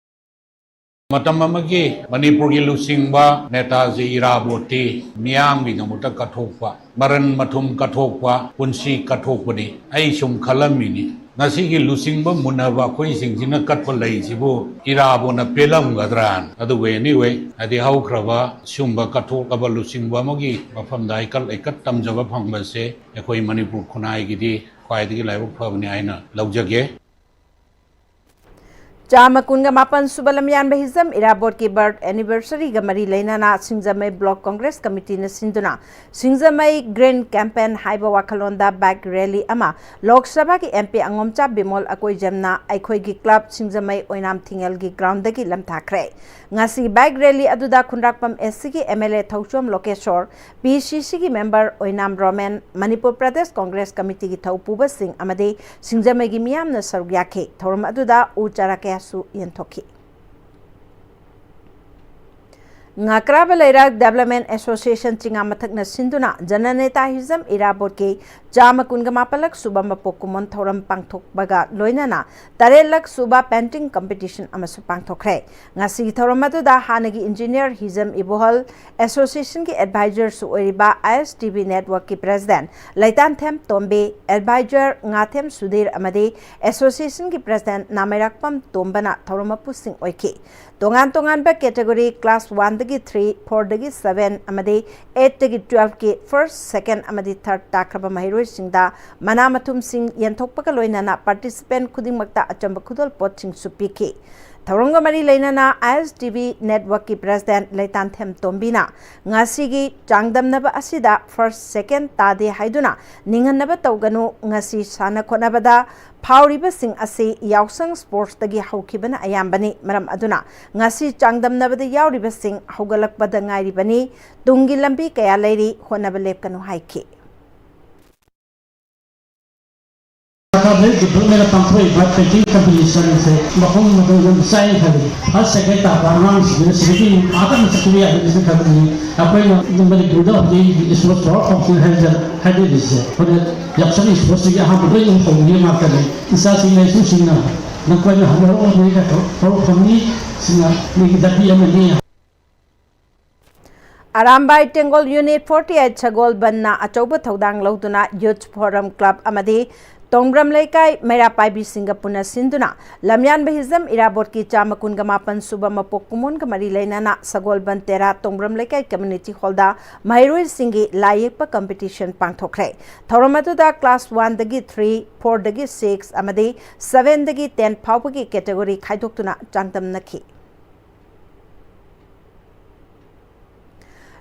ꯃꯇꯝ ꯑꯃꯒꯤ ꯃꯅꯤꯄꯨꯔꯒꯤ ꯂꯨꯆꯤꯡꯕ ꯅꯦꯇꯥꯖꯤ ꯏꯔꯥꯕꯣꯠꯇꯤ ꯃꯤꯌꯥꯝꯒꯤꯗꯃꯛꯇ ꯀꯠꯊꯣꯛꯄ, ꯃꯔꯟ ꯃꯊꯨꯝ ꯀꯠꯊꯣꯛꯄ, ꯄꯨꯟꯁꯤ ꯀꯠꯊꯣꯛꯄꯅꯤ꯫ ꯑꯩ ꯁꯨꯝ ꯈꯜꯂꯝꯃꯤꯅꯤ, ꯉꯁꯤꯒꯤ ꯂꯨꯆꯤꯡꯕ ꯃꯨꯟꯅꯕ ꯑꯩꯈꯣꯏꯁꯤꯡꯁꯤꯅ ꯀꯠꯄ ꯂꯩꯁꯤꯕꯨ ꯏꯔꯥꯕꯣꯠꯅ ꯄꯦꯜꯂꯝꯒꯗ꯭ꯔꯥꯅ꯫ ꯑꯗꯨꯕꯨ anyway, ꯍꯥꯏꯗꯤ ꯍꯧꯈ꯭ꯔꯕ ꯁꯤꯒꯨꯝꯕ ꯀꯠꯊꯣꯛꯂꯕ ꯂꯨꯆꯤꯡꯕ ꯑꯃꯒꯤ ꯃꯐꯝꯗ ꯍꯩꯀꯠ ꯂꯩꯀꯠ ꯇꯝꯖꯕ ꯐꯪꯕꯁꯦ ꯑꯩꯈꯣꯏ ꯃꯅꯤꯄꯨꯔ ꯈꯨꯟꯅꯥꯏꯒꯤꯗꯤ ꯈ꯭ꯋꯥꯏꯗꯒꯤ ꯂꯥꯏꯕꯛ ꯐꯕꯅꯤ ꯍꯥꯏꯅ ꯂꯧꯖꯒꯦ꯫ ꯆꯥꯝꯃ ꯀꯨꯟꯒ ꯃꯥꯄꯟ ꯁꯨꯕ ꯂꯝꯌꯥꯟꯕ ꯍꯤꯖꯝ ꯏꯔꯥꯕꯣꯠꯀꯤ ꯕꯔꯠ ꯑꯦꯅꯤꯚꯔꯁꯔꯤꯒ ꯃꯔꯤ ꯂꯩꯅꯅ ꯁꯤꯡꯖꯃꯩ ꯕ꯭ꯂꯣꯛ ꯀꯣꯡꯒ꯭ꯔꯦꯁ ꯀꯃꯤꯇꯤꯅ ꯁꯤꯟꯗꯨꯅ ꯁꯤꯡꯖꯃꯩ ꯒ꯭ꯔꯤꯟ ꯀꯦꯝꯄꯦꯟ ꯍꯥꯏꯕ ꯋꯥꯈꯜꯂꯣꯟꯗ ꯕꯥꯏꯛ ꯔꯦꯂꯤ ꯑꯃ ꯂꯣꯛ ꯁꯚꯥꯒꯤ ꯑꯦꯝ ꯄꯤ ꯑꯉꯣꯝꯆꯥ ꯕꯤꯃꯣꯜ ꯑꯀꯣꯏꯖꯝꯅ ꯑꯩꯈꯣꯏꯒꯤ ꯀ꯭ꯂꯕ ꯁꯤꯡꯖꯃꯩ ꯑꯣꯏꯅꯥꯝ ꯊꯤꯡꯉꯦꯜꯒꯤ ꯒ꯭ꯔꯥꯎꯟꯗꯒꯤ ꯂꯝꯊꯥꯈ꯭ꯔꯦ꯫ ꯉꯁꯤ ꯕꯥꯏꯛ ꯔꯦꯂꯤ ꯑꯗꯨꯗ ꯈꯨꯟꯗ꯭ꯔꯥꯛꯄꯝ ꯑꯦꯁ ꯁꯤꯒꯤ ꯑꯦꯝ ꯑꯦꯜ ꯑꯦ ꯊꯧꯆꯣꯝ ꯂꯣꯀꯦꯁꯣꯔ, ꯄꯤ ꯁꯤ ꯁꯤꯒꯤ ꯃꯦꯝꯕꯔ ꯑꯣꯏꯅꯥꯝ ꯔꯣꯃꯦꯟ, ꯃꯅꯤꯄꯨꯔ ꯄ꯭ꯔꯗꯦꯁ ꯀꯣꯡꯒ꯭ꯔꯦꯁ ꯀꯃꯤꯇꯤꯒꯤ ꯊꯧꯄꯨꯕꯁꯤꯡ ꯑꯃꯗꯤ ꯁꯤꯡꯖꯃꯩꯒꯤ ꯃꯤꯌꯥꯝꯅ ꯁꯔꯨꯛ ꯌꯥꯈꯤ꯫ ꯊꯧꯔꯝ ꯑꯗꯨꯗ ꯎ ꯆꯥꯔꯥ ꯀꯌꯥꯁꯨ ꯌꯦꯟꯊꯣꯛꯈꯤ꯫ ꯉꯥꯀ꯭ꯔꯥꯕ ꯂꯩꯔꯛ ꯗꯦꯕꯂꯞꯃꯦꯟ ꯑꯦꯁꯣꯁꯤꯌꯦꯁꯟ ꯆꯤꯉꯥꯃꯊꯛꯅ ꯁꯤꯟꯗꯨꯅ ꯖꯅꯅꯦꯇꯥ ꯍꯤꯖꯝ ꯏꯔꯥꯕꯣꯠꯀꯤ ꯆꯥꯝꯃ ꯀꯨꯟꯒ ꯃꯥꯄꯜꯂꯛ ꯁꯨꯕ ꯃꯄꯣꯛ ꯀꯨꯝꯑꯣꯟ ꯊꯧꯔꯝ ꯄꯥꯡꯊꯣꯛꯄꯒ ꯂꯣꯏꯅꯅ ꯇꯔꯦꯠꯂꯛ ꯁꯨꯕ ꯄꯦꯟꯇꯤꯡ ꯀꯝꯄꯤꯇꯤꯁꯟ ꯑꯃꯁꯨ ꯄꯥꯡꯊꯣꯛꯈ꯭ꯔꯦ꯫ ꯉꯁꯤꯒꯤ ꯊꯧꯔꯝ ꯑꯗꯨꯗ ꯍꯥꯟꯅꯒꯤ ꯏꯟꯖꯤꯅꯤꯌꯔ ꯍꯤꯖꯝ ꯏꯕꯣꯍꯜ, ꯑꯦꯁꯣꯁꯤꯌꯦꯁꯟꯒꯤ ꯑꯦꯗꯚꯥꯏꯖꯔꯁꯨ ꯑꯣꯏꯔꯤꯕ ꯑꯥꯏ ꯑꯦꯁ ꯇꯤ ꯚꯤ ꯅꯦꯠꯋꯔꯛꯀꯤ ꯄ꯭ꯔꯦꯁꯤꯗꯦꯟꯠ ꯂꯩꯇꯥꯟꯊꯦꯝ ꯇꯣꯝꯕꯤ, ꯑꯦꯗꯚꯥꯏꯖꯔ ꯉꯥꯊꯦꯝ ꯁꯨꯙꯤꯔ ꯑꯃꯗꯤ ꯑꯦꯁꯣꯁꯤꯌꯦꯁꯟꯒꯤ ꯄ꯭ꯔꯦꯁꯤꯗꯦꯟꯠ ꯅꯥꯃꯩꯔꯥꯛꯄꯝ ꯇꯣꯝꯕꯅ ꯊꯧꯔꯝ ꯃꯄꯨꯁꯤꯡ ꯑꯣꯏꯈꯤ꯫ ꯇꯣꯉꯥꯟ ꯇꯣꯉꯥꯟꯕ ꯀꯦꯇꯦꯒꯣꯔꯤ ꯀ꯭ꯂꯥꯁ ꯋꯥꯟꯗꯒꯤ ꯊ꯭ꯔꯤ, ꯐꯣꯔꯗꯒꯤ ꯁꯚꯦꯟ ꯑꯃꯗꯤ ꯑꯩꯠꯇꯒꯤ ꯇꯨꯋꯦꯜꯐꯀꯤ ꯐꯥꯔꯁ, ꯁꯦꯀꯦꯟ ꯑꯃꯗꯤ ꯊꯥꯔꯠ ꯇꯥꯈ꯭ꯔꯕ ꯃꯍꯩꯔꯣꯏꯁꯤꯡꯗ ꯃꯅꯥ ꯃꯊꯨꯝꯁꯤꯡ ꯌꯦꯟꯊꯣꯛꯄꯒ ꯂꯣꯏꯅꯅ ꯄꯥꯔꯇꯤꯁꯤꯄꯦꯟꯠ ꯈꯨꯗꯤꯡꯃꯛꯇ ꯑꯆꯝꯕ ꯈꯨꯗꯣꯜꯄꯣꯠꯁꯤꯡꯁꯨ ꯄꯤꯈꯤ꯫ ꯊꯧꯔꯝꯒ ꯃꯔꯤ ꯂꯩꯅꯅ ꯑꯥꯏ ꯑꯦꯁ ꯇꯤ ꯚꯤ ꯅꯦꯠꯋꯔꯛꯀꯤ ꯄ꯭ꯔꯦꯁꯤꯗꯦꯟꯠ ꯂꯩꯇꯥꯟꯊꯦꯝ ꯇꯣꯝꯕꯤꯅ ꯉꯁꯤꯒꯤ ꯆꯥꯡꯗꯝꯅꯕ ꯑꯁꯤꯗ ꯐꯥꯔꯁ, ꯁꯦꯀꯦꯟ ꯇꯥꯗꯦ ꯍꯥꯏꯗꯨꯅ ꯅꯤꯡꯍꯟꯅꯕ ꯇꯧꯒꯅꯨ, ꯉꯁꯤ ꯁꯥꯟꯅ ꯈꯣꯠꯅꯕꯗ ꯐꯥꯎꯔꯤꯕꯁꯤꯡ ꯑꯁꯤ ꯌꯥꯎꯁꯪ ꯁ꯭ꯄꯣꯔꯠꯁꯇꯒꯤ ꯍꯧꯈꯤꯕꯅ ꯑꯌꯥꯝꯕꯅꯤ꯫ ꯃꯔꯝ ꯑꯗꯨꯅ ꯉꯁꯤ ꯆꯥꯡꯗꯝꯅꯕꯗ ꯌꯥꯎꯔꯤꯕꯁꯤꯡ ꯍꯧꯒꯠꯂꯛꯄꯗ ꯉꯥꯏꯔꯤꯕꯅꯤ꯫ ꯇꯨꯡꯒꯤ ꯂꯝꯕꯤ ꯀꯌꯥ ꯂꯩꯔꯤ, ꯍꯣꯠꯅꯕ ꯂꯦꯞꯀꯅꯨ ꯍꯥꯏꯈꯤ꯫ ꯁꯔꯀꯥꯔꯗꯒꯤ ꯗꯤꯄꯥꯔꯠꯃꯦꯟꯅ ꯄꯥꯡꯊꯣꯛꯏꯕ ꯄꯦꯟꯇꯤꯡ ꯀꯝꯄꯤꯇꯤꯁꯟꯁꯦ ꯃꯐꯝ ꯑꯃꯗ ꯌꯥꯝ ꯆꯥꯏꯅ ꯈꯜꯂꯤ꯫ ꯐꯥꯔꯁ, ꯁꯦꯀꯦꯟ ꯇꯥꯕ ꯑꯉꯥꯡꯁꯤꯡꯁꯤꯅ ꯁꯤꯗꯒꯤ ꯑꯥ ꯇꯝꯅ ꯆꯠꯈꯤꯕ ꯌꯥꯒꯅꯤꯅ ꯈꯜꯂꯤ꯫ ꯑꯩꯈꯣꯏꯅ ꯃꯅꯤꯄꯨꯔꯗ ꯍꯧꯖꯤꯛ ꯏꯁꯄꯣꯔꯠꯁ ꯄꯥꯋꯔ ꯀꯥꯎꯟꯁꯤꯜ ꯍꯥꯏꯗꯅ ꯍꯥꯏꯅꯔꯤꯁꯦ, ꯑꯩꯈꯣꯏꯅ ꯌꯥꯎꯁꯪꯒꯤ ꯏꯁꯄꯣꯔꯠꯁꯤꯒꯤ ꯑꯍꯥꯟꯕ ꯂꯣꯏꯅ ꯍꯧꯈꯤꯕ ꯉꯥꯛꯇꯅꯤ꯫ ꯏꯆꯥꯁꯤꯡ ꯂꯥꯏꯁꯨꯁꯤꯡꯅ ꯅꯈꯣꯏꯅ ꯍꯧꯔꯛꯑꯣ, ꯅꯣꯏꯒ ꯍꯧꯔꯛꯐꯝꯅꯤ, ꯁꯤꯅ ꯅꯣꯏꯒꯤ ꯂꯝꯕꯤ ꯑꯃꯅꯤ꯫ ꯑꯔꯥꯝꯕꯥꯏ ꯇꯦꯡꯒꯣꯜ ꯌꯨꯅꯤꯠ ꯐꯣꯔꯇꯤ ꯑꯩꯠ ꯁꯒꯣꯜꯕꯟꯅ ꯑꯆꯧꯕ ꯊꯧꯗꯥꯡ ꯂꯧꯗꯨꯅ ꯌꯨꯊ ꯐꯣꯔꯝ ꯀ꯭ꯂꯕ ꯑꯃꯗꯤ ꯇꯣꯡꯕ꯭ꯔꯝ ꯂꯩꯀꯥꯏ ꯃꯩꯔꯥ ꯄꯥꯏꯕꯤꯁꯤꯡꯒ ꯄꯨꯟꯅ ꯁꯤꯟꯗꯨꯅ ꯂꯝꯌꯥꯟꯕ ꯍꯤꯖꯝ ꯏꯔꯥꯕꯣꯠꯀꯤ ꯆꯥꯝꯃ ꯀꯨꯟꯒ ꯃꯥꯄꯟ ꯁꯨꯕ ꯃꯄꯣꯛ ꯀꯨꯝꯑꯣꯟꯒ ꯃꯔꯤ ꯂꯩꯅꯅ ꯁꯒꯣꯜꯕꯟ ꯇꯦꯔꯥ ꯇꯣꯡꯕ꯭ꯔꯝ ꯂꯩꯀꯥꯏ ꯀꯝꯃ꯭ꯌꯨꯅꯤꯇꯤ ꯍꯣꯜꯗ ꯃꯍꯩꯔꯣꯏꯁꯤꯡꯒꯤ ꯂꯥꯏ ꯌꯦꯛꯄ ꯀꯝꯄꯤꯇꯤꯁꯟ ꯄꯥꯡꯊꯣꯛꯈ꯭ꯔꯦ꯫ ꯊꯧꯔꯝ ꯑꯗꯨꯗ ꯀ꯭ꯂꯥꯁ ꯋꯥꯟꯗꯒꯤ ꯊ꯭ꯔꯤ, ꯐꯣꯔꯗꯒꯤ ꯁꯤꯛꯁ ꯑꯃꯗꯤ ꯁꯚꯦꯟꯗꯒꯤ ꯇꯦꯟ ꯐꯥꯎꯕꯒꯤ ꯀꯦꯇꯦꯒꯣꯔꯤ ꯈꯥꯏꯗꯣꯛꯇꯨꯅ ꯆꯥꯡꯗꯝꯅꯈꯤ꯫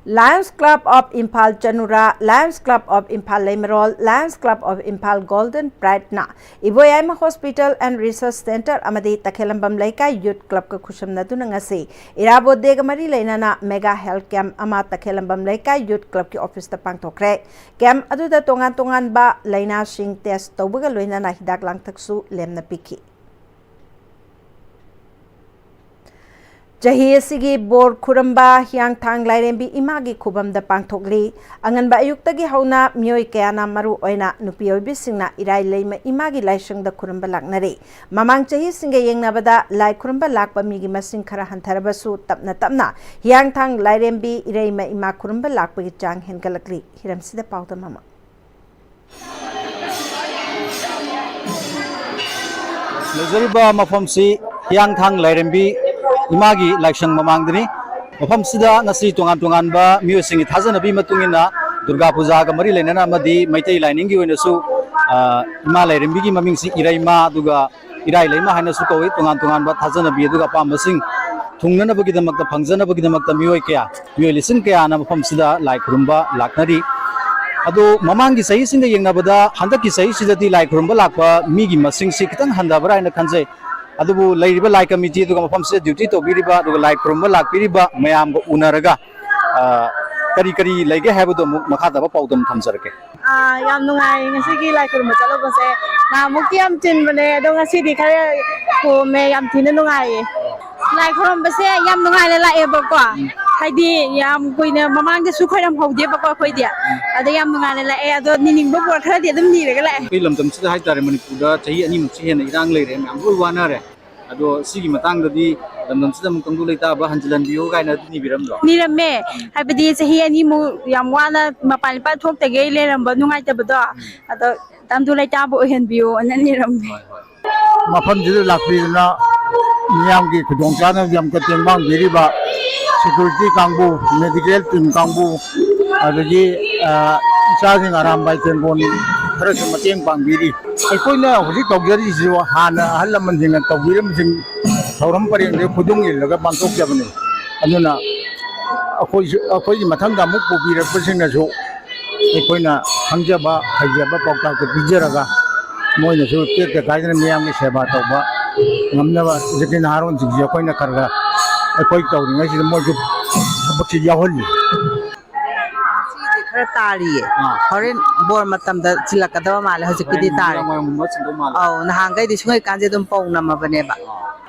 Lions Club of Imphal Chanura, Lions Club of Imphal Leimarol, Lions Club of Imphal Golden Prideꯅ Iboyaima Hospital and Research Centre ꯑꯃꯗꯤ ꯇꯈꯦꯂꯝꯕꯝ ꯂꯩꯀꯥꯏ ꯌꯨꯠ ꯀ꯭ꯂꯕꯀ ꯈꯨꯠꯁꯝꯅꯗꯨꯅ ꯉꯁꯤ ꯏꯔꯥꯕꯣꯠ ꯗꯦꯒ ꯃꯔꯤ ꯂꯩꯅꯅ ꯃꯦꯒꯥ ꯍꯦꯜꯊ ꯀꯦꯝꯞ ꯑꯃ ꯇꯈꯦꯂꯝꯕꯝ ꯂꯩꯀꯥꯏ ꯌꯨꯠ ꯀ꯭ꯂꯕꯀꯤ ꯑꯣꯐꯤꯁꯇ ꯄꯥꯡꯊꯣꯛꯈ꯭ꯔꯦ꯫ ꯀꯦꯝꯞ ꯑꯗꯨꯗ ꯇꯣꯉꯥꯟ ꯇꯣꯉꯥꯟꯕ ꯂꯥꯏꯅꯥꯁꯤꯡ ꯇꯦꯁ ꯇꯧꯕꯒ ꯂꯣꯏꯅꯅ ꯍꯤꯗꯥꯛ ꯂꯥꯡꯊꯛꯁꯨ ꯂꯦꯝꯅ ꯄꯤꯈꯤ꯫ ꯆꯍꯤ ꯑꯁꯤꯒꯤ ꯕꯣꯔ ꯈꯨꯔꯝꯕ ꯍꯤꯌꯥꯡꯊꯥꯡ ꯂꯥꯏꯔꯦꯝꯕꯤ ꯏꯃꯥꯒꯤ ꯈꯨꯕꯝꯗ ꯄꯥꯡꯊꯣꯛꯂꯤ꯫ ꯑꯉꯟꯕ ꯑꯌꯨꯛꯇꯒꯤ ꯍꯧꯅ ꯃꯤꯑꯣꯏ ꯀꯌꯥꯅ, ꯃꯔꯨ ꯑꯣꯏꯅ ꯅꯨꯄꯤ ꯑꯣꯏꯕꯤꯁꯤꯡꯅ ꯏꯔꯥꯏ ꯂꯩꯃ ꯏꯃꯥꯒꯤ ꯂꯥꯏꯁꯪꯗ ꯈꯨꯔꯨꯝꯕ ꯂꯥꯛꯅꯔꯤ꯫ ꯃꯃꯥꯡ ꯆꯍꯤꯁꯤꯡꯒ ꯌꯦꯡꯅꯕꯗ ꯂꯥꯏ ꯈꯨꯔꯨꯝꯕ ꯂꯥꯛꯄ ꯃꯤꯒꯤ ꯃꯁꯤꯡ ꯈꯔ ꯍꯟꯊꯔꯕꯁꯨ, ꯇꯞꯅ ꯇꯞꯅ ꯍꯤꯌꯥꯡꯊꯥꯡ ꯂꯥꯏꯔꯦꯝꯕꯤ ꯏꯔꯩꯃ ꯏꯃꯥ ꯈꯨꯔꯨꯝꯕ ꯂꯥꯛꯄꯒꯤ ꯆꯥꯡ ꯍꯦꯟꯒꯠꯂꯛꯂꯤ꯫ ꯍꯤꯔꯝꯁꯤꯗ ꯄꯥꯎꯗꯝ ꯑꯃ꯫ ꯂꯩꯖꯔꯤꯕ ꯃꯐꯝꯁꯤ ꯍꯤꯌꯥꯡꯊꯥꯡ ꯂꯥꯏꯔꯦꯝꯕꯤ ꯏꯃꯥꯒꯤ ꯂꯥꯏꯁꯪ ꯃꯃꯥꯡꯗꯅꯤ꯫ ꯃꯐꯝꯁꯤꯗ ꯉꯁꯤ ꯇꯣꯉꯥꯟ ꯇꯣꯉꯥꯟꯕ ꯃꯤꯑꯣꯏꯁꯤꯡꯒꯤ ꯊꯥꯖꯅꯕꯤ ꯃꯇꯨꯡ ꯏꯟꯅ ꯗꯨꯔꯒꯥ ꯄꯨꯖꯥꯒ ꯃꯔꯤ ꯂꯩꯅꯅ ꯑꯃꯗꯤ ꯃꯩꯇꯩ ꯂꯥꯏꯅꯤꯡꯒꯤ ꯑꯣꯏꯅꯁꯨ, ꯑ, ꯏꯃꯥ ꯂꯥꯏꯔꯦꯝꯕꯤꯒꯤ ꯃꯃꯤꯡꯁꯤ ꯏꯔꯩꯃ, ꯑꯗꯨꯒ ꯏꯔꯥꯏ ꯂꯩꯃ ꯍꯥꯏꯅꯁꯨ ꯀꯧꯏ꯫ ꯇꯣꯉꯥꯟ ꯇꯣꯉꯥꯟꯕ ꯊꯥꯖꯅꯕꯤ ꯑꯗꯨꯒ ꯑꯄꯥꯝꯕꯁꯤꯡ ꯊꯨꯡꯅꯅꯕꯒꯤꯗꯃꯛꯇ, ꯐꯪꯖꯅꯕꯒꯤꯗꯃꯛꯇ ꯃꯤꯑꯣꯏ ꯀꯌꯥ, ꯃꯤꯑꯣꯏ ꯂꯤꯁꯤꯡ ꯀꯌꯥꯅ ꯃꯐꯝꯁꯤꯗ ꯂꯥꯏ ꯈꯨꯔꯨꯝꯕ ꯂꯥꯛꯅꯔꯤ꯫ ꯑꯗꯣ ꯃꯃꯥꯡꯒꯤ ꯆꯍꯤꯁꯤꯡꯒ ꯌꯦꯡꯅꯕꯗ ꯍꯟꯗꯛꯀꯤ ꯆꯍꯤꯁꯤꯗꯗꯤ ꯂꯥꯏ ꯈꯨꯔꯨꯝꯕ ꯂꯥꯛꯄ ꯃꯤꯒꯤ ꯃꯁꯤꯡꯁꯤ ꯈꯤꯇꯪ ꯍꯟꯊꯕ꯭ꯔꯥ ꯍꯥꯏꯅ ꯈꯟꯖꯩ꯫ ꯑꯗꯨꯕꯨ ꯂꯩꯔꯤꯕ ꯂꯥꯏ ꯀꯃꯤꯇꯤ ꯑꯗꯨꯒ ꯃꯐꯝꯁꯤꯗ ꯗ꯭ꯌꯨꯇꯤ ꯇꯧꯕꯤꯔꯤꯕ ꯑꯗꯨꯒ ꯂꯥꯏ ꯈꯨꯔꯨꯝꯕ ꯂꯥꯛꯄꯤꯔꯤꯕ ꯃꯌꯥꯝꯒ ꯎꯅꯔꯒ, ꯑ, ꯀꯔꯤ ꯀꯔꯤ ꯂꯩꯒꯦ ꯍꯥꯏꯕꯗꯣ ꯑꯃꯨꯛ ꯃꯈꯥ ꯇꯥꯕ ꯄꯥꯎꯗꯝ ꯊꯝꯖꯔꯛꯀꯦ꯫ ꯑꯥ, ꯌꯥꯝ ꯅꯨꯡꯉꯥꯏ ꯉꯁꯤꯒꯤ ꯂꯥꯏ ꯈꯨꯔꯨꯝꯕ ꯆꯠꯂꯨꯕꯁꯦ꯫ ꯅꯍꯥꯟꯃꯨꯛꯇꯤ ꯌꯥꯝ ꯆꯤꯟꯕꯅꯦ, ꯑꯗꯣ ꯉꯁꯤꯗꯤ ꯈꯔ ꯀꯣꯝꯃꯦ, ꯌꯥꯝ ꯊꯤꯅ ꯅꯨꯡꯉꯥꯏꯌꯦ꯫ ꯂꯥꯏ ꯈꯨꯔꯨꯝꯕꯁꯦ ꯌꯥꯝ ꯅꯨꯡꯉꯥꯏꯅ ꯂꯥꯛꯑꯦꯕꯀꯣ꯫ ꯎꯝ꯫ ꯍꯥꯏꯗꯤ ꯌꯥꯝ ꯀꯨꯏꯅ ꯃꯃꯥꯡꯗꯁꯨ ꯈꯣꯏꯔꯝꯍꯧꯗꯦꯕꯀꯣ ꯑꯩꯈꯣꯏꯗꯤ꯫ ꯎꯝ꯫ ꯑꯗ ꯌꯥꯝ ꯅꯨꯡꯉꯥꯏꯅ ꯂꯥꯛꯑꯦ꯫ ꯑꯗꯣ ꯅꯤꯅꯤꯡꯕ ꯕꯣꯔ ꯈꯔꯗꯤ ꯑꯗꯨꯝ ꯅꯤꯔꯒ ꯂꯥꯛꯑꯦ꯫ ꯑꯩꯈꯣꯏ ꯂꯝꯗꯝꯁꯤꯗ ꯍꯥꯏꯇꯥꯔꯦ, ꯃꯅꯤꯄꯨꯔꯗ ꯆꯍꯤ ꯑꯅꯤꯃꯨꯛꯁꯤ ꯍꯦꯟꯅ ꯏꯔꯥꯡ ꯂꯩꯔꯦ, ꯃꯌꯥꯝ ꯂꯣꯏ ꯋꯥꯅꯔꯦ꯫ ꯑꯗꯣ ꯁꯤꯒꯤ ꯃꯇꯥꯡꯗꯗꯤ ꯂꯝꯗꯝꯁꯤꯗ ꯑꯃꯨꯛ ꯇꯪꯗꯨ ꯂꯩꯇꯥꯕ ꯍꯟꯖꯤꯜꯍꯟꯕꯤꯌꯨ ꯀꯥꯏꯅ ꯑꯗꯨꯝ ꯅꯤꯕꯤꯔꯝꯗ꯭ꯔꯣ? ꯅꯤꯔꯝꯃꯦ꯫ ꯍꯥꯏꯕꯗꯤ ꯆꯍꯤ ꯑꯅꯤꯃꯨꯛ ꯌꯥꯝ ꯋꯥꯅ ꯃꯄꯥꯟ ꯏꯄꯥꯟ ꯊꯣꯛꯇꯒꯩ ꯂꯩꯔꯝꯕ ꯅꯨꯡꯉꯥꯏꯇꯕꯗꯣ, ꯑꯗꯣ ꯇꯪꯗꯨ ꯂꯩꯇꯥꯕ ꯑꯣꯏꯍꯟꯕꯤꯌꯣꯅ ꯅꯤꯔꯝꯃꯦ꯫ ꯍꯣꯏ, ꯍꯣꯏ꯫ ꯃꯐꯝꯁꯤꯗ ꯂꯥꯛꯄꯤꯗꯨꯅ ꯃꯤꯌꯥꯝꯒꯤ ꯈꯨꯗꯣꯡꯆꯥꯅꯕ ꯌꯥꯝ ꯃꯇꯦꯡ ꯄꯥꯡꯕꯤꯔꯤꯕ security ꯀꯥꯡꯕꯨ, medical team ꯀꯥꯡꯕꯨ, ꯑꯗꯒꯤ, ꯑ, ꯏꯆꯥꯁꯤꯡ ꯑꯔꯥꯝꯕꯥꯏ ꯇꯦꯡꯒꯣꯟ ꯈꯔꯁꯨ ꯃꯇꯦꯡ ꯄꯥꯡꯕꯤꯔꯤ꯫ ꯑꯩꯈꯣꯏꯅ ꯍꯧꯖꯤꯛ ꯇꯧꯖꯔꯤꯁꯤꯁꯨ ꯍꯥꯟꯅ ꯑꯍꯜ ꯂꯃꯟꯁꯤꯡꯅ ꯇꯧꯕꯤꯔꯝꯕꯁꯤꯡ ꯊꯧꯔꯝ ꯄꯔꯦꯡꯗꯨꯒꯤ ꯈꯨꯗꯨꯡ ꯏꯜꯂꯒ ꯄꯥꯡꯊꯣꯛꯆꯕꯅꯤ꯫ ꯑꯗꯨꯅ ꯑꯩꯈꯣꯏꯁꯨ, ꯑꯩꯈꯣꯏꯒꯤ ꯃꯊꯪꯗ ꯑꯃꯨꯛ ꯄꯨꯕꯤꯔꯛꯄꯁꯤꯡꯅꯁꯨ ꯑꯩꯈꯣꯏꯅ ꯈꯪꯖꯕ ꯍꯩꯖꯕ ꯄꯥꯎꯇꯥꯛꯇ ꯄꯤꯖꯔꯒ ꯃꯣꯏꯅꯁꯨ ꯇꯦꯛꯇ ꯀꯥꯏꯗꯅ ꯃꯤꯌꯥꯝꯒꯤ ꯁꯦꯕꯥ ꯇꯧꯕ ꯉꯝꯅꯕ ꯍꯧꯖꯤꯛꯀꯤ ꯅꯍꯥꯔꯣꯟꯁꯤꯡꯁꯤ ꯑꯩꯈꯣꯏꯅ ꯈꯔ ꯈꯔ ꯑꯩꯈꯣꯏ ꯇꯧꯔꯤꯉꯩꯁꯤꯗ ꯃꯣꯏꯁꯨ ꯊꯕꯛꯁꯤ ꯌꯥꯎꯍꯜꯂꯤ꯫ ꯉꯁꯤꯗꯤ ꯈꯔ ꯇꯥꯔꯤꯌꯦ꯫ ꯑꯥ꯫ ꯍꯣꯔꯦꯟ ꯕꯣꯔ ꯃꯇꯝꯗ ꯆꯤꯜꯂꯛꯀꯗꯕ ꯃꯥꯜꯂꯦ, ꯍꯧꯖꯤꯛꯀꯤꯗꯤ ꯍꯣꯔꯦꯟ ꯇꯥꯔꯤ꯫ ꯅꯨꯃꯤꯗꯥꯡ ꯋꯥꯏꯔꯝꯒꯨꯝꯕ ꯆꯤꯟꯗꯧ ꯃꯥꯜꯂꯦ꯫ ꯑꯧ, ꯅꯍꯥꯟꯈꯩꯗꯤ ꯁꯨꯡꯍꯩꯀꯥꯟꯁꯦ ꯑꯗꯨꯝ ꯄꯧ ꯅꯝꯃꯕꯅꯦꯕ꯫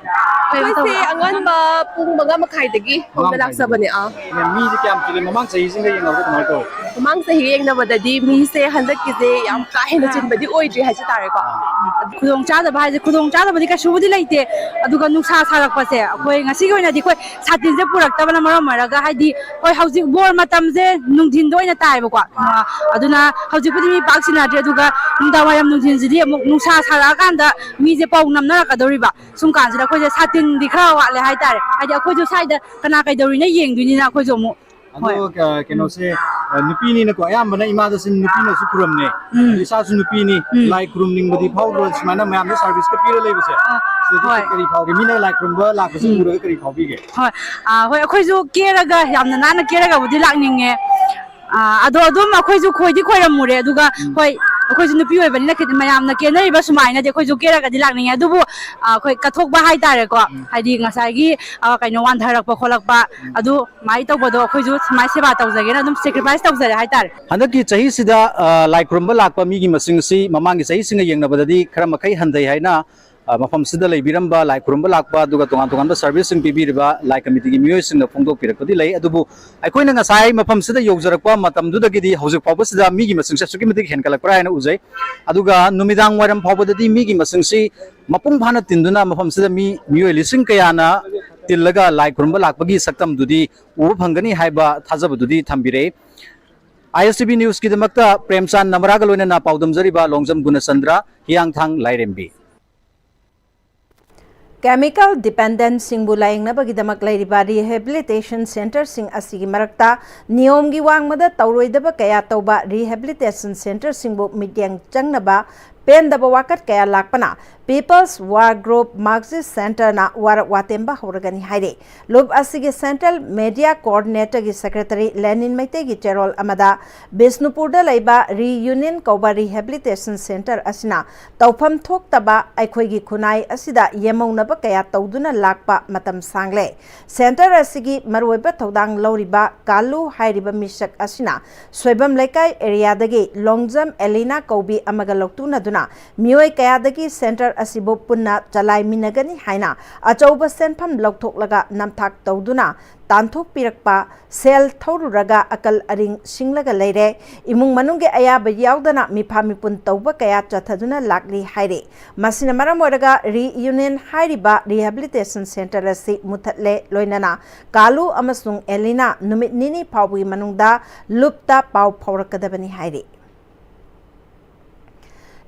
ꯑꯩꯈꯣꯏꯁꯦ ꯑꯉꯟꯕ ꯄꯨꯡ ꯃꯉꯥ ꯃꯈꯥꯏꯗꯒꯤ ꯍꯧꯅ ꯂꯥꯛꯆꯕꯅꯦ꯫ ꯑꯥ꯫ ꯃꯤꯁꯦ ꯀꯌꯥꯝ ꯆꯤꯜꯂꯤ? ꯃꯃꯥꯡ ꯆꯍꯤꯁꯤꯡꯒ ꯌꯦꯡꯅꯕꯗ ꯀꯃꯥꯏꯅ ꯇꯧꯋꯤ? ꯃꯃꯥꯡ ꯆꯍꯤ ꯌꯦꯡꯅꯕꯗꯗꯤ ꯃꯤꯁꯦ ꯍꯟꯗꯛꯀꯤꯁꯦ ꯌꯥꯝ ꯀꯥ ꯍꯦꯟꯅ ꯆꯤꯟꯕꯗꯤ ꯑꯣꯏꯗ꯭ꯔꯤ ꯍꯥꯏꯖ ꯇꯥꯔꯦꯀꯣ꯫ ꯈꯨꯗꯣꯡ ꯆꯥꯗꯕ ꯍꯥꯏꯁꯦ, ꯈꯨꯗꯣꯡ ꯆꯥꯗꯕꯗꯤ ꯀꯩꯁꯨꯕꯨꯗꯤ ꯂꯩꯇꯦ, ꯑꯗꯨꯒ ꯅꯨꯡꯁꯥ ꯁꯥꯔꯛꯄꯁꯦ ꯑꯩꯈꯣꯏ ꯉꯁꯤꯒꯤ ꯑꯣꯏꯅꯗꯤ ꯑꯩꯈꯣꯏ ꯁꯥꯇꯤꯟꯁꯦ ꯄꯨꯔꯛꯇꯕꯅ ꯃꯔꯝ ꯑꯣꯏꯔꯒ, ꯍꯥꯏꯗꯤ ꯍꯣꯏ ꯍꯧꯖꯤꯛ ꯕꯣꯔ ꯃꯇꯝꯁꯦ ꯅꯨꯡꯊꯤꯟꯗ ꯑꯣꯏꯅ ꯇꯥꯏꯌꯦꯕꯀꯣ, ꯑꯗꯨꯅ ꯍꯧꯖꯤꯛꯄꯨꯗꯤ ꯃꯤ ꯄꯥꯛ ꯆꯤꯟꯅꯗ꯭ꯔꯦ, ꯑꯗꯨꯒ ꯅꯨꯡꯗꯥꯡ ꯋꯥꯏꯔꯝ ꯅꯨꯡꯊꯤꯟꯁꯤꯗꯤ ꯑꯃꯨꯛ ꯅꯨꯡꯁꯥ ꯁꯥꯔꯛꯑꯀꯥꯟꯗ ꯃꯤꯁꯦ ꯄꯧ ꯅꯝꯅꯔꯛꯀꯗꯧꯔꯤꯕ꯫ ꯁꯨꯝ ꯀꯥꯟꯁꯤꯗ ꯑꯩꯈꯣꯏꯁꯦ ꯁꯥꯇꯤꯟꯗꯤ ꯈꯔ ꯋꯥꯠꯂꯦ ꯍꯥꯏꯇꯥꯔꯦ, ꯍꯥꯏꯗꯤ ꯑꯩꯈꯣꯏꯁꯨ ꯁ꯭ꯋꯥꯏꯗ ꯀꯅꯥ ꯀꯩꯗꯧꯔꯤꯅꯣ ꯌꯦꯡꯗꯣꯏꯅꯤꯅ ꯑꯩꯈꯣꯏꯁꯨ ꯑꯃꯨꯛ꯫ ꯑꯗꯣ, ꯍꯣꯏ꯫ ꯑ, ꯀꯩꯅꯣꯁꯦ, ꯑ, ꯅꯨꯄꯤꯅꯤꯅꯀꯣ, ꯑꯌꯥꯝꯕꯅ ꯏꯃꯥꯗꯁꯨ ꯅꯨꯄꯤꯅꯁꯨ ꯈꯨꯔꯨꯝꯅꯩ꯫ ꯎꯝ꯫ ꯑꯗꯣ ꯏꯁꯥꯁꯨ ꯅꯨꯄꯤꯅꯤ, ꯎꯝ꯫ ꯂꯥꯏ ꯈꯨꯔꯨꯝꯅꯤꯡꯕꯗꯤ ꯐꯥꯎꯗ꯭ꯔꯣ? ꯁꯨꯃꯥꯏꯅ ꯃꯌꯥꯝꯗ ꯁꯥꯔꯚꯤꯁꯀ ꯄꯤꯔ ꯂꯩꯕꯁꯦ, ꯑꯥ, ꯁꯤꯗꯗꯤ ꯍꯣꯏ꯫ ꯀꯔꯤ ꯐꯥꯎꯒꯦ? ꯃꯤꯅ ꯂꯥꯏ ꯈꯨꯔꯨꯝꯕ ꯂꯥꯛꯄꯁꯦ ꯎꯝ꯫ ꯎꯔꯒ ꯀꯔꯤ ꯐꯥꯎꯕꯤꯒꯦ? ꯍꯣꯏ꯫ ꯑꯥ, ꯍꯣꯏ, ꯑꯩꯈꯣꯏꯁꯨ ꯀꯦꯔꯒ, ꯌꯥꯝꯅ ꯅꯥꯟꯅ ꯀꯦꯔꯒꯕꯨꯗꯤ ꯂꯥꯛꯅꯤꯡꯉꯦ꯫ ꯑꯥ, ꯑꯗꯣ ꯑꯗꯨꯝ ꯑꯩꯈꯣꯏꯁꯨ ꯈꯣꯏꯗꯤ ꯈꯣꯏꯔꯝꯃꯨꯔꯦ, ꯑꯗꯨꯒ ꯎꯝ꯫ ꯍꯣꯏ, ꯑꯩꯈꯣꯏꯁꯨ ꯅꯨꯄꯤ ꯑꯣꯏꯕꯅꯤꯅ ꯈꯤꯇꯪ ꯃꯌꯥꯝꯅ ꯀꯦꯅꯔꯤꯕ ꯁꯨꯃꯥꯏꯅꯗꯤ ꯑꯩꯈꯣꯏꯁꯨ ꯀꯦꯔꯒꯗꯤ ꯂꯥꯛꯅꯤꯡꯉꯦ, ꯑꯗꯨꯕꯨ, ꯑꯥ, ꯑꯩꯈꯣꯏ ꯀꯠꯊꯣꯛꯄ ꯍꯥꯏꯇꯥꯔꯦꯀꯣ, ꯎꯝ꯫ ꯍꯥꯏꯗꯤ ꯉꯁꯥꯏꯒꯤ, ꯑꯥ, ꯀꯩꯅꯣ, ꯋꯥꯟꯊꯔꯛꯄ ꯈꯣꯠꯂꯛꯄ, ꯎꯝ꯫ ꯑꯗꯨ ꯁꯨꯃꯥꯏꯅ ꯇꯧꯕꯗꯣ ꯑꯩꯈꯣꯏꯁꯨ ꯁꯨꯃꯥꯏꯅ ꯁꯦꯕꯥ ꯇꯧꯖꯒꯦꯅ ꯑꯗꯨꯝ sacrifice ꯇꯧꯖꯔꯦ ꯍꯥꯏꯇꯥꯔꯦ꯫ ꯍꯟꯗꯛꯀꯤ ꯆꯍꯤꯁꯤꯗ, ꯑ, ꯂꯥꯏ ꯈꯨꯔꯨꯝꯕ ꯂꯥꯛꯄ ꯃꯤꯒꯤ ꯃꯁꯤꯡ ꯑꯁꯤ ꯃꯃꯥꯡꯒꯤ ꯆꯍꯤꯁꯤꯡꯒ ꯌꯦꯡꯅꯕꯗꯗꯤ ꯈꯔ ꯃꯈꯩ ꯍꯟꯊꯩ ꯍꯥꯏꯅ, ꯑ, ꯃꯐꯝꯁꯤꯗ ꯂꯩꯕꯤꯔꯝꯕ ꯂꯥꯏ ꯈꯨꯔꯨꯝꯕ ꯂꯥꯛꯄ, ꯑꯗꯨꯒ ꯇꯣꯉꯥꯟ ꯇꯣꯉꯥꯟꯕ ꯁꯔꯚꯤꯁꯁꯤꯡ ꯄꯤꯕꯤꯔꯤꯕ ꯂꯥꯏ ꯀꯃꯤꯇꯤꯒꯤ ꯃꯤꯑꯣꯏꯁꯤꯡꯅ ꯐꯣꯡꯗꯣꯛꯄꯤꯔꯛꯄꯗꯤ ꯂꯩ꯫ ꯑꯗꯨꯕꯨ ꯑꯩꯈꯣꯏꯅ ꯉꯁꯥꯏ ꯃꯐꯝꯁꯤꯗ ꯌꯧꯖꯔꯛꯄ ꯃꯇꯝꯗꯨꯗꯒꯤꯗꯤ ꯍꯧꯖꯤꯛ ꯐꯥꯎꯕꯁꯤꯗ ꯃꯤꯒꯤ ꯃꯁꯤꯡꯁꯦ ꯑꯁꯨꯛꯀꯤ ꯃꯇꯤꯛ ꯍꯦꯟꯒꯠꯂꯛꯄ꯭ꯔꯥ ꯍꯥꯏꯅ ꯎꯖꯩ꯫ ꯑꯗꯨꯒ ꯅꯨꯃꯤꯗꯥꯡ ꯋꯥꯏꯔꯝ ꯐꯥꯎꯕꯗꯗꯤ ꯃꯤꯒꯤ ꯃꯁꯤꯡꯁꯤ ꯃꯄꯨꯡ ꯐꯥꯅ ꯇꯤꯟꯗꯨꯅ ꯃꯐꯝꯁꯤꯗ ꯃꯤ, ꯃꯤꯑꯣꯏ ꯂꯤꯁꯤꯡ ꯀꯌꯥꯅ ꯇꯤꯜꯂꯒ ꯂꯥꯏ ꯈꯨꯔꯨꯝꯕ ꯂꯥꯛꯄꯒꯤ ꯁꯛꯇꯝꯗꯨꯗꯤ ꯎꯕ ꯐꯪꯒꯅꯤ ꯍꯥꯏꯕ ꯊꯥꯖꯕꯗꯨꯗꯤ ꯊꯝꯕꯤꯔꯦ꯫ ꯑꯥꯏ ꯑꯦꯁ ꯇꯤ ꯚꯤ ꯅ꯭ꯌꯨꯁꯀꯤꯗꯃꯛꯇ ꯄ꯭ꯔꯦꯝꯆꯥꯟ ꯅꯃꯔꯥꯒ ꯂꯣꯏꯅꯅ ꯄꯥꯎꯗꯝꯖꯔꯤꯕ ꯂꯣꯡꯖꯝ ꯒꯨꯅꯆꯟꯗ꯭ꯔ, ꯍꯤꯌꯥꯡꯊꯥꯡ ꯂꯥꯏꯔꯦꯝꯕꯤ꯫ ꯀꯦꯃꯤꯀꯦꯜ ꯗꯤꯄꯦꯟꯗꯦꯟꯁꯤꯡꯕꯨ ꯂꯥꯌꯦꯡꯅꯕꯒꯤꯗꯃꯛ ꯂꯩꯔꯤꯕ ꯔꯤꯍꯦꯕꯤꯂꯤꯇꯦꯁꯟ ꯁꯦꯟꯇꯔꯁꯤꯡ ꯑꯁꯤꯒꯤ ꯃꯔꯛꯇ ꯅꯤꯌꯣꯝꯒꯤ ꯋꯥꯡꯃꯗ ꯇꯧꯔꯣꯏꯗꯕ ꯀꯌꯥ ꯇꯧꯕ ꯔꯤꯍꯦꯕꯤꯂꯤꯇꯦꯁꯟ ꯁꯦꯟꯇꯔꯁꯤꯡꯕꯨ ꯃꯤꯠꯌꯦꯡ ꯆꯪꯅꯕ ꯄꯦꯟꯗꯕ ꯋꯥꯀꯠ ꯀꯌꯥ ꯂꯥꯛꯄꯅ People's War Group Marxist Centerꯅ ꯋꯥꯔꯛ ꯋꯥꯇꯦꯝꯕ ꯍꯧꯔꯒꯅꯤ ꯍꯥꯏꯔꯤ꯫ ꯂꯨꯞ ꯑꯁꯤꯒꯤ ꯁꯦꯟꯇ꯭ꯔꯦꯜ ꯃꯦꯗꯤꯌꯥ ꯀꯣꯑꯣꯔꯗꯤꯅꯦꯇꯔꯒꯤ ꯁꯦꯀ꯭ꯔꯦꯇꯔꯤ ꯂꯦꯅꯤꯟ ꯃꯩꯇꯩꯒꯤ ꯆꯦꯔꯣꯜ ꯑꯃꯗ ꯕꯤꯁꯅꯨꯄꯨꯔꯗ ꯂꯩꯕ ꯔꯤꯌꯨꯅꯤꯌꯟ ꯀꯧꯕ ꯔꯤꯍꯦꯕꯤꯂꯤꯇꯦꯁꯟ ꯁꯦꯟꯇꯔ ꯑꯁꯤꯅ ꯇꯧꯐꯝ ꯊꯣꯛꯇꯕ ꯑꯩꯈꯣꯏꯒꯤ ꯈꯨꯟꯅꯥꯏ ꯑꯁꯤꯗ ꯌꯦꯃꯧꯅꯕ ꯀꯌꯥ ꯇꯧꯗꯨꯅ ꯂꯥꯛꯄ ꯃꯇꯝ ꯁꯥꯡꯂꯦ꯫ ꯁꯦꯟꯇꯔ ꯑꯁꯤꯒꯤ ꯃꯔꯨꯑꯣꯏꯕ ꯊꯧꯗꯥꯡ ꯂꯧꯔꯤꯕ ꯀꯥꯂꯨ ꯍꯥꯏꯔꯤꯕ ꯃꯤꯁꯛ ꯑꯁꯤꯅ ꯁꯣꯏꯕꯝ ꯂꯩꯀꯥꯏ ꯑꯦꯔꯤꯌꯥꯗꯒꯤ ꯂꯣꯡꯖꯝ ꯑꯦꯂꯤꯅꯥ ꯀꯧꯕꯤ ꯑꯃꯒ ꯂꯧꯇꯨꯅꯗꯨꯅ ꯃꯤꯑꯣꯏ ꯀꯌꯥꯗꯒꯤ ꯁꯦꯟꯇꯔ ꯑꯁꯤꯕꯨ ꯄꯨꯟꯅ ꯆꯂꯥꯏꯃꯤꯟꯅꯒꯅꯤ ꯍꯥꯏꯅ ꯑꯆꯧꯕ ꯁꯦꯟꯐꯝ ꯂꯧꯊꯣꯛꯂꯒ ꯅꯝꯊꯥꯛ ꯇꯧꯗꯨꯅ ꯇꯥꯟꯊꯣꯛꯄꯤꯔꯛꯄ ꯁꯦꯜ ꯊꯧꯔꯨꯔꯒ ꯑꯀꯜ ꯑꯔꯤꯡ ꯁꯤꯡꯂꯒ ꯂꯩꯔꯦ꯫ ꯏꯃꯨꯡ ꯃꯅꯨꯡꯒꯤ ꯑꯌꯥꯕ ꯌꯥꯎꯗꯅ ꯃꯤꯐꯥ ꯃꯤꯄꯨꯟ ꯇꯧꯕ ꯀꯌꯥ ꯆꯠꯊꯗꯨꯅ ꯂꯥꯛꯂꯤ ꯍꯥꯏꯔꯤ꯫ ꯃꯁꯤꯅ ꯃꯔꯝ ꯑꯣꯏꯔꯒ ꯔꯤꯌꯨꯅꯤꯌꯟ ꯍꯥꯏꯔꯤꯕ ꯔꯤꯍꯦꯕꯤꯂꯤꯇꯦꯁꯟ ꯁꯦꯟꯇꯔ ꯑꯁꯤ ꯃꯨꯊꯠꯂꯦ꯫ ꯂꯣꯏꯅꯅ ꯀꯥꯂꯨ ꯑꯃꯁꯨꯡ ꯑꯦꯂꯤꯅꯥ ꯅꯨꯃꯤꯠ ꯅꯤꯅꯤ ꯐꯥꯎꯕꯒꯤ ꯃꯅꯨꯡꯗ ꯂꯨꯞꯇ ꯄꯥꯎ ꯐꯥꯎꯔꯛꯀꯗꯕꯅꯤ ꯍꯥꯏꯔꯤ꯫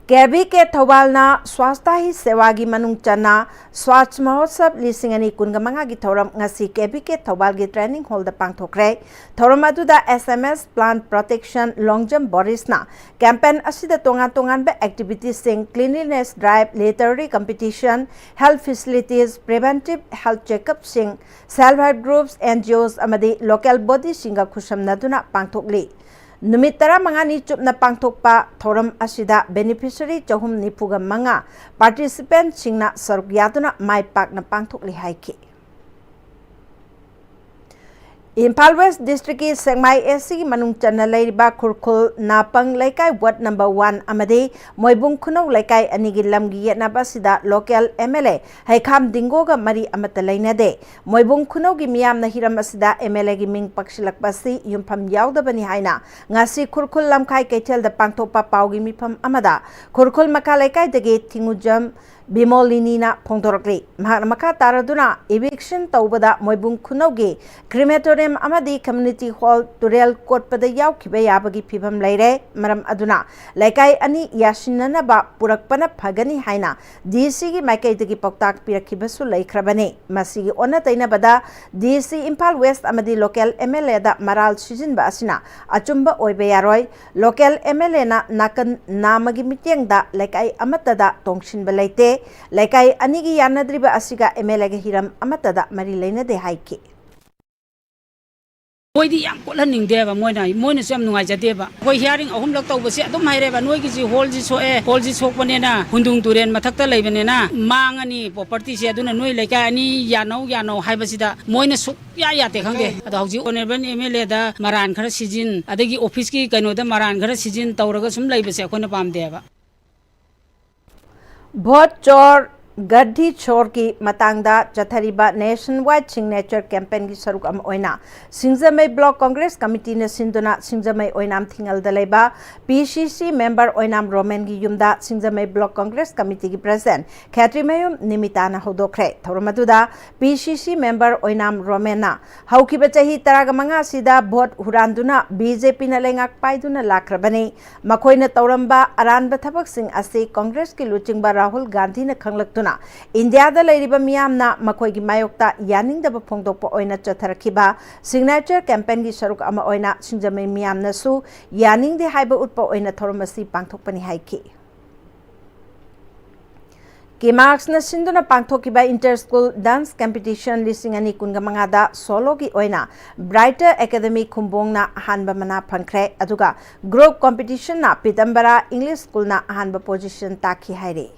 ꯀꯦ ꯚꯤ ꯀꯦ ꯊꯧꯕꯥꯜꯅ ꯁ꯭ꯋꯥꯁꯊ ꯍꯤ ꯁꯦꯋꯥꯒꯤ ꯃꯅꯨꯡ ꯆꯟꯅ ꯁ꯭ꯋꯥꯁ ꯃꯍꯣꯠꯁꯕ ꯂꯤꯁꯤꯡ ꯑꯅꯤ ꯀꯨꯟꯒ ꯃꯉꯥꯒꯤ ꯊꯧꯔꯝ ꯉꯁꯤ ꯀꯦ ꯚꯤ ꯀꯦ ꯊꯧꯕꯥꯜꯒꯤ ꯇ꯭ꯔꯦꯅꯤꯡ ꯍꯣꯜꯗ ꯄꯥꯡꯊꯣꯛꯈ꯭ꯔꯦ꯫ ꯊꯧꯔꯝ ꯑꯗꯨꯗ ꯑꯦꯁ ꯑꯦꯝ ꯑꯦꯁ ꯄ꯭ꯂꯥꯟ ꯄ꯭ꯔꯣꯇꯦꯛꯁꯟ ꯂꯣꯡꯖꯝ ꯕꯣꯔꯤꯁꯅ ꯀꯦꯝꯄꯦꯟ ꯑꯁꯤꯗ ꯇꯣꯉꯥꯟ ꯇꯣꯉꯥꯟꯕ ꯑꯦꯛꯇꯤꯚꯤꯇꯤꯁꯤꯡ, cleanliness drive, literary competition, health facilities, preventive health check-upꯁꯤꯡ, self help groups, N G Os ꯑꯃꯗꯤ local bodyꯁꯤꯡꯒ ꯈꯨꯠꯁꯝꯅꯗꯨꯅ ꯄꯥꯡꯊꯣꯛꯂꯤ꯫ ꯅꯨꯃꯤꯠ ꯇꯔꯥꯃꯉꯥꯅꯤ ꯆꯨꯞꯅ ꯄꯥꯡꯊꯣꯛꯄ ꯊꯧꯔꯝ ꯑꯁꯤꯗ beneficiary ꯆꯍꯨꯝ ꯅꯤꯐꯨꯒ ꯃꯉꯥ participantꯁꯤꯡꯅ ꯁꯔꯨꯛ ꯌꯥꯗꯨꯅ ꯃꯥꯏ ꯄꯥꯛꯅ ꯄꯥꯡꯊꯣꯛꯂꯤ ꯍꯥꯏꯈꯤ꯫ ꯏꯝꯐꯥꯜ ꯋꯦꯁ ꯗꯤꯁꯇ꯭ꯔꯤꯛꯀꯤ ꯁꯦꯛꯃꯥꯏ ꯑꯦꯁ ꯁꯤꯒꯤ ꯃꯅꯨꯡ ꯆꯟꯅ ꯂꯩꯔꯤꯕ ꯈꯨꯔꯈꯨꯜ ꯅꯥꯄꯪ ꯂꯩꯀꯥꯏ ꯋꯥꯔꯗ ꯅꯝꯕꯔ ꯋꯥꯟ ꯑꯃꯗꯤ ꯃꯣꯏꯕꯨꯡ ꯈꯨꯅꯧ ꯂꯩꯀꯥꯏ ꯑꯅꯤꯒꯤ ꯂꯝꯒꯤ ꯌꯦꯠꯅꯕ ꯑꯁꯤꯗ ꯂꯣꯀꯦꯜ ꯑꯦꯝ ꯑꯦꯜ ꯑꯦ ꯍꯩꯈꯥꯝ ꯗꯤꯡꯒꯣꯒ ꯃꯔꯤ ꯑꯃꯠꯇ ꯂꯩꯅꯗꯦ꯫ ꯃꯣꯏꯕꯨꯡ ꯈꯨꯅꯧꯒꯤ ꯃꯤꯌꯥꯝꯅ ꯍꯤꯔꯝ ꯑꯁꯤꯗ ꯑꯦꯝ ꯑꯦꯜ ꯑꯦꯒꯤ ꯃꯤꯡ ꯄꯛꯁꯤꯜꯂꯛꯄ ꯑꯁꯤ ꯌꯨꯝꯐꯝ ꯌꯥꯎꯗꯕꯅꯤ ꯍꯥꯏꯅ ꯉꯁꯤ ꯈꯨꯔꯈꯨꯜ ꯂꯝꯈꯥꯏ ꯀꯩꯊꯦꯜꯗ ꯄꯥꯡꯊꯣꯛꯄ ꯄꯥꯎꯒꯤ ꯃꯤꯐꯝ ꯑꯃꯗ ꯈꯨꯔꯈꯨꯜ ꯃꯈꯥ ꯂꯩꯀꯥꯏꯗꯒꯤ ꯊꯤꯡꯉꯨꯖꯝ ꯕꯤꯃꯣꯂꯤꯅꯤꯅ ꯐꯣꯡꯗꯣꯔꯛꯂꯤ꯫ ꯃꯍꯥꯛꯅ ꯃꯈꯥ ꯇꯥꯔꯗꯨꯅ eviction ꯇꯧꯕꯗ ꯃꯣꯏꯕꯨꯡ ꯈꯨꯅꯧꯒꯤ crematorium ꯑꯃꯗꯤ community hall ꯇꯨꯔꯦꯜ ꯀꯣꯠꯄꯗ ꯌꯥꯎꯈꯤꯕ ꯌꯥꯕꯒꯤ ꯐꯤꯚꯝ ꯂꯩꯔꯦ꯫ ꯃꯔꯝ ꯑꯗꯨꯅ ꯂꯩꯀꯥꯏ ꯑꯅꯤ ꯌꯥꯁꯤꯟꯅꯅꯕ ꯄꯨꯔꯛꯄꯅ ꯐꯒꯅꯤ ꯍꯥꯏꯅ ꯗꯤ ꯁꯤꯒꯤ ꯃꯥꯏꯀꯩꯗꯒꯤ ꯄꯥꯎꯇꯥꯛ ꯄꯤꯔꯛꯈꯤꯕꯁꯨ ꯂꯩꯈ꯭ꯔꯕꯅꯤ꯫ ꯃꯁꯤꯒꯤ ꯑꯣꯟꯅ ꯇꯩꯅꯕꯗ ꯗꯤ ꯁꯤ ꯏꯝꯐꯥꯜ ꯋꯦꯁ ꯑꯃꯗꯤ ꯂꯣꯀꯦꯜ ꯑꯦꯝ ꯑꯦꯜ ꯑꯦꯗ ꯃꯔꯥꯜ ꯁꯤꯖꯤꯟꯕ ꯑꯁꯤꯅ ꯑꯆꯨꯝꯕ ꯑꯣꯏꯕ ꯌꯥꯔꯣꯏ꯫ ꯂꯣꯀꯦꯜ ꯑꯦꯝ ꯑꯦꯜ ꯑꯦꯅ ꯅꯥꯀꯟ ꯅꯥꯝꯃꯒꯤ ꯃꯤꯠꯌꯦꯡꯗ ꯂꯩꯀꯥꯏ ꯑꯃꯠꯇꯗ ꯇꯣꯡꯁꯤꯟꯕ ꯂꯩꯇꯦ꯫ ꯂꯩꯀꯥꯏ ꯑꯅꯤꯒꯤ ꯌꯥꯅꯗ꯭ꯔꯤꯕ ꯑꯁꯤꯒ ꯑꯦꯝ ꯑꯦꯜ ꯑꯦꯒ ꯍꯤꯔꯝ ꯑꯃꯠꯇꯗ ꯃꯔꯤ ꯂꯩꯅꯗꯦ ꯍꯥꯏꯈꯤ꯫ ꯃꯣꯏꯗꯤ ꯌꯥꯝ ꯀꯣꯠꯍꯟꯅꯤꯡꯗꯦꯕ, ꯃꯣꯏꯅ, ꯃꯣꯏꯅꯁꯨ ꯌꯥꯝ ꯅꯨꯡꯉꯥꯏꯖꯗꯦꯕ꯫ ꯑꯩꯈꯣꯏ hearing ꯑꯍꯨꯝꯂꯛ ꯇꯧꯕꯁꯦ ꯑꯗꯨꯝ ꯍꯥꯏꯔꯦꯕ, "ꯅꯣꯏꯒꯤꯁꯤ hallꯁꯤ ꯁꯣꯛꯑꯦ, hallꯁꯤ ꯁꯣꯛꯄꯅꯤꯅ, ꯍꯨꯟꯗꯨꯡ ꯇꯨꯔꯦꯟ ꯃꯊꯛꯇ ꯂꯩꯕꯅꯤꯅ ꯃꯥꯡꯉꯅꯤ propertyꯁꯦ, ꯑꯗꯨꯅ ꯅꯣꯏ ꯂꯩꯀꯥꯏ ꯑꯅꯤ ꯌꯥꯅꯧ ꯌꯥꯅꯧ" ꯍꯥꯏꯕꯁꯤꯗ ꯃꯣꯏꯅ ꯁꯨꯛꯌꯥ ꯌꯥꯗꯦ, ꯈꯪꯗꯦ꯫ ꯑꯗꯣ ꯍꯧꯖꯤꯛ honourable ꯑꯦꯝ ꯑꯦꯜ ꯑꯦꯗ ꯃꯔꯥꯟ ꯈꯔ ꯁꯤꯖꯤꯟ, ꯑꯗꯒꯤ officeꯀꯤ ꯀꯩꯅꯣꯗ ꯃꯔꯥꯟ ꯈꯔ ꯁꯤꯖꯤꯟ ꯇꯧꯔꯒ ꯁꯨꯝ ꯂꯩꯕꯁꯦ ꯑꯩꯈꯣꯏꯅ ꯄꯥꯝꯗꯦꯕ꯫ ꯚꯣꯠ ꯆꯣꯔ, ꯒꯗꯤ ꯆꯣꯔꯒꯤ ꯃꯇꯥꯡꯗ ꯆꯠꯊꯔꯤꯕ nationwide signature campaignꯒꯤ ꯁꯔꯨꯛ ꯑꯃ ꯑꯣꯏꯅ ꯁꯤꯡꯖꯃꯩ Block Congress Committeeꯅ ꯁꯤꯟꯗꯨꯅ ꯁꯤꯡꯖꯃꯩ ꯑꯣꯏꯅꯥꯝ ꯊꯤꯡꯉꯦꯜꯗ ꯂꯩꯕ P C C member ꯑꯣꯏꯅꯥꯝ ꯔꯣꯃꯦꯟꯒꯤ ꯌꯨꯝꯗ ꯁꯤꯡꯖꯃꯩ Block Congress Committeeꯒꯤ president ꯈꯦꯇ꯭ꯔꯤꯃꯌꯨꯝ ꯅꯤꯃꯤꯇꯥꯅ ꯍꯧꯗꯣꯛꯈ꯭ꯔꯦ꯫ ꯊꯧꯔꯝ ꯑꯗꯨꯗ P C C member ꯑꯣꯏꯅꯥꯝ ꯔꯣꯃꯦꯟꯅ ꯍꯧꯈꯤꯕ ꯆꯍꯤ ꯇꯔꯥꯃꯉꯥ ꯑꯁꯤꯗ ꯚꯣꯠ ꯍꯨꯔꯥꯟꯗꯨꯅ BJPꯅ ꯂꯩꯉꯥꯛ ꯄꯥꯏꯗꯨꯅ ꯂꯥꯛꯈ꯭ꯔꯕꯅꯤ꯫ ꯃꯈꯣꯏꯅ ꯇꯧꯔꯝꯕ ꯑꯔꯥꯟꯕ ꯊꯕꯛꯁꯤꯡ ꯑꯁꯤ ꯀꯪꯒ꯭ꯔꯦꯁꯀꯤ ꯂꯨꯆꯤꯡꯕ ꯔꯥꯍꯨꯜ ꯒꯥꯟꯙꯤꯅ ꯈꯪꯂꯛꯇꯨꯅ ꯏꯟꯗꯤꯌꯥꯗ ꯂꯩꯔꯤꯕ ꯃꯤꯌꯥꯝꯅ ꯃꯈꯣꯏꯒꯤ ꯃꯥꯌꯣꯛꯇ ꯌꯥꯅꯤꯡꯗꯕ ꯐꯣꯡꯗꯣꯛꯄ ꯑꯣꯏꯅ ꯆꯠꯊꯔꯛꯈꯤꯕ signature campaignꯒꯤ ꯁꯔꯨꯛ ꯑꯃ ꯑꯣꯏꯅ ꯁꯤꯡꯖꯃꯩ ꯃꯤꯌꯥꯝꯅꯁꯨ ꯌꯥꯅꯤꯡꯗꯦ ꯍꯥꯏꯕ ꯎꯠꯄ ꯑꯣꯏꯅ ꯊꯧꯔꯝ ꯑꯁꯤ ꯄꯥꯡꯊꯣꯛꯄꯅꯤ ꯍꯥꯏꯈꯤ꯫ ꯀꯤꯃꯥꯛꯁꯅ ꯁꯤꯟꯗꯨꯅ ꯄꯥꯡꯊꯣꯛꯈꯤꯕ inter school dance competition ꯂꯤꯁꯤꯡ ꯑꯅꯤ ꯀꯨꯟꯒ ꯃꯉꯥꯗ soloꯒꯤ ꯑꯣꯏꯅ Brighter Academy ꯈꯨꯝꯕꯣꯡꯅ ꯑꯍꯥꯟꯕ ꯃꯅꯥ ꯐꯪꯈ꯭ꯔꯦ, ꯑꯗꯨꯒ group competitionꯅ ꯄꯤꯇꯝꯕꯔꯥ English Schoolꯅ ꯑꯍꯥꯟꯕ position ꯇꯥꯈꯤ ꯍꯥꯏꯔꯤ꯫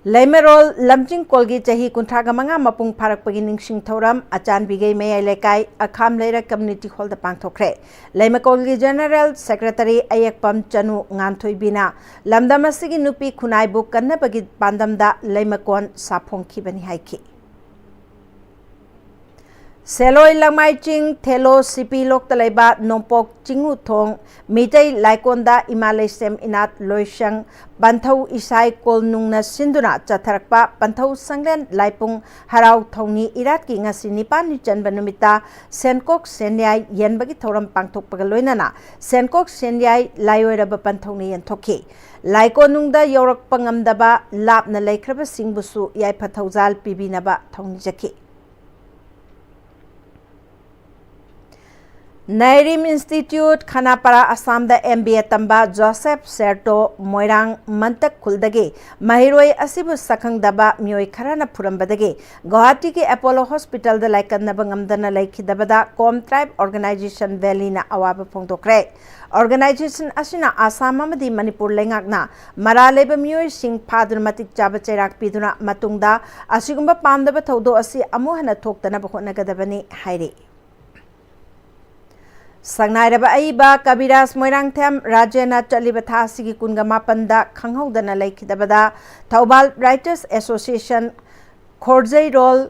ꯂꯩꯃꯔꯣꯜ ꯂꯝꯖꯤꯡꯀꯣꯜꯒꯤ ꯆꯍꯤ ꯀꯨꯟꯊ꯭ꯔꯥꯒ ꯃꯉꯥ ꯃꯄꯨꯡ ꯐꯥꯔꯛꯄꯒꯤ ꯅꯤꯡꯁꯤꯡ ꯊꯧꯔꯝ ꯑꯆꯥꯟꯕꯤꯒꯩ ꯃꯌꯥꯏ ꯂꯩꯀꯥꯏ ꯑꯈꯥꯝ ꯂꯩꯔꯛ ꯀꯝꯌꯨꯅꯤꯇꯤ ꯍꯣꯜꯗ ꯄꯥꯡꯊꯣꯛꯈ꯭ꯔꯦ꯫ ꯂꯩꯃꯀꯣꯜꯒꯤ ꯖꯦꯅꯔꯦꯜ ꯁꯦꯀ꯭ꯔꯦꯇꯔꯤ ꯑꯌꯦꯛꯄꯝ ꯆꯅꯨ ꯉꯥꯟꯊꯣꯏꯕꯤꯅ ꯂꯝꯗꯝ ꯑꯁꯤꯒꯤ ꯅꯨꯄꯤ ꯈꯨꯟꯅꯥꯏꯕꯨ ꯀꯟꯅꯕꯒꯤ ꯄꯥꯟꯗꯝꯗ ꯂꯩꯃꯀꯣꯟ ꯁꯥꯐꯣꯡꯈꯤꯕꯅꯤ ꯍꯥꯏꯈꯤ꯫ ꯁꯦꯂꯣꯏ ꯂꯪꯃꯥꯏ ꯆꯤꯡ ꯊꯦꯂꯣ ꯁꯤꯄꯤ ꯂꯣꯛꯇ ꯂꯩꯕ ꯅꯣꯡꯄꯣꯛ ꯆꯤꯡꯉꯨꯊꯣꯡ ꯃꯤꯇꯩ ꯂꯥꯏꯀꯣꯟꯗ ꯏꯃꯥ ꯂꯩꯁꯦꯝ ꯏꯅꯥꯠ ꯂꯣꯏꯁꯪ ꯄꯟꯊꯧ ꯏꯁꯥꯏ ꯀꯣꯜꯅꯨꯡꯅ ꯁꯤꯟꯗꯨꯅ ꯆꯠꯊꯔꯛꯄ ꯄꯟꯊꯧ ꯁꯪꯂꯦꯟ ꯂꯥꯏꯄꯨꯡ ꯍꯔꯥꯎ ꯊꯧꯅꯤ ꯏꯔꯥꯠꯀꯤ ꯉꯁꯤ ꯅꯤꯄꯥꯜꯅꯤ ꯆꯟꯕ ꯅꯨꯃꯤꯠꯇ ꯁꯦꯟꯀꯣꯛ ꯁꯦꯟꯌꯥꯏ ꯌꯦꯟꯕꯒꯤ ꯊꯧꯔꯝ ꯄꯥꯡꯊꯣꯛꯄꯒ ꯂꯣꯏꯅꯅ ꯁꯦꯟꯀꯣꯛ ꯁꯦꯟꯌꯥꯏ ꯂꯥꯏꯑꯣꯏꯔꯕ ꯄꯟꯊꯧꯅ ꯌꯦꯟꯊꯣꯛꯈꯤ꯫ ꯂꯥꯏꯀꯣꯅꯨꯡꯗ ꯌꯧꯔꯛꯄ ꯉꯝꯗꯕ ꯂꯥꯞꯅ ꯂꯩꯈ꯭ꯔꯕꯁꯤꯡꯕꯨꯁꯨ ꯌꯥꯏꯐ ꯊꯧꯖꯥꯜ ꯄꯤꯕꯤꯅꯕ ꯊꯧꯅꯤꯖꯈꯤ꯫ ꯅꯥꯏꯔꯤꯝ ꯏꯟꯁꯇꯤꯇ꯭ꯌꯨꯠ, ꯈꯅꯥꯄꯥꯔꯥ, ꯑꯁꯥꯝꯗ ꯑꯦꯝ ꯕꯤ ꯑꯦ ꯇꯝꯕ ꯖꯣꯁꯦꯐ ꯁꯦꯔꯇꯣ, ꯃꯣꯏꯔꯥꯡ ꯃꯟꯇꯛ ꯈꯨꯜꯗꯒꯤ ꯃꯍꯩꯔꯣꯏ ꯑꯁꯤꯕꯨ ꯁꯛꯈꯪꯗꯕ ꯃꯤꯑꯣꯏ ꯈꯔꯅ ꯐꯨꯔꯝꯕꯗꯒꯤ ꯒꯨꯋꯥꯍꯥꯇꯤꯒꯤ ꯑꯦꯄꯣꯂꯣ ꯍꯣꯁꯄꯤꯇꯥꯜꯗ ꯂꯥꯏꯀꯠꯅꯕ ꯉꯝꯗꯅ ꯂꯩꯈꯤꯗꯕꯗ ꯀꯣꯝ ꯇ꯭ꯔꯥꯏꯕ ꯑꯣꯔꯒꯅꯥꯏꯖꯦꯁꯟ ꯚꯦꯂꯤꯅ ꯑꯋꯥꯕ ꯐꯣꯡꯗꯣꯛꯈ꯭ꯔꯦ꯫ ꯑꯣꯔꯒꯅꯥꯏꯖꯦꯁꯟ ꯑꯁꯤꯅ ꯑꯁꯥꯝ ꯑꯃꯗꯤ ꯃꯅꯤꯄꯨꯔ ꯂꯩꯉꯥꯛꯅ ꯃꯔꯥꯜ ꯂꯩꯕ ꯃꯤꯑꯣꯏꯁꯤꯡ ꯐꯥꯗꯨꯅ ꯃꯇꯤꯛ ꯆꯥꯕ ꯆꯩꯔꯥꯛ ꯄꯤꯗꯨꯅ ꯃꯇꯨꯡꯗ ꯑꯁꯤꯒꯨꯝꯕ ꯄꯥꯝꯗꯕ ꯊꯧꯗꯣꯛ ꯑꯁꯤ ꯑꯃꯨꯛ ꯍꯟꯅ ꯊꯣꯛꯇꯅꯕ ꯍꯣꯠꯅꯒꯗꯕꯅꯤ ꯍꯥꯏꯔꯤ꯫ ꯁꯛꯅꯥꯏꯔꯕ ꯑꯏꯕ ꯀꯕꯤꯔꯥꯖ ꯃꯣꯏꯔꯥꯡꯊꯦꯝ ꯔꯥꯖꯦꯟꯅ ꯆꯠꯂꯤꯕ ꯊꯥ ꯑꯁꯤꯒꯤ ꯀꯨꯟꯒ ꯃꯥꯄꯟꯗ ꯈꯪꯍꯧꯗꯅ ꯂꯩꯈꯤꯗꯕꯗ ꯊꯧꯕꯥꯜ ꯔꯥꯏꯇꯔꯁ ꯑꯦꯁꯣꯁꯤꯌꯦꯁꯟ, ꯈꯣꯔꯖꯩꯔꯣꯜ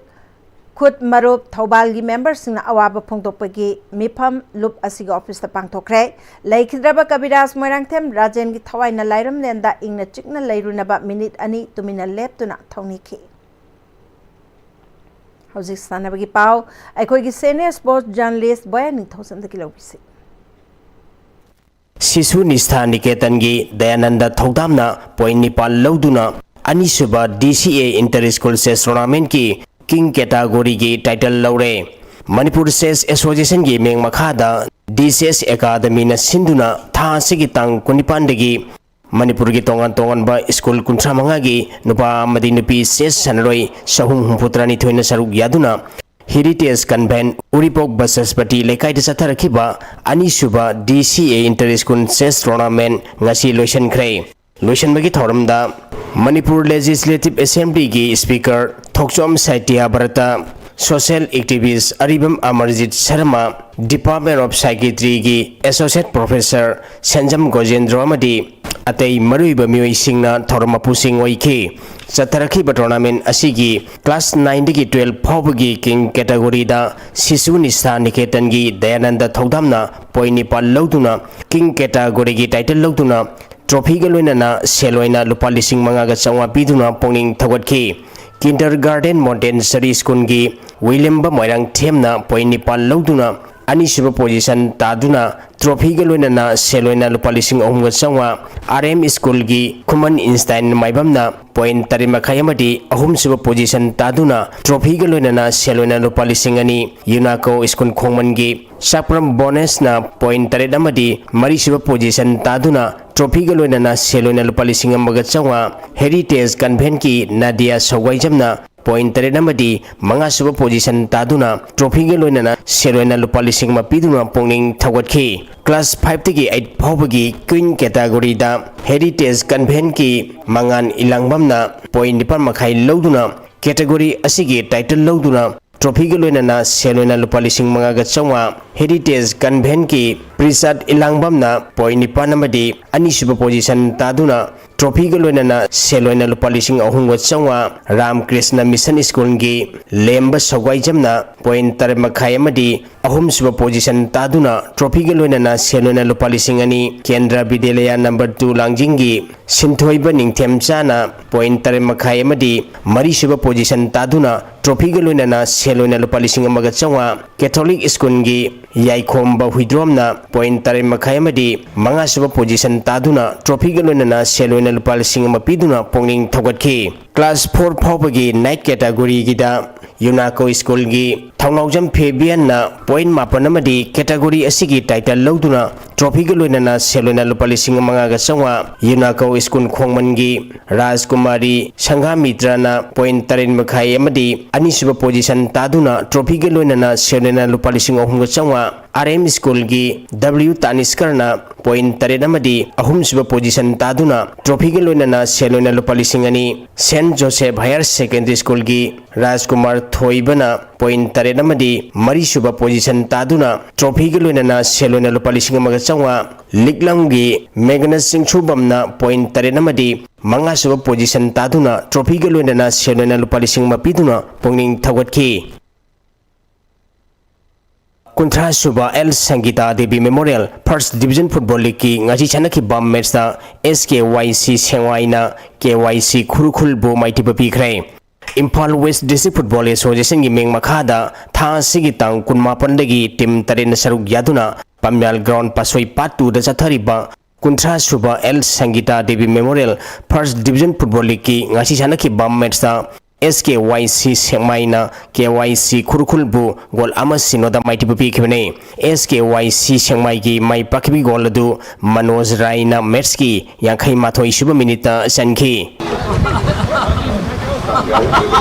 ꯈꯨꯠ ꯃꯔꯨꯞ ꯊꯧꯕꯥꯜꯒꯤ ꯃꯦꯝꯕꯔꯁꯤꯡꯅ ꯑꯋꯥꯕ ꯐꯣꯡꯗꯣꯛꯄꯒꯤ ꯃꯤꯐꯝ ꯂꯨꯞ ꯑꯁꯤꯒꯤ ꯑꯣꯐꯤꯁꯇ ꯄꯥꯡꯊꯣꯛꯈ꯭ꯔꯦ꯫ ꯂꯩꯈꯤꯗ꯭ꯔꯕ ꯀꯕꯤꯔꯥꯖ ꯃꯣꯏꯔꯥꯡꯊꯦꯝ ꯔꯥꯖꯦꯟꯒꯤ ꯊꯋꯥꯏꯅ ꯂꯥꯏꯔꯝꯂꯦꯟꯗ ꯏꯪꯅ ꯆꯤꯛꯅ ꯂꯩꯔꯨꯅꯕ ꯃꯤꯅꯤꯠ ꯑꯅꯤ ꯇꯨꯃꯤꯟꯅ ꯂꯦꯞꯇꯨꯅ ꯊꯧꯅꯤꯈꯤ꯫ ꯍꯧꯖꯤꯛ ꯁꯥꯟꯅꯕꯒꯤ ꯄꯥꯎ꯫ ꯑꯩꯈꯣꯏꯒꯤ ꯁꯦꯅꯤꯌꯔ ꯁ꯭ꯄꯣꯔꯠꯁ ꯖꯔꯅꯦꯂꯤꯁ ꯕꯣꯌꯥ ꯅꯤꯡꯊꯧꯖꯝꯗꯒꯤ ꯂꯧꯕꯤꯁꯤ꯫ ꯁꯤꯁꯨ ꯅꯤꯁꯊꯥ ꯅꯤꯀꯦꯇꯟꯒꯤ ꯗꯌꯥꯅꯟꯗ ꯊꯧꯗꯥꯝꯅ ꯄꯣꯏꯟ ꯅꯤꯄꯥꯜ ꯂꯧꯗꯨꯅ ꯑꯅꯤꯁꯨꯕ D C A inter school chess ꯇꯣꯔꯅꯥꯃꯦꯟꯠꯀꯤ ꯀꯤꯡ ꯀꯦꯇꯥꯒꯣꯔꯤꯒꯤ ꯇꯥꯏꯇꯜ ꯂꯧꯔꯦ꯫ ꯃꯅꯤꯄꯨꯔ ꯆꯦꯁ ꯑꯦꯁꯣꯁꯤꯌꯦꯁꯟꯒꯤ ꯃꯤꯡ ꯃꯈꯥꯗ ꯗꯤ ꯁꯤ ꯑꯦꯁ ꯑꯦꯀꯥꯗꯃꯤꯅ ꯁꯤꯟꯗꯨꯅ ꯊꯥ ꯑꯁꯤꯒꯤ ꯇꯥꯡ ꯀꯨꯟꯅꯤꯄꯥꯟꯗꯒꯤ ꯃꯅꯤꯄꯨꯔꯒꯤ ꯇꯣꯉꯥꯟ ꯇꯣꯉꯥꯟꯕ ꯁ꯭ꯀꯨꯜ ꯀꯨꯟꯊ꯭ꯔꯥ ꯃꯉꯥꯒꯤ ꯅꯨꯄꯥ ꯑꯃꯗꯤ ꯅꯨꯄꯤ ꯆꯦꯁ ꯁꯥꯟꯅꯔꯣꯏ ꯆꯍꯨꯝ ꯍꯨꯝꯐꯨꯇꯔꯥꯅꯤꯊꯣꯏꯅ ꯁꯔꯨꯛ ꯌꯥꯗꯨꯅ ꯍꯦꯔꯤꯇꯦꯖ ꯀꯟꯚꯦꯟꯠ ꯎꯔꯤꯄꯣꯛ ꯕꯁꯁꯄꯇꯤ ꯂꯩꯀꯥꯏꯗ ꯆꯠꯊꯔꯛꯈꯤꯕ ꯑꯅꯤꯁꯨꯕ D C A inter school chess tournament ꯉꯁꯤ ꯂꯣꯏꯁꯤꯟꯈ꯭ꯔꯦ꯫ ꯂꯣꯏꯁꯤꯟꯕꯒꯤ ꯊꯧꯔꯝꯗ Manipur Legislative Assemblyꯒꯤ Speaker Thokchom ꯁꯇ꯭ꯌꯕ꯭ꯔꯇ, social activist Aribam Amarjeet Sharma, Department of Psychiatryꯒꯤ Associate Professor ꯁꯦꯟꯖꯝ ꯒꯣꯖꯦꯟꯗ꯭ꯔꯣ ꯑꯃꯗꯤ ꯑꯇꯩ ꯃꯔꯨꯑꯣꯏꯕ ꯃꯤꯑꯣꯏꯁꯤꯡꯅ ꯊꯧꯔꯝ ꯃꯄꯨꯁꯤꯡ ꯑꯣꯏꯈꯤ꯫ ꯆꯠꯊꯔꯛꯈꯤꯕ tournament ꯑꯁꯤꯒꯤ class nineꯗꯒꯤ twelve ꯐꯥꯎꯕꯒꯤ King categoryꯗ ꯁꯤꯁꯨ ꯅꯤꯁꯥ ꯅꯤꯀꯦꯇꯟꯒꯤ ꯗꯌꯥꯅꯟꯗ ꯊꯧꯗꯥꯝꯅ point ꯅꯤꯄꯥꯜ ꯂꯧꯗꯨꯅ King categoryꯒꯤ title ꯂꯧꯗꯨꯅ trophyꯒ ꯂꯣꯏꯅꯅ ꯁꯦꯜ ꯑꯣꯏꯅ ꯂꯨꯄꯥ ꯂꯤꯁꯤꯡ ꯃꯉꯥꯒ ꯆꯥꯝꯃꯉꯥ ꯄꯤꯗꯨꯅ ꯄꯨꯛꯅꯤꯡ ꯊꯧꯒꯠꯈꯤ꯫ Kindergarten Montessori Schoolꯒꯤ ꯋꯤꯂꯤꯌꯝꯕ ꯃꯣꯏꯔꯥꯡꯊꯦꯝꯅ point ꯅꯤꯄꯥꯜ ꯂꯧꯗꯨꯅ ꯑꯅꯤꯁꯨꯕ position ꯇꯥꯗꯨꯅ trophyꯒ ꯂꯣꯏꯅꯅ ꯁꯦꯜ ꯑꯣꯏꯅ ꯂꯨꯄꯥ ꯂꯤꯁꯤꯡ ꯑꯍꯨꯝꯒ ꯆꯥꯝꯃꯉꯥ, R M Schoolꯒꯤ ꯈꯨꯃꯟ ꯏꯟꯁꯇꯥꯏꯟ ꯃꯥꯏꯕꯝꯅ point ꯇꯔꯦꯠ ꯃꯈꯥꯏ ꯑꯃꯗꯤ ꯑꯍꯨꯝꯁꯨꯕ position ꯇꯥꯗꯨꯅ trophyꯒ ꯂꯣꯏꯅꯅ ꯁꯦꯜ ꯑꯣꯏꯅ ꯂꯨꯄꯥ ꯂꯤꯁꯤꯡ ꯑꯅꯤ, UNACO School ꯈꯣꯡꯃꯟꯒꯤ ꯆꯥꯄ꯭ꯔꯝ ꯕꯣꯅꯦꯁꯅ point ꯇꯔꯦꯠ ꯑꯃꯗꯤ ꯃꯔꯤꯁꯨꯕ position ꯇꯥꯗꯨꯅ trophyꯒ ꯂꯣꯏꯅꯅ ꯁꯦꯜ ꯑꯣꯏꯅ ꯂꯨꯄꯥ ꯂꯤꯁꯤꯡ ꯑꯃꯒ ꯆꯥꯝꯃꯉꯥ, Heritage Conventꯀꯤ ꯅꯥꯗꯤꯌꯥ ꯁꯧꯒꯥꯏꯖꯝꯅ point ꯇꯔꯦꯠ ꯑꯃꯗꯤ ꯃꯉꯥꯁꯨꯕ position ꯇꯥꯗꯨꯅ trophyꯒ ꯂꯣꯏꯅꯅ ꯁꯦꯜ ꯑꯣꯏꯅ ꯂꯨꯄꯥ ꯂꯤꯁꯤꯡ ꯑꯃ ꯄꯤꯗꯨꯅ ꯄꯨꯛꯅꯤꯡ ꯊꯧꯒꯠꯈꯤ꯫ Class fiveꯇꯒꯤ eight ꯐꯥꯎꯕꯒꯤ Queen categoryꯗ Heritage Conventꯀꯤ ꯃꯉꯥꯟ ꯏꯂꯥꯡꯕꯝꯅ point ꯅꯤꯄꯥꯜ ꯃꯈꯥꯏ ꯂꯧꯗꯨꯅ category ꯑꯁꯤꯒꯤ title ꯂꯧꯗꯨꯅ trophyꯒ ꯂꯣꯏꯅꯅ ꯁꯦꯜ ꯑꯣꯏꯅ ꯂꯨꯄꯥ ꯂꯤꯁꯤꯡ ꯃꯉꯥꯒ ꯆꯥꯝꯃꯉꯥ, Heritage Conventꯀꯤ ꯄ꯭ꯔꯤꯁꯥꯠ ꯏꯂꯥꯡꯕꯝꯅ point ꯅꯤꯄꯥꯜ ꯑꯃꯗꯤ ꯑꯅꯤꯁꯨꯕ position ꯇꯥꯗꯨꯅ trophyꯒ ꯂꯣꯏꯅꯅ ꯁꯦꯜ ꯑꯣꯏꯅ ꯂꯨꯄꯥ ꯂꯤꯁꯤꯡ ꯑꯍꯨꯝꯒ ꯆꯥꯝꯃꯉꯥ, ꯔꯥꯝꯀ꯭ꯔꯤꯁꯅ Mission Schoolꯒꯤ ꯂꯦꯝꯕ ꯁꯧꯒꯥꯏꯖꯝꯅ point ꯇꯔꯦꯠ ꯃꯈꯥꯏ ꯑꯃꯗꯤ ꯑꯍꯨꯝꯁꯨꯕ position ꯇꯥꯗꯨꯅ trophyꯒ ꯂꯣꯏꯅꯅ ꯁꯦꯜ ꯑꯣꯏꯅ ꯂꯨꯄꯥ ꯂꯤꯁꯤꯡ ꯑꯅꯤ, ꯀꯦꯟꯗ꯭ꯔ ꯕꯤꯗ꯭ꯌꯥꯂꯌꯥ number two ꯂꯥꯡꯖꯤꯡꯒꯤ ꯁꯤꯟꯊꯣꯏꯕ ꯅꯤꯡꯊꯦꯝꯆꯥꯅ point ꯇꯔꯦꯠ ꯃꯈꯥꯏ ꯑꯃꯗꯤ ꯃꯔꯤꯁꯨꯕ position ꯇꯥꯗꯨꯅ trophyꯒ ꯂꯣꯏꯅꯅ ꯁꯦꯜ ꯑꯣꯏꯅ ꯂꯨꯄꯥ ꯂꯤꯁꯤꯡ ꯑꯃꯒ ꯆꯥꯝꯃꯉꯥ, Catholic Schoolꯒꯤ ꯌꯥꯏꯈꯣꯝꯕ ꯍꯨꯏꯗ꯭ꯔꯣꯝꯅ point ꯇꯔꯦꯠ ꯃꯈꯥꯏ ꯑꯃꯗꯤ ꯃꯉꯥꯁꯨꯕ position ꯇꯥꯗꯨꯅ trophyꯒ ꯂꯣꯏꯅꯅ ꯁꯦꯜ ꯑꯣꯏꯅ ꯂꯨꯄꯥ ꯂꯤꯁꯤꯡ ꯑꯃ ꯄꯤꯗꯨꯅ ꯄꯨꯛꯅꯤꯡ ꯊꯧꯒꯠꯈꯤ꯫ Class four ꯐꯥꯎꯕꯒꯤ Night categoryꯒꯤꯗ UNACO Schoolꯒꯤ ꯊꯧꯅꯥꯎꯖꯝ ꯐꯦꯕꯤꯌꯟꯅ point ꯃꯥꯄꯟ ꯑꯃꯗꯤ category ꯑꯁꯤꯒꯤ title ꯂꯧꯗꯨꯅ ꯇ꯭ꯔꯣꯐꯤꯒ ꯂꯣꯏꯅꯅ ꯁꯦꯜ ꯑꯣꯏꯅ ꯂꯨꯄꯥ ꯂꯤꯁꯤꯡ ꯃꯉꯥꯒ ꯆꯥꯝꯃꯉꯥ, ꯌꯨꯅꯥꯀꯣ ꯁ꯭ꯀꯨꯜ ꯈꯣꯡꯃꯟꯒꯤ ꯔꯥꯖꯀꯨꯃꯥꯔꯤ ꯁꯪꯒꯥꯃꯤꯇ꯭ꯔꯅ ꯄꯣꯏꯟ ꯇꯔꯦꯠ ꯃꯈꯥꯏ ꯑꯃꯗꯤ ꯑꯅꯤꯁꯨꯕ ꯄꯣꯖꯤꯁꯟ ꯇꯥꯗꯨꯅ ꯇ꯭ꯔꯣꯐꯤꯒ ꯂꯣꯏꯅꯅ ꯁꯦꯜ ꯑꯣꯏꯅ ꯂꯨꯄꯥ ꯂꯤꯁꯤꯡ ꯑꯍꯨꯝꯒ ꯆꯥꯝꯃꯉꯥ, ꯑꯥꯔ ꯑꯦꯝ ꯁ꯭ꯀꯨꯜꯒꯤ ꯗꯕ꯭ꯂꯤꯌꯨ ꯇꯥꯅꯤꯁꯀꯔꯅ ꯄꯣꯏꯟ ꯇꯔꯦꯠ ꯑꯃꯗꯤ ꯑꯍꯨꯝꯁꯨꯕ ꯄꯣꯖꯤꯁꯟ ꯇꯥꯗꯨꯅ ꯇ꯭ꯔꯣꯐꯤꯒ ꯂꯣꯏꯅꯅ ꯁꯦꯜ ꯑꯣꯏꯅ ꯂꯨꯄꯥ ꯂꯤꯁꯤꯡ ꯑꯅꯤ, ꯁꯦꯟꯠ ꯖꯣꯁꯦꯐ ꯍꯥꯌꯔ ꯁꯦꯀꯦꯟꯗꯔꯤ ꯁ꯭ꯀꯨꯜꯒꯤ ꯔꯥꯖꯀꯨꯃꯥꯔ ꯊꯣꯏꯕꯅ ꯄꯣꯏꯟ ꯇꯔꯦꯠ ꯑꯃꯗꯤ ꯃꯔꯤꯁꯨꯕ ꯄꯣꯖꯤꯁꯟ ꯇꯥꯗꯨꯅ ꯇ꯭ꯔꯣꯐꯤꯒ ꯂꯣꯏꯅꯅ ꯁꯦꯜ ꯑꯣꯏꯅ ꯂꯨꯄꯥ ꯂꯤꯁꯤꯡ ꯑꯃꯒ ꯆꯥꯝꯃꯉꯥ, ꯂꯤꯛꯂꯝꯒꯤ ꯃꯦꯒꯅꯁ ꯆꯤꯡꯁꯨꯕꯝꯅ ꯄꯣꯏꯟ ꯇꯔꯦꯠ ꯑꯃꯗꯤ ꯃꯉꯥꯁꯨꯕ ꯄꯣꯖꯤꯁꯟ ꯇꯥꯗꯨꯅ ꯇ꯭ꯔꯣꯐꯤꯒ ꯂꯣꯏꯅꯅ ꯁꯦꯜ ꯑꯣꯏꯅ ꯂꯨꯄꯥ ꯂꯤꯁꯤꯡ ꯑꯃ ꯄꯤꯗꯨꯅ ꯄꯨꯛꯅꯤꯡ ꯊꯧꯒꯠꯈꯤ꯫ ꯀꯨꯟꯊ꯭ꯔꯥꯁꯨꯕ L Sangita Devi memorial first division football ꯂꯤꯒꯀꯤ ꯉꯁꯤ ꯁꯥꯟꯅꯈꯤꯕ ꯃꯦꯠꯁꯇ ꯑꯦꯁ ꯀꯦ ꯋꯥꯏ ꯁꯤ ꯁꯦꯡꯃꯥꯏꯅ ꯀꯦ ꯋꯥꯏ ꯁꯤ ꯈꯨꯔꯈꯨꯜꯕꯨ ꯃꯥꯏꯊꯤꯕ ꯄꯤꯈ꯭ꯔꯦ꯫ ꯏꯝꯐꯥꯜ ꯋꯦꯁ ꯗꯤꯁꯇ꯭ꯔꯤꯛ ꯐꯨꯠꯕꯣꯜ ꯑꯦꯁꯣꯁꯤꯌꯦꯁꯟꯒꯤ ꯃꯤꯡ ꯃꯈꯥꯗ ꯊꯥ ꯑꯁꯤꯒꯤ ꯇꯥꯡ ꯀꯨꯟꯃꯥꯄꯟꯗꯒꯤ ꯇꯤꯝ ꯇꯔꯦꯠꯅ ꯁꯔꯨꯛ ꯌꯥꯗꯨꯅ ꯄꯥꯝꯌꯥꯜ ꯒ꯭ꯔꯥꯎꯟ ꯄꯥꯁꯣꯏ ꯄꯥꯠ ꯇꯨꯗ ꯆꯠꯊꯔꯤꯕ ꯀꯨꯟꯊ꯭ꯔꯥꯁꯨꯕ L Sangita Devi memorial first division football ꯂꯤꯒꯀꯤ ꯉꯁꯤ ꯁꯥꯟꯅꯈꯤꯕ ꯃꯦꯠꯁꯇ ꯑꯦꯁ ꯀꯦ ꯋꯥꯏ ꯁꯤ ꯁꯦꯛꯃꯥꯏꯅ ꯀꯦ ꯋꯥꯏ ꯁꯤ ꯈꯨꯔꯈꯨꯜꯕꯨ ꯒꯣꯜ ꯑꯃ ꯁꯤꯅꯣꯗ ꯃꯥꯏꯊꯤꯕ ꯄꯤꯈꯤꯕꯅꯤ꯫ ꯑꯦꯁ ꯀꯦ ꯋꯥꯏ ꯁꯤ ꯁꯦꯛꯃꯥꯏꯒꯤ ꯃꯥꯏ ꯄꯥꯛꯈꯤꯕ ꯒꯣꯜ ꯑꯗꯨ ꯃꯅꯣꯖ ꯔꯥꯏꯅ ꯃꯦꯠꯁꯀꯤ ꯌꯥꯡꯈꯩ ꯃꯥꯊꯣꯏ ꯁꯨꯕ ꯃꯤꯅꯤꯠꯇ ꯆꯟꯈꯤ꯫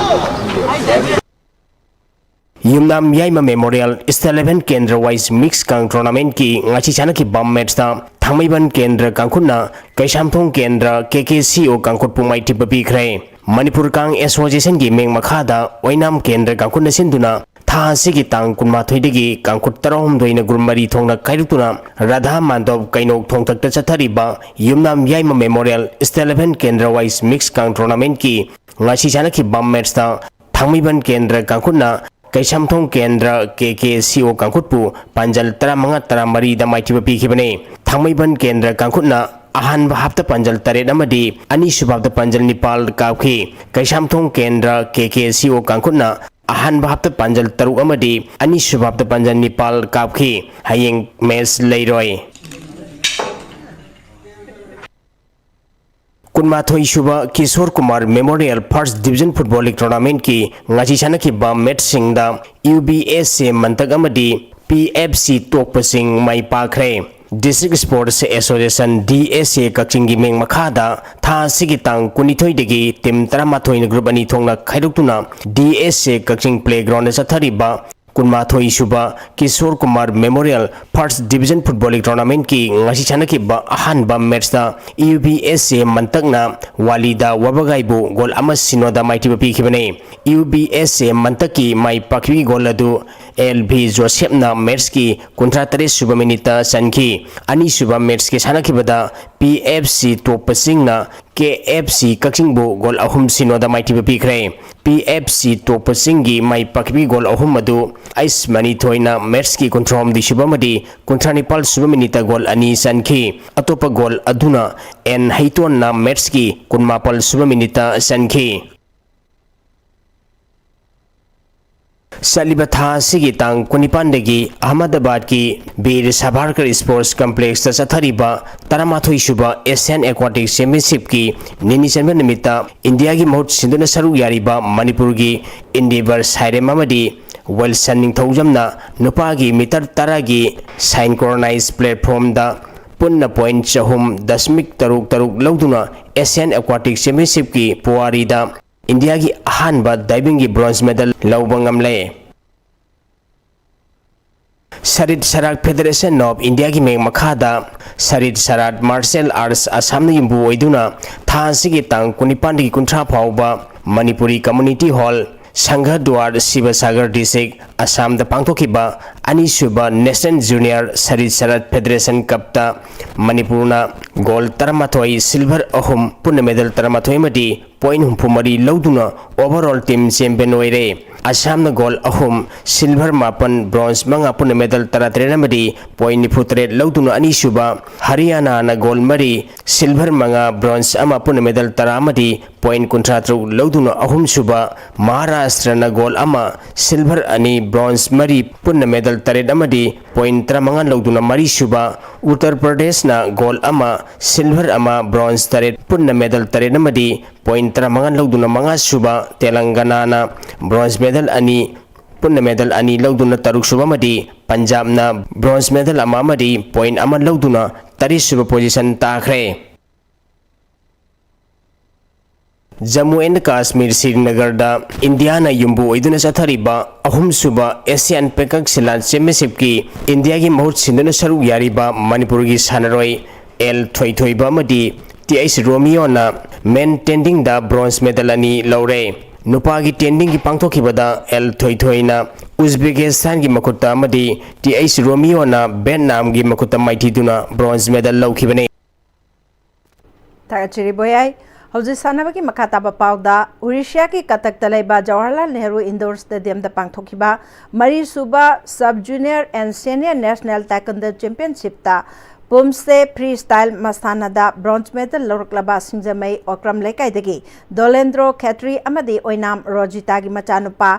ꯌꯨꯝꯅꯥꯝ ꯌꯥꯏꯃ ꯃꯦꯃꯣꯔꯤꯌꯦꯜ ꯏꯁꯇꯦꯠ ꯂꯦꯚꯦꯜ ꯀꯦꯟꯗ꯭ꯔ ꯋꯥꯏꯁ ꯃꯤꯛꯁ ꯀꯥꯡ ꯇꯣꯔꯅꯥꯃꯦꯟꯠꯀꯤ ꯉꯁꯤ ꯁꯥꯟꯅꯈꯤꯕ ꯃꯦꯠꯁꯇ ꯊꯥꯡꯃꯩꯕꯟ ꯀꯦꯟꯗ꯭ꯔ ꯀꯥꯡꯈꯨꯠꯅ ꯀꯩꯁꯥꯝꯊꯣꯡ ꯀꯦꯟꯗ꯭ꯔ ꯀꯦ ꯀꯦ ꯁꯤ ꯑꯣ ꯀꯥꯡꯈꯨꯠꯄꯨ ꯃꯥꯏꯊꯤꯕ ꯄꯤꯈ꯭ꯔꯦ꯫ ꯃꯅꯤꯄꯨꯔ ꯀꯥꯡ ꯑꯦꯁꯣꯁꯤꯌꯦꯁꯟꯒꯤ ꯃꯤꯡ ꯃꯈꯥꯗ ꯑꯣꯏꯅꯥꯝ ꯀꯦꯟꯗ꯭ꯔ ꯀꯥꯡꯈꯨꯠꯅ ꯁꯤꯟꯗꯨꯅ ꯊꯥ ꯑꯁꯤꯒꯤ ꯇꯥꯡ ꯀꯨꯟꯃꯥꯊꯣꯏꯗꯒꯤ ꯀꯥꯡꯈꯨꯠ ꯇꯔꯥꯍꯨꯝꯗꯣꯏꯅ ꯒ꯭ꯔꯨꯞ ꯃꯔꯤ ꯊꯣꯛꯅ ꯈꯥꯏꯗꯣꯛꯇꯨꯅ ꯔꯥꯙꯥ ꯃꯥꯙꯕ ꯀꯩꯅꯧ ꯊꯣꯡꯊꯛꯇ ꯆꯠꯊꯔꯤꯕ ꯌꯨꯝꯅꯥꯝ ꯌꯥꯏꯃ ꯃꯦꯃꯣꯔꯤꯌꯦꯜ ꯏꯁꯇꯦꯠ ꯂꯦꯚꯦꯜ ꯀꯦꯟꯗ꯭ꯔ ꯋꯥꯏꯁ ꯃꯤꯛꯁ ꯀꯥꯡ ꯇꯣꯔꯅꯥꯃꯦꯟꯠꯀꯤ ꯉꯁꯤ ꯁꯥꯟꯅꯈꯤꯕ ꯃꯦꯠꯁꯇ ꯊꯥꯡꯃꯩꯕꯟ ꯀꯦꯟꯗ꯭ꯔ ꯀꯥꯡꯈꯨꯠꯅ ꯀꯩꯁꯥꯝꯊꯣꯡ ꯀꯦꯟꯗ꯭ꯔ ꯀꯦ ꯀꯦ ꯁꯤ ꯑꯣ ꯀꯥꯡꯈꯨꯠꯄꯨ ꯄꯥꯟꯖꯜ ꯇꯔꯥꯃꯉꯥ ꯇꯔꯥꯃꯔꯤꯗ ꯃꯥꯏꯊꯤꯕ ꯄꯤꯈꯤꯕꯅꯤ꯫ ꯊꯥꯡꯃꯩꯕꯟ ꯀꯦꯟꯗ꯭ꯔ ꯀꯥꯡꯈꯨꯠꯅ ꯑꯍꯥꯟꯕ ꯍꯥꯞꯇ ꯄꯥꯟꯖꯜ ꯇꯔꯦꯠ ꯑꯃꯗꯤ ꯑꯅꯤꯁꯨꯕ ꯍꯥꯞꯇ ꯄꯥꯟꯖꯜ ꯅꯤꯄꯥꯜ ꯀꯥꯞꯈꯤ꯫ ꯀꯩꯁꯥꯝꯊꯣꯡ ꯀꯦꯟꯗ꯭ꯔ ꯀꯦ ꯀꯦ ꯁꯤ ꯑꯣ ꯀꯥꯡꯈꯨꯠꯅ ꯑꯍꯥꯟꯕ ꯍꯥꯞꯇ ꯄꯥꯟꯖꯜ ꯇꯔꯨꯛ ꯑꯃꯗꯤ ꯑꯅꯤꯁꯨꯕ ꯍꯥꯞꯇ ꯄꯥꯟꯖꯜ ꯅꯤꯄꯥꯜ ꯀꯥꯞꯈꯤ꯫ ꯍꯌꯦꯡ ꯃꯦꯠꯁ ꯂꯩꯔꯣꯏ꯫ ꯀꯨꯟꯃꯥꯊꯣꯏ ꯁꯨꯕ Kishore Kumar memorial first division football league ꯇꯣꯔꯅꯥꯃꯦꯟꯠꯀꯤ ꯉꯁꯤ ꯁꯥꯟꯅꯈꯤꯕ ꯃꯦꯠꯁꯁꯤꯡꯗ ꯌꯨ ꯕꯤ ꯑꯦꯁ ꯑꯦ ꯃꯟꯇꯛ ꯑꯃꯗꯤ P F C ꯇꯣꯛꯄꯁꯤꯡ my ꯄꯥꯛꯈ꯭ꯔꯦ꯫ District Sports Association, D S A, ꯀꯛꯆꯤꯡꯒꯤ ꯃꯤꯡ ꯃꯈꯥꯗ ꯊꯥ ꯑꯁꯤꯒꯤ ꯇꯥꯡ ꯀꯨꯟꯅꯤꯊꯣꯏꯗꯒꯤ team ꯇꯔꯥꯃꯥꯊꯣꯏꯅ group ꯑꯅꯤ ꯊꯣꯛꯅ ꯈꯥꯏꯗꯣꯛꯇꯨꯅ D S A Kakching playground ꯗ ꯆꯠꯊꯔꯤꯕ ꯀꯨꯟꯃꯥꯊꯣꯏ ꯁꯨꯕ Kishore Kumar Memorial First Division Football League Tournament ꯀꯤ ꯉꯁꯤ ꯁꯥꯟꯅꯈꯤꯕ ꯑꯍꯥꯟꯕ match ꯇ U B S A ꯃꯟꯇꯛꯅ ꯋꯥꯂꯤꯗ ꯋꯥꯕꯒꯥꯏꯕꯨ goal ꯑꯃ ꯁꯤꯅꯣꯗ ꯃꯥꯏꯊꯤꯕ ꯄꯤꯈꯤꯕꯅꯤ꯫ U B S A ꯃꯟꯇꯛꯀꯤ my ꯄꯥꯛꯈꯤꯕꯒꯤ goal ꯑꯗꯨ L V ꯖꯣꯁꯦꯞꯅ match ꯀꯤ ꯀꯨꯟꯊ꯭ꯔꯥ ꯇꯔꯦꯠ ꯁꯨꯕ minute ꯇ ꯆꯟꯈꯤ꯫ ꯑꯅꯤꯁꯨꯕ match ꯀꯤ ꯁꯥꯟꯅꯈꯤꯕꯗ P F C ꯇꯣꯞꯄꯁꯤꯡꯅ K F C ꯀꯛꯆꯤꯡꯕꯨ goal ꯑꯍꯨꯝ ꯁꯤꯅꯣꯗ ꯃꯥꯏꯊꯤꯕ ꯄꯤꯈ꯭ꯔꯦ꯫ P F C ꯇꯣꯞꯄꯁꯤꯡꯒꯤ ꯃꯥꯏ ꯄꯥꯛꯈꯤꯕꯒꯤ goal ꯑꯍꯨꯝ ꯑꯗꯨ ꯑꯩꯁ ꯃꯅꯤꯊꯣꯏꯅ match ꯀꯤ ꯀꯨꯟꯊ꯭ꯔꯥꯍꯨꯝꯗꯣꯏ ꯁꯨꯕ ꯑꯃꯗꯤ ꯀꯨꯟꯊ꯭ꯔꯥ ꯅꯤꯄꯥꯜ ꯁꯨꯕ minute ꯇ goal ꯑꯅꯤ ꯆꯟꯈꯤ꯫ ꯑꯇꯣꯞꯄ goal ꯑꯗꯨꯅ N ꯍꯩꯇꯣꯟꯅ match ꯀꯤ ꯀꯨꯟꯃꯥꯄꯜ ꯁꯨꯕ minute ꯇ ꯆꯟꯈꯤ꯫ ꯆꯠꯂꯤꯕ ꯊꯥ ꯑꯁꯤꯒꯤ ꯇꯥꯡ ꯀꯨꯟꯅꯤꯄꯥꯟꯗꯒꯤ ꯑꯍꯃꯗꯕꯥꯗꯀꯤ ꯕꯤꯔ ꯁꯥꯚꯥꯔꯀꯔ Sports Complex ꯇ ꯆꯠꯊꯔꯤꯕ ꯇꯔꯥꯃꯥꯊꯣꯏ ꯁꯨꯕ Asian Aquatic Championship ꯀꯤ ꯅꯤꯅꯤ ꯆꯟꯕ ꯅꯨꯃꯤꯠꯇ ꯏꯟꯗꯤꯌꯥꯒꯤ ꯃꯍꯨꯠ ꯁꯤꯟꯗꯨꯅ ꯁꯔꯨꯛ ꯌꯥꯔꯤꯕ ꯃꯅꯤꯄꯨꯔꯒꯤ Endeavour ꯁꯥꯏꯔꯦꯝ ꯑꯃꯗꯤ ꯋꯤꯜꯁꯟ ꯅꯤꯡꯊꯧꯖꯝꯅ ꯅꯨꯄꯥꯒꯤ meter ꯇꯔꯥꯒꯤ synchronized platform ꯗ ꯄꯨꯟꯅ point ꯆꯍꯨꯝ ꯗꯁꯃꯤꯛ ꯇꯔꯨꯛ ꯇꯔꯨꯛ ꯂꯧꯗꯨꯅ Asian Aquatic Championship ꯀꯤ ꯄꯨꯋꯥꯔꯤꯗ ꯏꯟꯗꯤꯌꯥꯒꯤ ꯑꯍꯥꯟꯕ diving ꯒꯤ bronze medal ꯂꯧꯕ ꯉꯝꯂꯦ꯫ ꯁꯔꯤꯠ ꯁꯔꯥꯠ Federation of India ꯒꯤ ꯃꯤꯡ ꯃꯈꯥꯗ ꯁꯔꯤꯠ ꯁꯔꯥꯠ Martial Arts ꯑꯁꯥꯝꯅ ꯌꯨꯝꯕꯨ ꯑꯣꯏꯗꯨꯅ ꯊꯥ ꯑꯁꯤꯒꯤ ꯇꯥꯡ ꯀꯨꯟꯅꯤꯄꯥꯟꯗꯒꯤ ꯀꯨꯟꯊ꯭ꯔꯥ ꯐꯥꯎꯕ ꯃꯅꯤꯄꯨꯔꯤ Community Hall, ꯁꯪꯘ ꯗ꯭ꯋꯥꯔ, ꯁꯤꯕꯁꯥꯒꯔ District, ꯑꯁꯥꯝꯗ ꯄꯥꯡꯊꯣꯛꯈꯤꯕ ꯑꯅꯤꯁꯨꯕ National Junior ꯁꯔꯤꯠ ꯁꯔꯥꯠ Federation Cup ꯇ ꯃꯅꯤꯄꯨꯔꯅ gold ꯇꯔꯥꯃꯥꯊꯣꯏ, silver ꯑꯍꯨꯝ, ꯄꯨꯟꯅ medal ꯇꯔꯥꯃꯥꯊꯣꯏ ꯑꯃꯗꯤ point ꯍꯨꯝꯐꯨ ꯃꯔꯤ ꯂꯧꯗꯨꯅ overall team champion ꯑꯣꯏꯔꯦ꯫ ꯑꯁꯥꯝꯅ gold ꯑꯍꯨꯝ, silver ꯃꯥꯄꯟ, bronze ꯃꯉꯥ, ꯄꯨꯟꯅ medal ꯇꯔꯥꯇꯔꯦꯠ ꯑꯃꯗꯤ point ꯅꯤꯐꯨ ꯇꯔꯦꯠ ꯂꯧꯗꯨꯅ ꯑꯅꯤꯁꯨꯕ, ꯍꯔꯤꯌꯥꯅꯥꯅ gold ꯃꯔꯤ, silver ꯃꯉꯥ, bronze ꯑꯃ, ꯄꯨꯟꯅ medal ꯇꯔꯥ ꯑꯃꯗꯤ point ꯀꯨꯟꯊ꯭ꯔꯥ ꯇꯔꯨꯛ ꯂꯧꯗꯨꯅ ꯑꯍꯨꯝꯁꯨꯕ, ꯃꯍꯥꯔꯥꯁꯇ꯭ꯔꯅ gold ꯑꯃ, silver ꯑꯅꯤ, bronze ꯃꯔꯤ, ꯄꯨꯟꯅ medal ꯇꯔꯦꯠ ꯑꯃꯗꯤ point ꯇꯔꯥꯃꯉꯥ ꯂꯧꯗꯨꯅ ꯃꯔꯤꯁꯨꯕ, ꯎꯠꯇꯔ ꯄ꯭ꯔꯗꯦꯁꯅ gold ꯑꯃ, silver ꯑꯃ, bronze ꯇꯔꯦꯠ, ꯄꯨꯟꯅ medal ꯇꯔꯦꯠ ꯑꯃꯗꯤ point ꯇꯔꯥꯃꯉꯥ ꯂꯧꯗꯨꯅ ꯃꯉꯥꯁꯨꯕ, ꯇꯦꯂꯪꯒꯅꯥꯅ bronze medal ꯑꯅꯤ, ꯄꯨꯟꯅ medal ꯑꯅꯤ ꯂꯧꯗꯨꯅ ꯇꯔꯨꯛ ꯁꯨꯕ ꯑꯃꯗꯤ ꯄꯟꯖꯥꯕꯅ bronze medal ꯑꯃ ꯑꯃꯗꯤ point ꯑꯃ ꯂꯧꯗꯨꯅ ꯇꯔꯦꯠ ꯁꯨꯕ position ꯇꯥꯈ꯭ꯔꯦ꯫ ꯖꯝꯃꯨ ꯑꯦꯟ ꯀꯥꯁꯃꯤꯔ ꯁ꯭ꯔꯤꯅꯒꯔꯗ ꯏꯟꯗꯤꯌꯥꯅ ꯌꯨꯝꯕꯨ ꯑꯣꯏꯗꯨꯅ ꯆꯠꯊꯔꯤꯕ ꯑꯍꯨꯝꯁꯨꯕ Asian Pencak Silat Championshipꯀꯤ ꯏꯟꯗꯤꯌꯥꯒꯤ ꯃꯍꯨꯠ ꯁꯤꯟꯗꯨꯅ ꯁꯔꯨꯛ ꯌꯥꯔꯤꯕ ꯃꯅꯤꯄꯨꯔꯒꯤ ꯁꯥꯟꯅꯔꯣꯏ ꯑꯦꯜ ꯊꯣꯏꯊꯣꯏꯕ ꯑꯃꯗꯤ ꯇꯤ ꯑꯩꯆ ꯔꯣꯃꯤꯌꯣꯅ men tendingꯗ bronze medal ꯑꯅꯤ ꯂꯧꯔꯦ꯫ ꯅꯨꯄꯥꯒꯤ tendingꯒꯤ ꯄꯥꯡꯊꯣꯛꯈꯤꯕꯗ ꯑꯦꯜ ꯊꯣꯏꯊꯣꯏꯅ ꯎꯖꯕꯦꯀꯤꯁꯇꯥꯟꯒꯤ ꯃꯈꯨꯠꯇ ꯑꯃꯗꯤ ꯇꯤ ꯑꯩꯆ ꯔꯣꯃꯤꯌꯣꯅ ꯚꯦꯠꯅꯥꯝꯒꯤ ꯃꯈꯨꯠꯇ ꯃꯥꯏꯊꯤꯗꯨꯅ bronze medal ꯂꯧꯈꯤꯕꯅꯤ꯫ ꯊꯥꯒꯠꯆꯔꯤ ꯕꯣꯌꯥꯏ꯫ ꯍꯧꯖꯤꯛ ꯁꯥꯟꯅꯕꯒꯤ ꯃꯈꯥ ꯇꯥꯕ ꯄꯥꯎꯗ, ꯑꯣꯔꯤꯁꯤꯌꯥꯒꯤ ꯀꯇꯛꯇ ꯂꯩꯕ ꯖꯋꯥꯍꯔꯂꯥꯜ ꯅꯦꯍꯔꯨ ꯏꯟꯗꯣꯔ ꯁ꯭ꯇꯦꯗꯤꯌꯝꯗ ꯄꯥꯡꯊꯣꯛꯈꯤꯕ ꯃꯔꯤꯁꯨꯕ Sub Junior and Senior National Taekwondo Championshipꯇ ꯄꯨꯝꯁꯦ freestyle ꯃꯁꯥꯟꯅꯗ bronze medal ꯂꯧꯔꯛꯂꯕ ꯁꯤꯡꯖꯃꯩ ꯑꯣꯀ꯭ꯔꯝ ꯂꯩꯀꯥꯏꯗꯒꯤ ꯗꯣꯂꯦꯟꯗ꯭ꯔꯣ ꯈꯦꯇ꯭ꯔꯤ ꯑꯃꯗꯤ ꯑꯣꯏꯅꯥꯝ ꯔꯣꯖꯤꯇꯥꯒꯤ ꯃꯆꯥꯅꯨꯄꯥ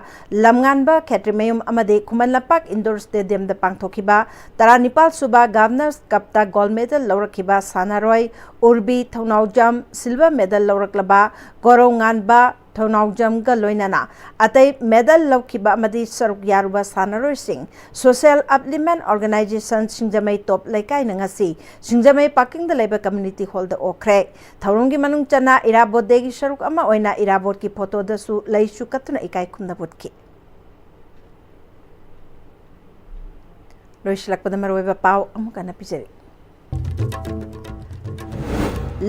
ꯂꯝꯉꯥꯟꯕ ꯈꯦꯇ꯭ꯔꯤꯃꯌꯨꯝ ꯑꯃꯗꯤ ꯈꯨꯃꯟ ꯂꯝꯄꯥꯛ ꯏꯟꯗꯣꯔ ꯁ꯭ꯇꯦꯗꯤꯌꯝꯗ ꯄꯥꯡꯊꯣꯛꯈꯤꯕ ꯇꯔꯥꯅꯤꯄꯥꯜ ꯁꯨꯕ Governor's Cupꯇ gold medal ꯂꯧꯔꯛꯈꯤꯕ ꯁꯥꯟꯅꯔꯣꯏ ꯎꯔꯕꯤ ꯊꯧꯅꯥꯎꯖꯝ silver medal ꯂꯧꯔꯛꯂꯕ ꯀꯣꯔꯧꯉꯥꯟꯕ ꯊꯧꯅꯥꯎꯖꯝꯒ ꯂꯣꯏꯅꯅ ꯑꯇꯩ medal ꯂꯧꯈꯤꯕ ꯑꯃꯗꯤ ꯁꯔꯨꯛ ꯌꯥꯔꯨꯕ ꯁꯥꯟꯅꯔꯣꯏꯁꯤꯡ Social Upliftment Organisation ꯁꯤꯡꯖꯃꯩ ꯇꯣꯞ ꯂꯩꯀꯥꯏꯅ ꯉꯁꯤ ꯁꯤꯡꯖꯃꯩ ꯄꯥꯀꯤꯡꯗ ꯂꯩꯕ community hallꯗ ꯑꯣꯛꯈ꯭ꯔꯦ꯫ ꯊꯧꯔꯝꯒꯤ ꯃꯅꯨꯡ ꯆꯟꯅ ꯏꯔꯥꯕꯣꯠ dayꯒꯤ ꯁꯔꯨꯛ ꯑꯃ ꯑꯣꯏꯅ ꯏꯔꯥꯕꯣꯠꯀꯤ photoꯗꯁꯨ ꯂꯩꯁꯨ ꯀꯠꯇꯨꯅ ꯏꯀꯥꯏ ꯈꯨꯝꯅꯕ ꯎꯠꯈꯤ꯫ ꯂꯣꯏꯁꯤꯜꯂꯛꯄꯗ ꯃꯔꯨꯑꯣꯏꯕ ꯄꯥꯎ ꯑꯃꯨꯛ ꯍꯟꯅ ꯄꯤꯖꯔꯤ꯫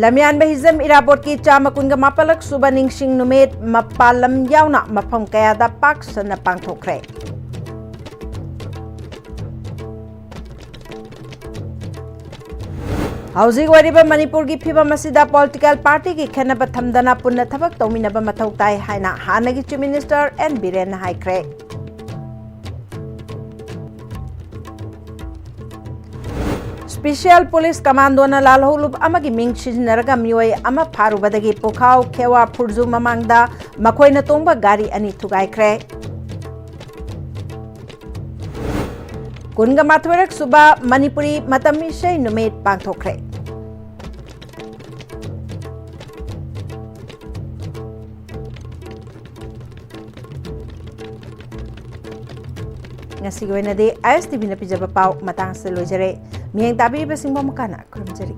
ꯂꯝꯌꯥꯟꯕ ꯍꯤꯖꯝ ꯏꯔꯥꯕꯣꯠꯀꯤ ꯆꯥꯝꯃ ꯀꯨꯟꯒ ꯃꯥꯄꯜꯂꯛ ꯁꯨꯕ ꯅꯤꯡꯁꯤꯡ ꯅꯨꯃꯤꯠ ꯃꯄꯥꯟ ꯂꯝ ꯌꯥꯎꯅ ꯃꯐꯝ ꯀꯌꯥꯗ ꯄꯥꯛ ꯁꯟꯅ ꯄꯥꯡꯊꯣꯛꯈ꯭ꯔꯦ꯫ ꯍꯧꯖꯤꯛ ꯑꯣꯏꯔꯤꯕ ꯃꯅꯤꯄꯨꯔꯒꯤ ꯐꯤꯕꯝ ꯑꯁꯤꯗ political partyꯒꯤ ꯈꯦꯠꯅꯕ ꯊꯝꯗꯅ ꯄꯨꯟꯅ ꯊꯕꯛ ꯇꯧꯃꯤꯟꯅꯕ ꯃꯊꯧ ꯇꯥꯏ ꯍꯥꯏꯅ ꯍꯥꯟꯅꯒꯤ Chief Minister ꯑꯦꯟ ꯕꯤꯔꯦꯟꯅ ꯍꯥꯏꯈ꯭ꯔꯦ꯫ Special Police Commandoꯅ ꯂꯥꯜꯍꯧꯂꯨꯞ ꯑꯃꯒꯤ ꯃꯤꯡ ꯁꯤꯖꯤꯟꯅꯔꯒ ꯃꯤꯑꯣꯏ ꯑꯃ ꯐꯥꯔꯨꯕꯗꯒꯤ ꯄꯨꯈꯥꯎ ꯈꯦꯋꯥ ꯐꯨꯔꯖꯨ ꯃꯃꯥꯡꯗ ꯃꯈꯣꯏꯅ ꯇꯣꯡꯕ ꯒꯥꯔꯤ ꯑꯅꯤ ꯊꯨꯒꯥꯏꯈ꯭ꯔꯦ꯫ ꯀꯨꯟꯒ ꯃꯥꯊꯣꯏꯔꯛ ꯁꯨꯕ ꯃꯅꯤꯄꯨꯔꯤ ꯃꯇꯝ ꯏꯁꯩ ꯅꯨꯃꯤꯠ ꯄꯥꯡꯊꯣꯛꯈ꯭ꯔꯦ꯫ ꯉꯁꯤꯒꯤ ꯑꯣꯏꯅꯗꯤ ꯑꯥꯏ ꯑꯦꯁ ꯇꯤ ꯚꯤꯅ ꯄꯤꯖꯕ ꯄꯥꯎ ꯃꯇꯥꯡ ꯑꯁꯤꯗ ꯂꯣꯏꯖꯔꯦ꯫ ꯃꯤꯠꯌꯦꯡ ꯇꯥꯕꯤꯔꯤꯕꯁꯤꯡꯕꯨ ꯑꯃꯨꯛ ꯍꯟꯅ ꯈꯨꯔꯨꯝꯖꯔꯤ꯫